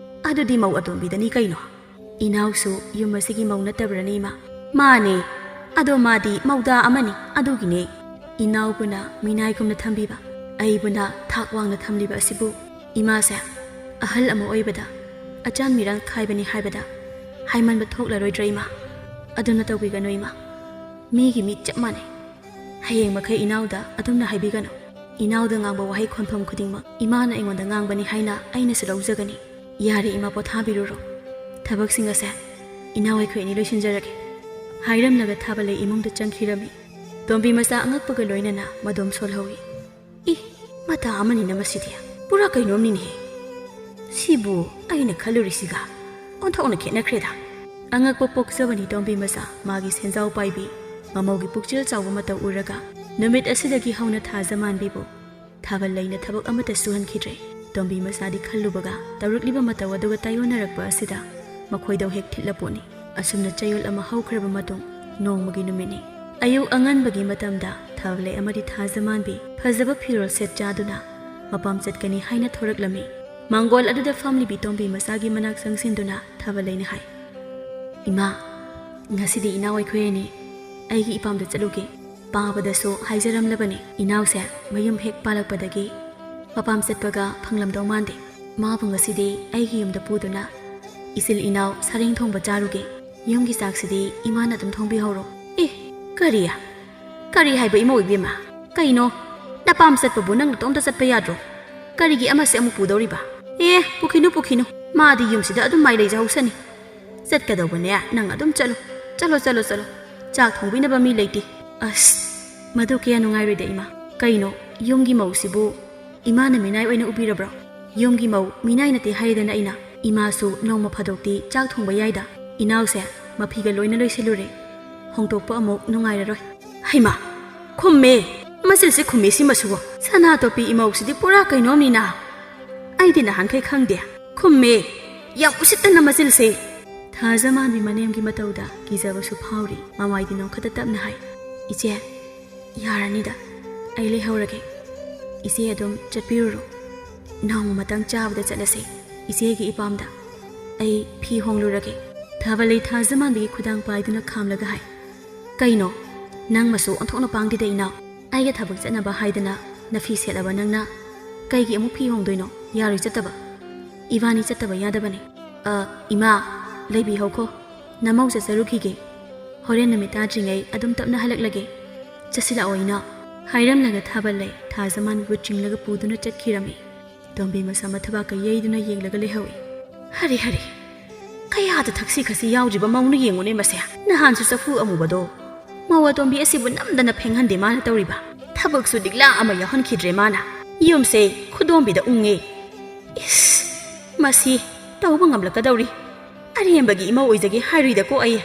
"ꯑꯗꯨꯗꯤ ꯃꯧ ꯑꯇꯣꯝꯕꯤꯗꯅꯤ ꯀꯩꯅꯣ꯫" "ꯏꯅꯥꯎꯁꯨ ꯌꯨꯝ ꯑꯁꯤꯒꯤ ꯃꯧ ꯅꯠꯇꯕ꯭ꯔꯅꯦ, ꯏꯃꯥ?" "ꯃꯥꯅꯦ, ꯑꯗꯣ ꯃꯥꯗꯤ ꯃꯧꯗꯥ ꯑꯃꯅꯤ, ꯑꯗꯨꯒꯤꯅꯦ꯫ ꯏꯅꯥꯎꯕꯨꯅ ꯃꯤꯅꯥꯏꯒꯨꯝꯅ ꯊꯝꯕꯤꯕ, ꯑꯩꯕꯨꯅ ꯊꯥꯛ ꯋꯥꯡꯅ ꯊꯝꯂꯤꯕ ꯑꯁꯤꯕꯨ ꯏꯃꯥꯁꯦ ꯑꯍꯜ ꯑꯃ ꯑꯣꯏꯕꯗ ꯑꯆꯥꯟ ꯃꯤꯔꯥꯟ ꯈꯥꯏꯕꯅꯤ ꯍꯥꯏꯕꯗ ꯍꯥꯏꯃꯟꯕ ꯊꯣꯛꯂꯔꯣꯏꯗ꯭ꯔꯥ, ꯏꯃꯥ? ꯑꯗꯨꯝꯅ ꯇꯧꯕꯤꯒꯅꯨ, ꯏꯃꯥ꯫ ꯃꯤꯒꯤ ꯃꯤ ꯆꯞ ꯃꯥꯟꯅꯩ꯫ ꯍꯌꯦꯡ ꯃꯈꯩ ꯏꯅꯥꯎꯗ ꯑꯗꯨꯝꯅ ꯍꯥꯏꯕꯤꯒꯅꯨ꯫ ꯏꯅꯥꯎꯗ ꯉꯥꯡꯕ ꯋꯥꯍꯩ ꯈꯣꯟꯐꯝ ꯈꯨꯗꯤꯡꯃꯛ ꯏꯃꯥꯅ ꯑꯩꯉꯣꯟꯗ ꯉꯥꯡꯕꯅꯤ ꯍꯥꯏꯅ ꯑꯩꯅꯁꯨ ꯂꯧꯖꯒꯅꯤ꯫ ꯌꯥꯔꯦ, ꯏꯃꯥ, ꯄꯣꯊꯥꯕꯤꯔꯨꯔꯣ꯫ ꯊꯕꯛꯁꯤꯡ ꯑꯁꯦ ꯏꯅꯥꯎ ꯑꯩꯈꯣꯏ ꯑꯅꯤ ꯂꯣꯏꯁꯤꯟꯖꯔꯒꯦ꯫" ꯍꯥꯏꯔꯝꯂꯒ ꯊꯥꯕꯂꯩ ꯏꯃꯨꯡꯗ ꯆꯪꯈꯤꯔꯝꯃꯤ꯫ ꯇꯣꯝꯕꯤ ꯃꯆꯥ ꯑꯉꯛꯄꯒ ꯂꯣꯏꯅꯅ ꯃꯗꯣꯝ ꯁꯣꯜꯍꯧꯏ꯫ "ꯏ, ꯃꯇꯥ ꯑꯃꯅꯤꯅ ꯃꯁꯤꯗꯤ꯫ ꯄꯨꯔꯥ ꯀꯩꯅꯣꯝꯅꯤꯅꯦꯍꯦ꯫ ꯁꯤꯕꯨ ꯑꯩꯅ ꯈꯜꯂꯨꯔꯤꯁꯤꯒ ꯑꯣꯟꯊꯣꯛꯅ ꯈꯦꯠꯅꯈ꯭ꯔꯦꯗ꯫" ꯑꯉꯛꯄ ꯄꯣꯛꯆꯕꯅꯤ ꯇꯣꯝꯕꯤ ꯃꯆꯥ, ꯃꯥꯒꯤ ꯁꯦꯟꯖꯥꯎ ꯄꯥꯏꯕꯤ, ꯃꯃꯧꯒꯤ ꯄꯨꯛꯆꯦꯜ ꯆꯥꯎꯕ ꯃꯇꯧ ꯎꯔꯒ꯫ ꯅꯨꯃꯤꯠ ꯑꯁꯤꯗꯒꯤ ꯍꯧꯅ ꯊꯥꯖꯃꯥꯟꯕꯤꯕꯨ ꯊꯥꯕꯜ ꯂꯩꯅ ꯊꯕꯛ ꯑꯃꯠꯇ ꯁꯨꯍꯟꯈꯤꯗ꯭ꯔꯦ꯫ ꯇꯣꯝꯕꯤ ꯃꯆꯥꯗꯤ ꯈꯜꯂꯨꯕꯒ ꯇꯧꯔꯛꯂꯤꯕ ꯃꯇꯧ ꯑꯗꯨꯒ ꯇꯥꯏꯑꯣꯟꯅꯔꯛꯄ ꯑꯁꯤꯗ ꯃꯈꯣꯏꯗ ꯍꯦꯛ ꯊꯤꯠꯂꯄꯣꯠꯅꯤ꯫ ꯑꯁꯨꯝꯅ ꯆꯌꯣꯜ ꯑꯃ ꯍꯧꯈ꯭ꯔꯕ ꯃꯇꯨꯡ, ꯅꯣꯡꯃꯒꯤ ꯅꯨꯃꯤꯠꯅꯤ꯫ ꯑꯌꯨꯛ ꯑꯉꯟꯕꯒꯤ ꯃꯇꯝꯗ ꯊꯥꯕꯂꯩ ꯑꯃꯗꯤ ꯊꯥꯖꯃꯥꯟꯕꯤ ꯐꯖꯕ ꯐꯤꯔꯣꯜ ꯁꯦꯠ ꯆꯥꯗꯨꯅ ꯃꯄꯥꯝ ꯆꯠꯀꯅꯤ ꯍꯥꯏꯅ ꯊꯣꯔꯛꯂꯝꯃꯤ꯫ ꯃꯥꯡꯒꯣꯜ ꯑꯗꯨꯗ ꯐꯝꯂꯤꯕꯤ ꯇꯣꯝꯕꯤ ꯃꯆꯥꯒꯤ ꯃꯅꯥꯛ ꯆꯪꯁꯤꯟꯗꯨꯅ ꯊꯥꯕꯂꯩꯅ ꯍꯥꯏ, "ꯏꯃꯥ, ꯉꯁꯤꯗꯤ ꯏꯅꯥꯎ ꯑꯩꯈꯣꯏ ꯑꯅꯤ ꯑꯩꯒꯤ ꯏꯄꯥꯝꯗ ꯆꯠꯂꯨꯒꯦ꯫ ꯄꯥꯕꯗꯁꯨ ꯍꯥꯏꯖꯔꯝꯂꯕꯅꯤ, ꯏꯅꯥꯎꯁꯦ ꯃꯌꯨꯝ ꯍꯦꯛ ꯄꯥꯜꯂꯛꯄꯗꯒꯤ ꯃꯄꯥꯝ ꯆꯠꯄꯒ ꯐꯪꯂꯝꯗꯧ ꯃꯥꯟꯗꯦ꯫ ꯃꯥꯕꯨ ꯉꯁꯤꯗꯤ ꯑꯩꯒꯤ ꯌꯨꯝꯗ ꯄꯨꯗꯨꯅ ꯏꯆꯤꯜ ꯏꯅꯥꯎ ꯁꯔꯦꯡ ꯊꯣꯡꯕ ꯆꯥꯔꯨꯒꯦ꯫ ꯌꯨꯝꯒꯤ ꯆꯥꯛꯁꯤꯗꯤ ꯏꯃꯥꯅ ꯑꯗꯨꯝ ꯊꯣꯡꯕꯤꯍꯧꯔꯣ꯫" "ꯑꯦ, ꯀꯔꯤ? ꯀꯔꯤ ꯍꯥꯏꯕ ꯏꯃꯧ ꯏꯕꯦꯝꯃ? ꯀꯩꯅꯣ? ꯅꯄꯥꯝ ꯆꯠꯄꯕꯨ ꯅꯪ ꯅꯇꯣꯝꯇ ꯆꯠꯄ ꯌꯥꯗ꯭ꯔꯣ? ꯀꯔꯤꯒꯤ ꯑꯃꯁꯦ ꯑꯃꯨꯛ ꯄꯨꯗꯧꯔꯤꯕ? ꯑꯦ, ꯄꯨꯈꯤꯅꯨ, ꯄꯨꯈꯤꯅꯨ꯫ ꯃꯥꯗꯤ ꯌꯨꯝꯁꯤꯗ ꯑꯗꯨꯝ ꯃꯥꯏ ꯂꯩꯖꯍꯧꯁꯅꯤ꯫ ꯆꯠꯀꯗꯧꯕꯅꯦ, ꯅꯪ ꯑꯗꯨꯝ ꯆꯠꯂꯨ꯫ ꯆꯠꯂꯣ, ꯆꯠꯂꯣ, ꯆꯠꯂꯣ꯫ ꯆꯥꯛ ꯊꯣꯡꯕꯤꯅꯕ ꯃꯤ ꯂꯩꯇꯦ꯫" "ꯑꯁ, ꯃꯗꯨ ꯀꯌꯥ ꯅꯨꯡꯉꯥꯏꯔꯣꯏꯗ, ꯏꯃꯥ꯫ ꯀꯩꯅꯣ, ꯌꯨꯝꯒꯤ ꯃꯧꯁꯤꯕꯨ ꯏꯃꯥꯅ ꯃꯤꯅꯥꯏ ꯑꯣꯏꯅ ꯎꯕꯤꯔꯕ꯭ꯔꯣ? ꯌꯨꯝꯒꯤ ꯃꯧ ꯃꯤꯅꯥꯏ ꯅꯠꯇꯦ ꯍꯥꯏꯔꯦꯗꯅ ꯑꯩꯅ꯫ ꯏꯃꯥꯁꯨ ꯅꯣꯡꯃ ꯐꯥꯗꯣꯛꯇꯤ ꯆꯥꯛ ꯊꯣꯡꯕ ꯌꯥꯏꯗ꯫" ꯏꯅꯥꯎꯁꯦ ꯃꯐꯤꯒ ꯂꯣꯏꯅ ꯂꯣꯏꯁꯤꯜꯂꯨꯔꯦ꯫ ꯍꯣꯡꯗꯣꯛꯄ ꯑꯃꯨꯛ ꯅꯨꯡꯉꯥꯏꯔꯔꯣꯏ꯫ ꯍꯩꯃꯥ! ꯈꯨꯝꯃꯦ! ꯃꯆꯤꯜꯁꯤ ꯈꯨꯝꯃꯦ ꯁꯤꯃꯁꯨ꯫ ꯁꯅꯥꯇꯣꯞꯄꯤ ꯏꯃꯧꯁꯤꯗꯤ ꯄꯨꯔꯥ ꯀꯩꯅꯣꯝꯅꯤꯅ꯫ ꯑꯩꯗꯤ ꯅꯍꯥꯟꯈꯩ ꯈꯪꯗꯦ꯫ ꯈꯨꯝꯃꯦ! ꯌꯥꯝ ꯎꯁꯤꯠꯇꯅ ꯃꯆꯤꯜꯁꯦ꯫ ꯊꯥꯖꯃꯥꯟꯕꯤ ꯃꯅꯦꯝꯒꯤ ꯃꯇꯧꯗ ꯀꯤꯖꯕꯁꯨ ꯐꯥꯎꯔꯤ꯫ ꯃꯃꯥꯏꯗꯤ ꯅꯣꯡꯈꯠꯇ ꯇꯞꯅ ꯍꯥꯏ, "ꯏꯆꯦ, ꯌꯥꯔꯅꯤꯗ, ꯑꯩ ꯂꯩꯍꯧꯔꯒꯦ꯫ ꯏꯆꯦ ꯑꯗꯨꯝ ꯆꯠꯄꯤꯔꯨꯔꯣ꯫ ꯅꯣꯡꯃ ꯃꯇꯥꯡ ꯆꯥꯕꯗ ꯆꯠꯂꯁꯦ, ꯏꯆꯦꯒꯤ ꯏꯄꯥꯝꯗ꯫" ꯑꯩ ꯐꯤ ꯍꯣꯡꯂꯨꯔꯒꯦ꯫ ꯊꯥꯕꯂꯩ ꯊꯥꯖꯃꯥꯟꯕꯤꯒꯤ ꯈꯨꯗꯥꯡ ꯄꯥꯏꯗꯨꯅ ꯈꯥꯝꯂꯒ ꯍꯥꯏ, "ꯀꯩꯅꯣ? ꯅꯪ ꯃꯁꯨ ꯑꯣꯟꯊꯣꯛꯅ ꯄꯥꯡꯗꯦꯗ ꯏꯅꯥꯎ꯫ ꯑꯩꯒ ꯊꯕꯛ ꯆꯠꯅꯕ ꯍꯥꯏꯗꯅ ꯅꯐꯤ ꯁꯦꯠꯂꯕ ꯅꯪꯅ ꯀꯩꯒꯤ ꯑꯃꯨꯛ ꯐꯤ ꯍꯣꯡꯗꯣꯏꯅꯣ? ꯌꯥꯔꯣꯏ ꯆꯠꯇꯕ꯫ ꯏꯕꯥꯅꯤ ꯆꯠꯇꯕ ꯌꯥꯗꯕꯅꯦ꯫ ꯑ, ꯏꯃꯥ, ꯂꯩꯕꯤꯍꯧꯈꯣ꯫ ꯅꯃꯧ ꯆꯠꯆꯔꯨꯈꯤꯒꯦ꯫ ꯍꯣꯔꯦꯟ ꯅꯨꯃꯤꯠ ꯇꯥꯗ꯭ꯔꯤꯉꯩ ꯑꯗꯨꯝ ꯇꯞꯅ ꯍꯜꯂꯛꯂꯒꯦ꯫ ꯆꯠꯁꯤꯜꯂꯛꯑꯣ ꯏꯅꯥꯎ꯫" ꯍꯥꯏꯔꯝꯂꯒ ꯊꯥꯕꯂꯩ ꯊꯥꯖꯃꯥꯟꯕꯤꯕꯨ ꯆꯤꯡꯂꯒ ꯄꯨꯗꯨꯅ ꯆꯠꯈꯤꯔꯝꯃꯤ꯫ ꯇꯣꯝꯕꯤ ꯃꯁꯥ ꯃꯊꯕꯥꯛꯀ ꯌꯩꯗꯨꯅ ꯌꯦꯡꯂꯒ ꯂꯩꯍꯧꯏ꯫ "ꯍꯔꯦ, ꯍꯔꯦ, ꯀꯌꯥꯗ ꯊꯛꯁꯤ ꯈꯥꯁꯤ ꯌꯥꯎꯗ꯭ꯔꯤꯕ ꯃꯧꯅ ꯌꯦꯡꯉꯨꯅꯦ ꯃꯁꯦ꯫ ꯅꯍꯥꯟꯁꯨ ꯆꯐꯨ ꯑꯃꯨꯕꯗꯣ ꯃꯧ ꯑꯇꯣꯝꯕꯤ ꯑꯁꯤꯕꯨ ꯅꯝꯗꯅ ꯐꯦꯡꯍꯟꯗꯦ ꯃꯥꯅ ꯇꯧꯔꯤꯕ꯫ ꯊꯕꯛꯁꯨ ꯂꯤꯛꯂꯥ ꯑꯃ ꯌꯥꯎꯍꯟꯈꯤꯗ꯭ꯔꯦ ꯃꯥꯅ꯫ ꯌꯨꯝꯁꯦ ꯈꯨꯗꯣꯝꯕꯤꯗ ꯎꯪꯉꯦ꯫ ꯏꯁ, ꯃꯁꯤ ꯇꯧꯕ ꯉꯝꯂꯛꯀꯗꯧꯔꯤ꯫ ꯑꯔꯦꯝꯕꯒꯤ ꯏꯃꯧ ꯑꯣꯏꯖꯒꯦ ꯍꯥꯏꯔꯨꯏꯗꯀꯣ ꯑꯩ꯫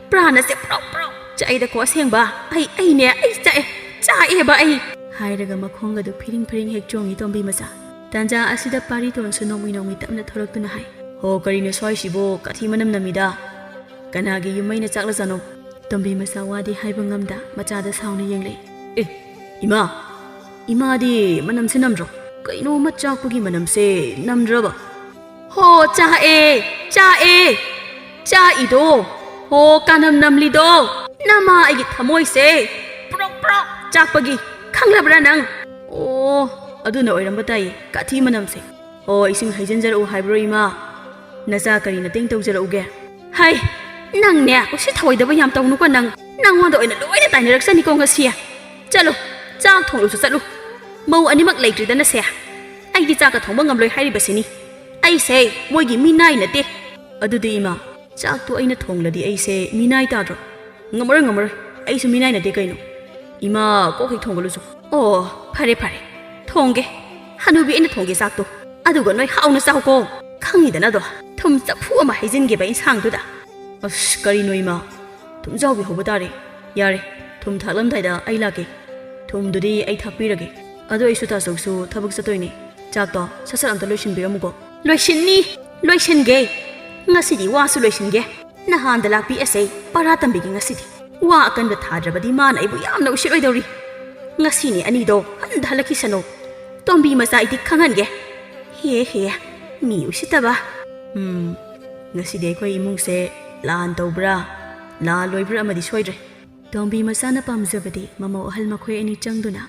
ꯄ꯭ꯔꯥꯟ ꯑꯁꯦ ꯄ꯭ꯔꯣꯛ ꯄ꯭ꯔꯣꯛ ꯆꯥꯛꯏꯗꯀꯣ ꯑꯁꯦꯡꯕ꯫ ꯑꯩ, ꯑꯩꯅꯦ, ꯑꯩ ꯆꯥꯛꯑꯦ, ꯆꯥꯛꯑꯦꯕ ꯑꯩ꯫" ꯍꯥꯏꯔꯒ ꯃꯈꯣꯡꯒꯗꯨ ꯐꯤꯔꯤꯡ ꯐꯤꯔꯤꯡ ꯍꯦꯛ ꯆꯣꯡꯉꯤ ꯇꯣꯝꯕꯤ ꯃꯆꯥ꯫ ꯇꯥꯟꯖꯥ ꯑꯁꯤꯗ ꯄꯥꯔꯤꯇꯣꯟꯁꯨ ꯅꯣꯡꯃꯩ ꯅꯣꯡꯃꯩ ꯇꯞꯅ ꯊꯣꯛꯂꯛꯇꯨꯅ ꯍꯥꯏ, "ꯍꯣ, ꯀꯔꯤꯅꯣ ꯁ꯭ꯋꯥꯏꯁꯤꯕꯨ? ꯀꯥꯊꯤ ꯃꯅꯝ ꯅꯝꯃꯤꯗ꯫ ꯀꯅꯥꯒꯤ ꯌꯨꯝꯃꯩꯅ ꯆꯥꯛꯂꯖꯥꯠꯅꯣ?" ꯇꯣꯝꯕꯤ ꯃꯆꯥ ꯋꯥꯗꯤ ꯍꯥꯏꯕ ꯉꯝꯗ ꯃꯆꯥꯗ ꯁꯥꯎꯅ ꯌꯦꯡꯂꯛꯏ꯫ "ꯑꯦ, ꯏꯃꯥ, ꯏꯃꯥꯗꯤ ꯃꯅꯝꯁꯦ ꯅꯝꯗ꯭ꯔꯣ? ꯀꯩꯅꯣꯝꯃ ꯆꯥꯛꯄꯒꯤ ꯃꯅꯝꯁꯦ ꯅꯝꯗ꯭ꯔꯕ?" "ꯍꯣ, ꯆꯥꯛꯑꯦ, ꯆꯥꯛꯑꯦ, ꯆꯥꯛꯏꯗꯣ꯫ ꯍꯣ, ꯀꯥꯅꯝ ꯅꯝꯂꯤꯗꯣ꯫ ꯅꯃꯥ ꯑꯩꯒꯤ ꯊꯃꯣꯏꯁꯦ ꯄ꯭ꯔꯣꯛ ꯄ꯭ꯔꯣꯛ ꯆꯥꯛꯄꯒꯤ, ꯈꯪꯂꯕ꯭ꯔꯥ ꯅꯪ?" "ꯑꯣ, ꯑꯗꯨꯅ ꯑꯣꯏꯔꯝꯕ ꯇꯥꯏꯌꯦ, ꯀꯥꯊꯤ ꯃꯅꯝꯁꯦ꯫ ꯑꯣ, ꯏꯁꯤꯡ ꯍꯩꯖꯤꯟꯖꯔꯛꯎ ꯍꯥꯏꯕ꯭ꯔꯣ ꯏꯃꯥ? ꯅꯆꯥ ꯀꯔꯤ ꯅꯇꯦꯡ ꯇꯧꯖꯔꯛꯎꯒꯦ?" "ꯍꯩ, ꯅꯪꯅꯦ, ꯎꯁꯤꯠ ꯊꯑꯣꯏꯗꯕ ꯌꯥꯝ ꯇꯧꯅꯨꯀꯣ ꯅꯪ꯫ ꯅꯪꯉꯣꯟꯗ ꯑꯣꯏꯅ ꯂꯣꯏꯅ ꯇꯥꯏꯅꯔꯛꯆꯅꯤꯀꯣ ꯉꯁꯤ꯫ ꯆꯠꯂꯨ, ꯆꯥꯛ ꯊꯣꯡꯂꯨꯁꯨ ꯆꯠꯂꯨ꯫ ꯃꯧ ꯑꯅꯤꯃꯛ ꯂꯩꯇ꯭ꯔꯤꯗꯅꯁꯦ꯫ ꯑꯩꯗꯤ ꯆꯥꯛꯀ ꯊꯣꯡꯕ ꯉꯝꯂꯣꯏ ꯍꯥꯏꯔꯤꯕꯁꯤꯅꯤ꯫ ꯑꯩꯁꯦ ꯃꯣꯏꯒꯤ ꯃꯤꯅꯥꯏ ꯅꯠꯇꯦ꯫" "ꯑꯗꯨꯗꯤ ꯏꯃꯥ, ꯆꯥꯛꯇꯣ ꯑꯩꯅ ꯊꯣꯡꯂꯗꯤ ꯑꯩꯁꯦ ꯃꯤꯅꯥꯏ ꯇꯥꯗ꯭ꯔꯣ?" "ꯉꯝꯃꯔꯣꯏ, ꯉꯝꯃꯔꯣꯏ꯫ ꯑꯩꯁꯨ ꯃꯤꯅꯥꯏ ꯅꯠꯇꯦ ꯀꯩꯅꯣ꯫ ꯏꯃꯥ, ꯀꯣꯛ ꯍꯦꯛ ꯊꯣꯡꯒꯠꯂꯨꯆꯣ꯫" "ꯑꯣ, ꯐꯔꯦ, ꯐꯔꯦ꯫ ꯊꯣꯡꯒꯦ꯫ ꯍꯅꯨꯕꯤ, ꯑꯩꯅ ꯊꯣꯡꯒꯦ ꯆꯥꯛꯇꯣ꯫ ꯑꯗꯨꯒ ꯅꯣꯏ ꯍꯥꯎꯅ ꯆꯥꯎꯀꯣ꯫ ꯈꯪꯉꯤꯗꯅ ꯑꯗꯣ, ꯊꯨꯝ ꯆꯐꯨ ꯑꯃ ꯍꯩꯖꯤꯟꯒꯦꯕ ꯏꯟꯁꯥꯡꯗꯨꯗ꯫" "ꯑꯁ, ꯀꯔꯤꯅꯣ ꯏꯃꯥ? ꯊꯨꯝꯖꯥꯎꯕꯤ ꯍꯧꯕ ꯇꯥꯔꯦ꯫ ꯌꯥꯔꯦ, ꯊꯨꯝ ꯊꯥꯛꯂꯝꯗꯥꯏꯗ ꯑꯩ ꯂꯥꯛꯀꯦ꯫ ꯊꯨꯝꯗꯨꯗꯤ ꯑꯩ ꯊꯥꯛꯄꯤꯔꯒꯦ꯫ ꯑꯗꯣ ꯑꯩꯁꯨ ꯇꯥꯆꯧꯁꯨ ꯊꯕꯛ ꯆꯠꯇꯣꯏꯅꯦ꯫ ꯆꯥꯛꯇꯣ ꯁꯠ ꯁꯠ ꯑꯝꯇ ꯂꯣꯏꯁꯤꯟꯕꯤꯔꯝꯃꯨꯀꯣ꯫" "ꯂꯣꯏꯁꯤꯟꯅꯤ, ꯂꯣꯏꯁꯤꯟꯒꯦ꯫ ꯉꯁꯤꯗꯤ ꯋꯥꯁꯨ ꯂꯣꯏꯁꯤꯟꯒꯦ꯫ ꯅꯍꯥꯟꯗ ꯂꯥꯛꯄꯤ ꯑꯁꯦ ꯄꯔꯥ ꯇꯝꯕꯤꯒꯦ ꯉꯁꯤꯗꯤ꯫ ꯋꯥ ꯑꯀꯟꯕ ꯊꯥꯗ꯭ꯔꯕꯗꯤ ꯃꯥꯅ ꯑꯩꯕꯨ ꯌꯥꯝꯅ ꯎꯁꯤꯠꯂꯣꯏꯗꯧꯔꯤ꯫ ꯉꯁꯤꯅꯦ ꯑꯅꯤꯗꯣ ꯍꯟꯗ ꯍꯜꯂꯛꯈꯤꯁꯅꯨ꯫ ꯇꯣꯝꯕꯤ ꯃꯆꯥ ꯑꯩꯗꯤ ꯈꯪꯍꯟꯒꯦ꯫ ꯍꯦ ꯍꯦ, ꯃꯤ ꯎꯁꯤꯠꯇꯕ꯫" "ꯎꯝ, "ꯉꯁꯤꯗꯤ ꯑꯩꯈꯣꯏ ꯏꯃꯨꯡꯁꯦ ꯂꯥꯟ ꯇꯧꯕ꯭ꯔꯥ, ꯂꯥꯟ ꯂꯣꯏꯕ꯭ꯔꯥ ꯑꯃꯗꯤ ꯁꯣꯏꯗ꯭ꯔꯦ"꯫ ꯇꯣꯝꯕꯤ ꯃꯆꯥꯅ ꯄꯥꯝꯖꯕꯗꯤ ꯃꯃꯧ ꯑꯍꯜ ꯃꯈꯣꯏ ꯑꯅꯤ ꯆꯪꯗꯨꯅ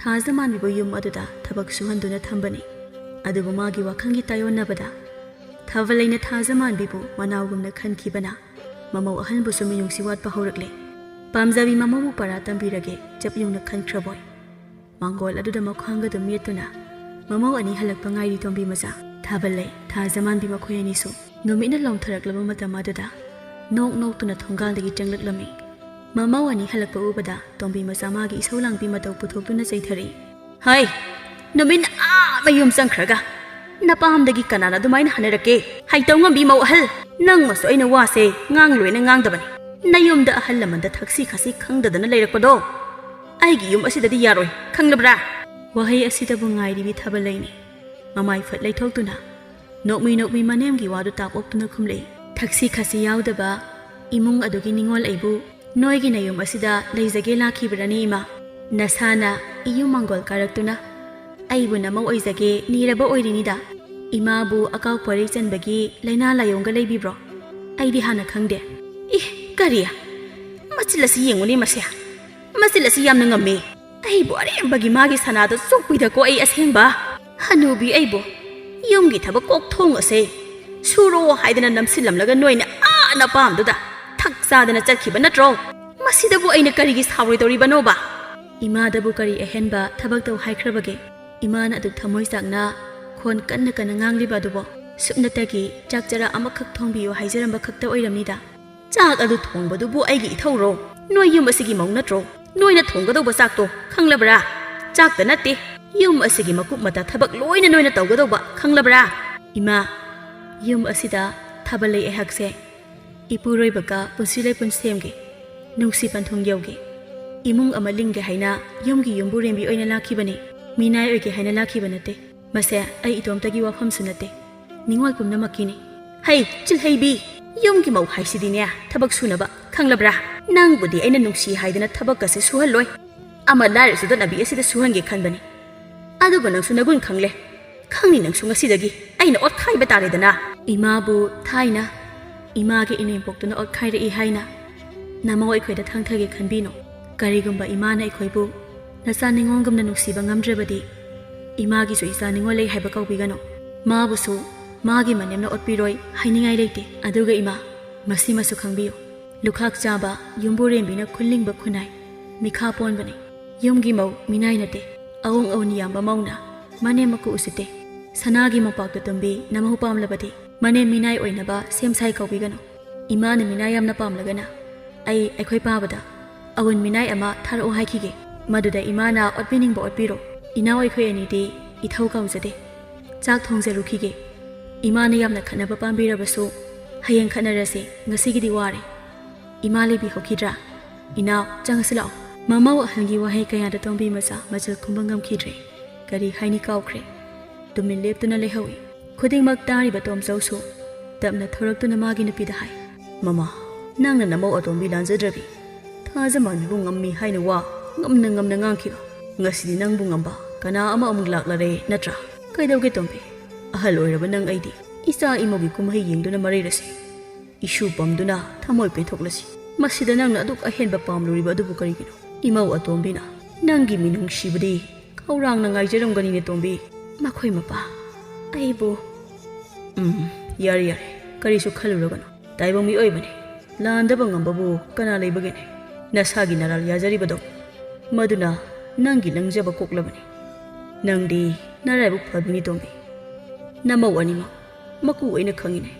ꯊꯥꯖꯃꯥꯟꯕꯤꯕꯨ ꯌꯨꯝ ꯑꯗꯨꯗ ꯊꯕꯛ ꯁꯨꯍꯟꯗꯨꯅ ꯊꯝꯕꯅꯤ꯫ ꯑꯗꯨꯕꯨ ꯃꯥꯒꯤ ꯋꯥꯈꯜꯒꯤ ꯇꯥꯏꯑꯣꯟꯅꯕꯗ ꯊꯥꯕꯂꯩꯅ ꯊꯥꯖꯃꯥꯟꯕꯤꯕꯨ ꯃꯅꯥꯎꯒꯨꯝꯅ ꯈꯟꯈꯤꯕꯅ ꯃꯃꯧ ꯑꯍꯜꯕꯨꯁꯨ ꯃꯤꯅꯨꯡꯁꯤ ꯋꯥꯠꯄ ꯍꯧꯔꯛꯂꯦ꯫ ꯄꯥꯝꯖꯕꯤ ꯃꯃꯧꯕꯨ ꯄꯔꯥ ꯇꯝꯕꯤꯔꯒꯦ ꯆꯞ ꯌꯨꯡꯅ ꯈꯟꯈ꯭ꯔꯕꯣꯏ꯫ ꯃꯥꯡꯒꯣꯜ ꯑꯗꯨꯗ ꯃꯈ꯭ꯋꯥꯡꯒ ꯑꯗꯨꯝ ꯃꯦꯠꯇꯨꯅ ꯃꯃꯧ ꯑꯅꯤ ꯍꯜꯂꯛꯄ ꯉꯥꯏꯔꯤ ꯇꯣꯝꯕꯤ ꯃꯆꯥ꯫ ꯊꯥꯕꯂꯩ, ꯊꯥꯖꯃꯥꯟꯕꯤ ꯃꯈꯣꯏ ꯑꯅꯤꯁꯨ ꯅꯨꯃꯤꯠꯅ ꯂꯣꯡꯊꯔꯛꯂꯕ ꯃꯇꯝ ꯑꯗꯨꯗ ꯅꯣꯛ ꯅꯣꯛꯇꯨꯅ ꯊꯣꯡꯒꯥꯜꯗꯒꯤ ꯆꯪꯂꯛꯂꯝꯃꯤ꯫ ꯃꯃꯧ ꯑꯅꯤ ꯍꯜꯂꯛꯄ ꯎꯕꯗ ꯇꯣꯝꯕꯤ ꯃꯆꯥ ꯃꯥꯒꯤ ꯏꯁꯧ ꯂꯥꯡꯕꯤ ꯃꯇꯧ ꯄꯨꯊꯣꯛꯇꯨꯅ ꯆꯩꯊꯔꯛꯏ꯫ "ꯍꯩ! ꯅꯨꯃꯤꯠꯅ ꯑꯥ ꯃꯌꯨꯝ ꯆꯪꯈ꯭ꯔꯒ ꯅꯄꯥꯝꯗꯒꯤ ꯀꯅꯥꯅ ꯑꯗꯨꯃꯥꯏꯅ ꯍꯥꯏꯅꯔꯛꯀꯦ? ꯍꯩꯇꯧꯉꯝꯕꯤ ꯃꯧ ꯑꯍꯜ, ꯅꯪꯃꯁꯨ ꯑꯩꯅ ꯋꯥꯁꯦ ꯉꯥꯡꯂꯣꯏꯅ ꯉꯥꯡꯗꯕꯅꯤ꯫ ꯅꯌꯨꯝꯗ ꯑꯍꯜ ꯂꯃꯟꯗ ꯊꯛꯁꯤ ꯈꯥꯁꯤ ꯈꯪꯗꯗꯅ ꯂꯩꯔꯛꯄꯗꯣ ꯑꯩꯒꯤ ꯌꯨꯝ ꯑꯁꯤꯗꯗꯤ ꯌꯥꯔꯣꯏ, ꯈꯪꯂꯕ꯭ꯔꯥ?" ꯋꯥꯍꯩ ꯑꯁꯤꯗꯕꯨ ꯉꯥꯏꯔꯤꯕꯤ ꯊꯥꯕꯂꯩꯅꯤ ꯃꯃꯥꯏ ꯐꯠ ꯂꯩꯊꯣꯛꯇꯨꯅ ꯅꯣꯛꯃꯤ ꯅꯣꯛꯃꯤ ꯃꯅꯦꯝꯒꯤ ꯋꯥꯗꯨ ꯇꯥꯞ ꯑꯣꯛꯇꯨꯅ ꯈꯨꯝꯂꯛꯏ꯫ "ꯊꯛꯁꯤ ꯈꯥꯁꯤ ꯌꯥꯎꯗꯕ ꯏꯃꯨꯡ ꯑꯗꯨꯒꯤ ꯅꯤꯡꯉꯣꯜ ꯑꯩꯕꯨ ꯅꯣꯏꯒꯤ ꯅꯌꯨꯝ ꯑꯁꯤꯗ ꯂꯩꯖꯒꯦ ꯂꯥꯛꯈꯤꯕ꯭ꯔꯅꯤ ꯏꯃꯥ? ꯅꯁꯥꯅ ꯏꯌꯨꯝ ꯃꯥꯡꯒꯣꯜ ꯀꯥꯔꯛꯇꯨꯅ ꯑꯩꯕꯨ ꯅꯃꯧ ꯑꯣꯏꯖꯒꯦ ꯅꯤꯔꯕ ꯑꯣꯏꯔꯤꯅꯤꯗ꯫ ꯏꯃꯥꯕꯨ ꯑꯀꯥꯎ ꯄꯔꯩ ꯆꯟꯕꯒꯤ ꯂꯥꯏꯅꯥ ꯂꯥꯏꯌꯣꯡꯒ ꯂꯩꯕꯤꯕ꯭ꯔꯣ? ꯑꯩꯗꯤ ꯍꯥꯟꯅ ꯈꯪꯗꯦ꯫ ꯏ, ꯀꯔꯤ? ꯃꯆꯤꯜ ꯑꯁꯤ ꯌꯦꯡꯉꯨꯅꯦ ꯃꯁꯦ꯫ ꯃꯆꯤꯜ ꯑꯁꯤ ꯌꯥꯝꯅ ꯉꯝꯃꯤ꯫ ꯑꯩꯕꯨ ꯑꯔꯦꯝꯕꯒꯤ ꯃꯥꯒꯤ ꯁꯅꯥꯗ ꯆꯣꯛꯄꯤꯗꯀꯣ ꯑꯩ ꯑꯁꯦꯡꯕ꯫ ꯍꯅꯨꯕꯤ ꯑꯩꯕꯨ ꯌꯨꯝꯒꯤ ꯊꯕꯛ ꯀꯣꯛ ꯊꯣꯡ ꯑꯁꯦ ꯁꯨꯔꯣ ꯍꯥꯏꯗꯅ ꯅꯝꯁꯤꯜꯂꯝꯂꯒ ꯅꯣꯏꯅ ꯑꯥ ꯅꯄꯥꯝꯗꯨꯗ ꯊꯛ ꯆꯥꯗꯅ ꯆꯠꯈꯤꯕ ꯅꯠꯇ꯭ꯔꯣ? ꯃꯁꯤꯗꯕꯨ ꯑꯩꯅ ꯀꯔꯤꯒꯤ ꯁꯥꯎꯔꯣꯏꯗꯧꯔꯤꯕꯅꯣꯕ?" ꯏꯃꯥꯗꯕꯨ ꯀꯔꯤ ꯑꯍꯦꯟꯕ ꯊꯕꯛ ꯇꯧ ꯍꯥꯏꯈ꯭ꯔꯕꯒꯦ? ꯏꯃꯥꯅ ꯑꯗꯨꯛ ꯊꯃꯣꯏ ꯆꯥꯛꯅ ꯈꯣꯟ ꯀꯟꯅ ꯀꯟꯅ ꯉꯥꯡꯂꯤꯕ ꯑꯗꯨꯕꯨ ꯁꯨꯞꯅꯇꯒꯤ ꯆꯥꯛ ꯆꯔꯥ ꯑꯃꯈꯛ ꯊꯣꯡꯕꯤꯌꯨ ꯍꯥꯏꯖꯔꯝꯕ ꯈꯛꯇ ꯑꯣꯏꯔꯝꯅꯤꯗ꯫ ꯆꯥꯛ ꯑꯗꯨ ꯊꯣꯡꯕꯗꯨꯕꯨ ꯑꯩꯒꯤ ꯏꯊꯧꯔꯣ? ꯅꯣꯏ ꯌꯨꯝ ꯑꯁꯤꯒꯤ ꯃꯧ ꯅꯠꯇ꯭ꯔꯣ? ꯅꯣꯏꯅ ꯊꯣꯡꯒꯗꯧꯕ ꯆꯥꯛꯇꯣ ꯈꯪꯂꯕ꯭ꯔꯥ? ꯆꯥꯛꯇ ꯅꯠꯇꯦ, ꯌꯨꯝ ꯑꯁꯤꯒꯤ ꯃꯀꯨꯞ ꯃꯇꯥ ꯊꯕꯛ ꯂꯣꯏꯅ ꯅꯣꯏꯅ ꯇꯧꯒꯗꯧꯕ ꯈꯪꯂꯕ꯭ꯔꯥ? ꯏꯃꯥ, ꯌꯨꯝ ꯑꯁꯤꯗ ꯊꯥꯕꯜ ꯂꯩ ꯑꯩꯍꯥꯛꯁꯦ ꯏꯄꯨꯔꯣꯏꯕꯒ ꯄꯨꯟꯁꯤ ꯂꯩꯄꯨꯟ ꯁꯦꯝꯒꯦ, ꯅꯨꯡꯁꯤ ꯄꯟꯊꯨꯡ ꯌꯧꯒꯦ, ꯏꯃꯨꯡ ꯑꯃ ꯂꯤꯡꯒꯦ ꯍꯥꯏꯅ ꯌꯨꯝꯒꯤ ꯌꯨꯝꯕꯨꯔꯦꯝꯕꯤ ꯑꯣꯏꯅ ꯂꯥꯛꯈꯤꯕꯅꯤ꯫ ꯃꯤꯅꯥꯏ ꯑꯣꯏꯒꯦ ꯍꯥꯏꯅ ꯂꯥꯛꯈꯤꯕ ꯅꯠꯇꯦ꯫ ꯃꯁꯦ ꯑꯩ ꯏꯇꯣꯝꯇꯒꯤ ꯋꯥꯐꯝꯁꯨ ꯅꯠꯇꯦ, ꯅꯤꯡꯉꯣꯜ ꯄꯨꯝꯅꯃꯛꯀꯤꯅꯤ꯫ ꯍꯩ, ꯆꯤꯜꯍꯩꯕꯤ! ꯌꯨꯝꯒꯤ ꯃꯧ ꯍꯥꯏꯁꯤꯗꯤꯅꯦ ꯊꯕꯛ ꯁꯨꯅꯕ, ꯈꯪꯂꯕ꯭ꯔꯥ? ꯅꯪꯕꯨꯗꯤ ꯑꯩꯅ ꯅꯨꯡꯁꯤ ꯍꯥꯏꯗꯅ ꯊꯕꯛꯀꯁꯦ ꯁꯨꯍꯜꯂꯣꯏ꯫ ꯑꯃ ꯂꯥꯏꯔ ꯆꯨꯗꯠꯅꯕꯤ ꯑꯁꯤꯗ ꯁꯨꯍꯟꯒꯦ ꯈꯟꯕꯅꯤ꯫ ꯑꯗꯨꯕꯨ ꯅꯪꯁꯨ ꯅꯒꯨꯟ ꯈꯪꯂꯦ꯫ ꯈꯪꯅꯤ ꯅꯪꯁꯨ ꯉꯁꯤꯗꯒꯤ ꯑꯩꯅ ꯑꯣꯠꯈꯥꯏꯕ ꯇꯥꯔꯦꯗꯅ꯫ ꯏꯃꯥꯕꯨ ꯊꯥꯏꯅ ꯏꯃꯥꯒꯤ ꯏꯅꯦꯝꯄꯣꯛꯇꯨꯅ ꯑꯣꯠꯈꯥꯏꯔꯛꯏ ꯍꯥꯏꯅ ꯅꯃꯧ ꯑꯩꯈꯣꯏꯗ ꯊꯥꯡꯊꯒꯦ ꯈꯟꯕꯤꯅꯣ꯫ ꯀꯔꯤꯒꯨꯝꯕ ꯏꯃꯥꯅ ꯑꯩꯈꯣꯏꯕꯨ ꯅꯆꯥ ꯅꯤꯉꯣꯜꯒꯨꯝꯅ ꯅꯨꯡꯁꯤꯕ ꯉꯝꯗ꯭ꯔꯕꯗꯤ, ꯏꯃꯥꯒꯤꯁꯨ ꯏꯆꯥ ꯅꯤꯉꯣꯜ ꯂꯩ ꯍꯥꯏꯕ ꯀꯥꯎꯕꯤꯒꯅꯨ꯫ ꯃꯥꯕꯨꯁꯨ ꯃꯥꯒꯤ ꯃꯅꯦꯝꯅ ꯑꯣꯠꯄꯤꯔꯣꯏ ꯍꯥꯏꯅꯤꯡꯉꯥꯏ ꯂꯩꯇꯦ꯫ ꯑꯗꯨꯒ ꯏꯃꯥ, ꯃꯁꯤꯃꯁꯨ ꯈꯪꯕꯤꯌꯨ, ꯂꯨꯈꯥꯛ ꯆꯥꯕ ꯌꯨꯝꯕꯨꯔꯦꯝꯕꯤꯅ ꯈꯨꯜꯂꯤꯡꯕ ꯈꯨꯟꯅꯥꯏ ꯃꯤꯈꯥ ꯄꯣꯟꯕꯅꯤ꯫ ꯌꯨꯝꯒꯤ ꯃꯧ ꯃꯤꯅꯥꯏ ꯅꯠꯇꯦ꯫ ꯑꯋꯨꯡ ꯑꯋꯨꯟ ꯌꯥꯝꯕ ꯃꯧꯅ ꯃꯅꯦꯝ ꯃꯀꯨ ꯎꯁꯤꯠꯇꯦ꯫ ꯁꯅꯥꯒꯤ ꯃꯣꯝꯄꯥꯛꯇ ꯇꯨꯝꯕꯤ ꯅꯃꯧ ꯄꯥꯝꯂꯕꯗꯤ, ꯃꯅꯦꯝ ꯃꯤꯅꯥꯏ ꯑꯣꯏꯅꯕ ꯁꯦꯝ ꯁꯥꯏ ꯀꯧꯕꯤꯒꯅꯨ꯫ ꯏꯃꯥꯅ ꯃꯤꯅꯥꯏ ꯌꯥꯝꯅ ꯄꯥꯝꯂꯒꯅ ꯑꯩ ꯑꯩꯈꯣꯏ ꯄꯥꯕꯗ ꯑꯋꯨꯟ ꯃꯤꯅꯥꯏ ꯑꯃ ꯊꯥꯔꯛꯑꯣ ꯍꯥꯏꯈꯤꯒꯦ꯫ ꯃꯗꯨꯗ ꯏꯃꯥꯅ ꯑꯣꯠꯄꯤꯅꯤꯡꯕ ꯑꯣꯠꯄꯤꯔꯣ꯫ ꯏꯅꯥꯎ ꯑꯩꯈꯣꯏ ꯑꯅꯤꯗꯤ ꯏꯊꯧ ꯀꯥꯎꯖꯗꯦ꯫ ꯆꯥꯛ ꯊꯣꯡꯖꯔꯨꯈꯤꯒꯦ꯫ ꯏꯃꯥꯅ ꯌꯥꯝꯅ ꯈꯠꯅꯕ ꯄꯥꯝꯕꯤꯔꯕꯁꯨ, ꯍꯌꯦꯡ ꯈꯠꯅꯔꯁꯦ, ꯉꯁꯤꯒꯤꯗꯤ ꯋꯥꯔꯦ꯫ ꯏꯃꯥ ꯂꯩꯕꯤꯍꯧꯈꯤꯗ꯭ꯔꯥ? ꯏꯅꯥꯎ, ꯆꯪꯉꯁꯤ ꯂꯥꯛꯑꯣ꯫ ꯃꯃꯧ ꯑꯍꯜꯒꯤ ꯋꯥꯍꯩ ꯀꯌꯥꯗ ꯇꯣꯝꯕꯤ ꯃꯆꯥ ꯃꯆꯜ ꯈꯨꯝꯕ ꯉꯝꯈꯤꯗ꯭ꯔꯦ꯫ ꯀꯔꯤ ꯍꯥꯏꯅꯤ ꯀꯥꯎꯈ꯭ꯔꯦ꯫ ꯇꯨꯃꯤꯟ ꯂꯦꯞꯇꯨꯅ ꯂꯩꯍꯧꯏ꯫ ꯈꯨꯗꯤꯡꯃꯛ ꯇꯥꯔꯤꯕ ꯇꯣꯝꯆꯧꯁꯨ ꯇꯞꯅ ꯊꯧꯔꯛꯇꯨꯅ ꯃꯥꯒꯤ ꯅꯨꯄꯤꯗ ꯍꯥꯏ, "ꯃꯃꯥ, ꯅꯪꯅ ꯅꯃꯧ ꯑꯇꯣꯝꯕꯤ ꯂꯥꯟꯖꯗ꯭ꯔꯕꯤ ꯊꯥꯖ ꯃꯥꯟꯕꯤꯕꯨ ꯉꯝꯃꯤ ꯍꯥꯏꯅ ꯋꯥ ꯉꯝꯅ ꯉꯝꯅ ꯉꯥꯡꯈꯤꯕ꯫ ꯉꯁꯤꯗꯤ ꯅꯪꯕꯨ ꯉꯝꯕ ꯀꯅꯥ ꯑꯃ ꯑꯃꯨꯛ ꯂꯥꯛꯂꯔꯦ ꯅꯠꯇ꯭ꯔꯥ? ꯀꯩꯗꯧꯒꯦ ꯇꯣꯝꯕꯤ? ꯑꯍꯜ ꯑꯣꯏꯔꯕ ꯅꯪ ꯑꯩꯗꯤ ꯏꯆꯥ ꯏꯃꯧꯒꯤ ꯀꯨꯝꯍꯩ ꯌꯦꯡꯗꯨꯅ ꯃꯔꯩꯔꯁꯤ꯫ ꯏꯁꯨ ꯄꯝꯗꯨꯅ ꯊꯃꯣꯏ ꯄꯦꯟꯊꯣꯛꯂꯁꯤ꯫ ꯃꯁꯤꯗ ꯅꯪꯅ ꯑꯗꯨꯛ ꯑꯍꯦꯟꯕ ꯄꯥꯝꯂꯨꯔꯤꯕ ꯑꯗꯨꯕꯨ ꯀꯔꯤꯒꯤꯅꯣ? ꯏꯃꯧ ꯑꯇꯣꯝꯕꯤꯅ ꯅꯪꯒꯤ ꯃꯤꯅꯨꯡꯁꯤꯕꯨꯗꯤ ꯈꯧꯔꯥꯡꯅ ꯉꯥꯏꯖꯔꯝꯒꯅꯤꯅꯦ ꯇꯣꯝꯕꯤ꯫ ꯃꯈꯣꯏ ꯃꯄꯥ, ꯑꯩꯕꯨ꯫ ꯎꯝ, ꯌꯥꯔꯦ, ꯌꯥꯔꯦ, ꯀꯔꯤꯁꯨ ꯈꯜꯂꯨꯔꯒꯅꯨ꯫ ꯇꯥꯏꯕꯪ ꯃꯤꯑꯣꯏꯕꯅꯤ, ꯂꯥꯟꯗꯕ ꯉꯝꯕꯕꯨ ꯀꯅꯥ ꯂꯩꯕꯒꯦꯅꯦ? ꯅꯁꯥꯒꯤ ꯅꯔꯥꯜ ꯌꯥꯖꯔꯤꯕꯗꯣ, ꯃꯗꯨꯅ ꯅꯪꯒꯤ ꯂꯪꯖꯕ ꯀꯣꯛꯂꯕꯅꯤ꯫ ꯅꯪꯗꯤ ꯅꯔꯥꯏꯕꯛ ꯐꯕꯤꯅꯤ ꯇꯣꯝꯕꯤ꯫ ꯅꯃꯧ ꯑꯅꯤꯃꯛ ꯃꯀꯨ ꯑꯩꯅ ꯈꯪꯉꯤꯅꯦ꯫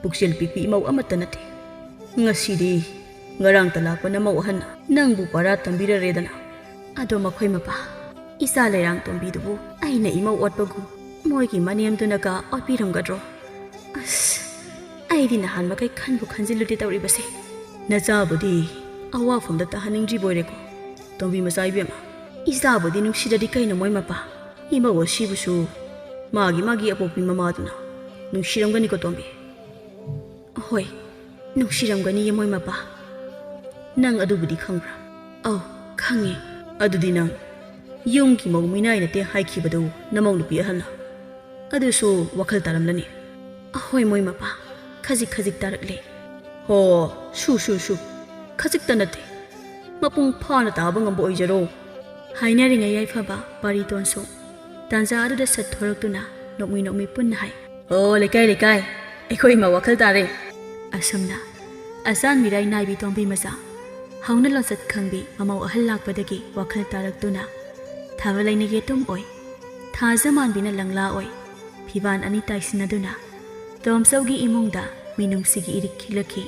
ꯄꯨꯛꯆꯦꯜ ꯄꯤꯛꯄꯤ ꯏꯃꯧ ꯑꯃꯠꯇ ꯅꯠꯇꯦ꯫ ꯉꯁꯤꯗꯤ ꯉꯔꯥꯡꯇ ꯂꯥꯛꯄ ꯅꯃꯧ ꯑꯍꯟꯅ ꯅꯪꯕꯨ ꯄꯔꯥ ꯇꯝꯕꯤꯔꯔꯦꯗꯅ꯫ ꯑꯗꯣ ꯃꯈꯣꯏ ꯃꯄꯥ, ꯏꯆꯥ ꯂꯩꯔꯥꯡ ꯇꯣꯝꯕꯤꯗꯨꯕꯨ ꯑꯩꯅ ꯏꯃꯧ ꯑꯣꯠꯄꯒꯨꯝ ꯃꯣꯏꯒꯤ ꯃꯅꯦꯝꯗꯨꯅꯒ ꯑꯣꯠꯄꯤꯔꯝꯒꯗ꯭ꯔꯣ? ꯑꯁ, ꯑꯩꯗꯤ ꯅꯍꯥꯟ ꯃꯈꯩ ꯈꯟꯕꯨ ꯈꯟꯖꯤꯜꯂꯨꯗꯦ ꯇꯧꯔꯤꯕꯁꯦ꯫ ꯅꯆꯥꯕꯨꯗꯤ ꯑꯋꯥꯐꯝꯗ ꯇꯥꯍꯟꯅꯤꯡꯗ꯭ꯔꯤꯕ ꯑꯣꯏꯔꯦꯀꯣ, ꯇꯣꯝꯕꯤ ꯃꯆꯥ ꯏꯕꯦꯝꯃ꯫ ꯏꯆꯥꯕꯨꯗꯤ ꯅꯨꯡꯁꯤꯗ꯭ꯔꯗꯤ ꯀꯩꯅꯣ ꯃꯣꯏ ꯃꯄꯥ? ꯏꯃꯧ ꯑꯁꯤꯕꯨꯁꯨ ꯃꯥꯒꯤ ꯃꯥꯒꯤ ꯑꯄꯣꯛꯄꯤ ꯃꯃꯥꯗꯨꯅ ꯅꯨꯡꯁꯤꯔꯝꯒꯅꯤꯀꯣ ꯇꯣꯝꯕꯤ꯫ ꯍꯣꯏ, ꯅꯨꯡꯁꯤꯔꯝꯒꯅꯤꯌꯦ ꯃꯣꯏ ꯃꯄꯥ꯫ ꯅꯪ ꯑꯗꯨꯕꯨꯗꯤ ꯈꯪꯕ꯭ꯔꯥ? ꯑꯧ, ꯈꯪꯉꯦ꯫ ꯑꯗꯨꯗꯤ ꯅꯪ ꯌꯨꯝꯒꯤ ꯃꯧ ꯃꯤꯅꯥꯏ ꯅꯠꯇꯦ ꯍꯥꯏꯈꯤꯕꯗꯨ ꯅꯃꯧ ꯅꯨꯄꯤ ꯑꯍꯜꯅ? ꯑꯗꯨꯁꯨ ꯋꯥꯈꯜ ꯇꯥꯔꯝꯂꯅꯤ꯫ ꯑꯍꯣꯏ, ꯃꯣꯏ ꯃꯄꯥ ꯈꯖꯤꯛ ꯈꯖꯤꯛ ꯇꯥꯔꯛꯂꯦ꯫ "ꯍꯣ, ꯁꯨ ꯁꯨ ꯁꯨ, ꯈꯖꯤꯛꯇ ꯅꯠꯇꯦ, ꯃꯄꯨꯡ ꯐꯥꯅ ꯇꯥꯕ ꯉꯝꯕ ꯑꯣꯏꯖꯔꯣ" ꯍꯥꯏꯅꯔꯤꯉꯩ ꯌꯥꯏꯐꯕ ꯕꯥꯔꯤꯇꯣꯟꯁꯨ ꯇꯥꯟꯖꯥ ꯑꯗꯨꯗ ꯁꯠ ꯊꯣꯔꯛꯇꯨꯅ ꯅꯣꯛꯃꯤ ꯅꯣꯛꯃꯤ ꯄꯨꯟꯅ ꯍꯥꯏ, "ꯑꯣ, ꯂꯩꯀꯥꯏ ꯂꯩꯀꯥꯏ, ꯑꯩꯈꯣꯏ ꯏꯃꯥ ꯋꯥꯈꯜ ꯇꯥꯔꯦ"꯫ ꯑꯁꯨꯝꯅ ꯑꯆꯥꯟ ꯃꯤꯔꯥꯏ ꯅꯥꯏꯕꯤ ꯇꯣꯝꯕꯤ ꯃꯆꯥ ꯍꯧꯅ ꯂꯣꯟꯆꯠ ꯈꯪꯕꯤ ꯃꯃꯧ ꯑꯍꯜ ꯂꯥꯛꯄꯗꯒꯤ ꯋꯥꯈꯜ ꯇꯥꯔꯛꯇꯨꯅ ꯊꯥꯕ ꯂꯩꯅ ꯌꯦꯇꯨꯝ ꯑꯣꯏ, ꯊꯥꯖ ꯃꯥꯟꯕꯤꯅ ꯂꯪꯂꯥ ꯑꯣꯏ, ꯐꯤꯕꯥꯟ ꯑꯅꯤ ꯇꯥꯏꯁꯤꯟꯅꯗꯨꯅ ꯇꯣꯝꯆꯧꯒꯤ ꯏꯃꯨꯡꯗ ꯃꯤꯅꯨꯡꯁꯤꯒꯤ ꯏꯔꯤꯛ ꯈꯤꯛꯂꯛꯈꯤ꯫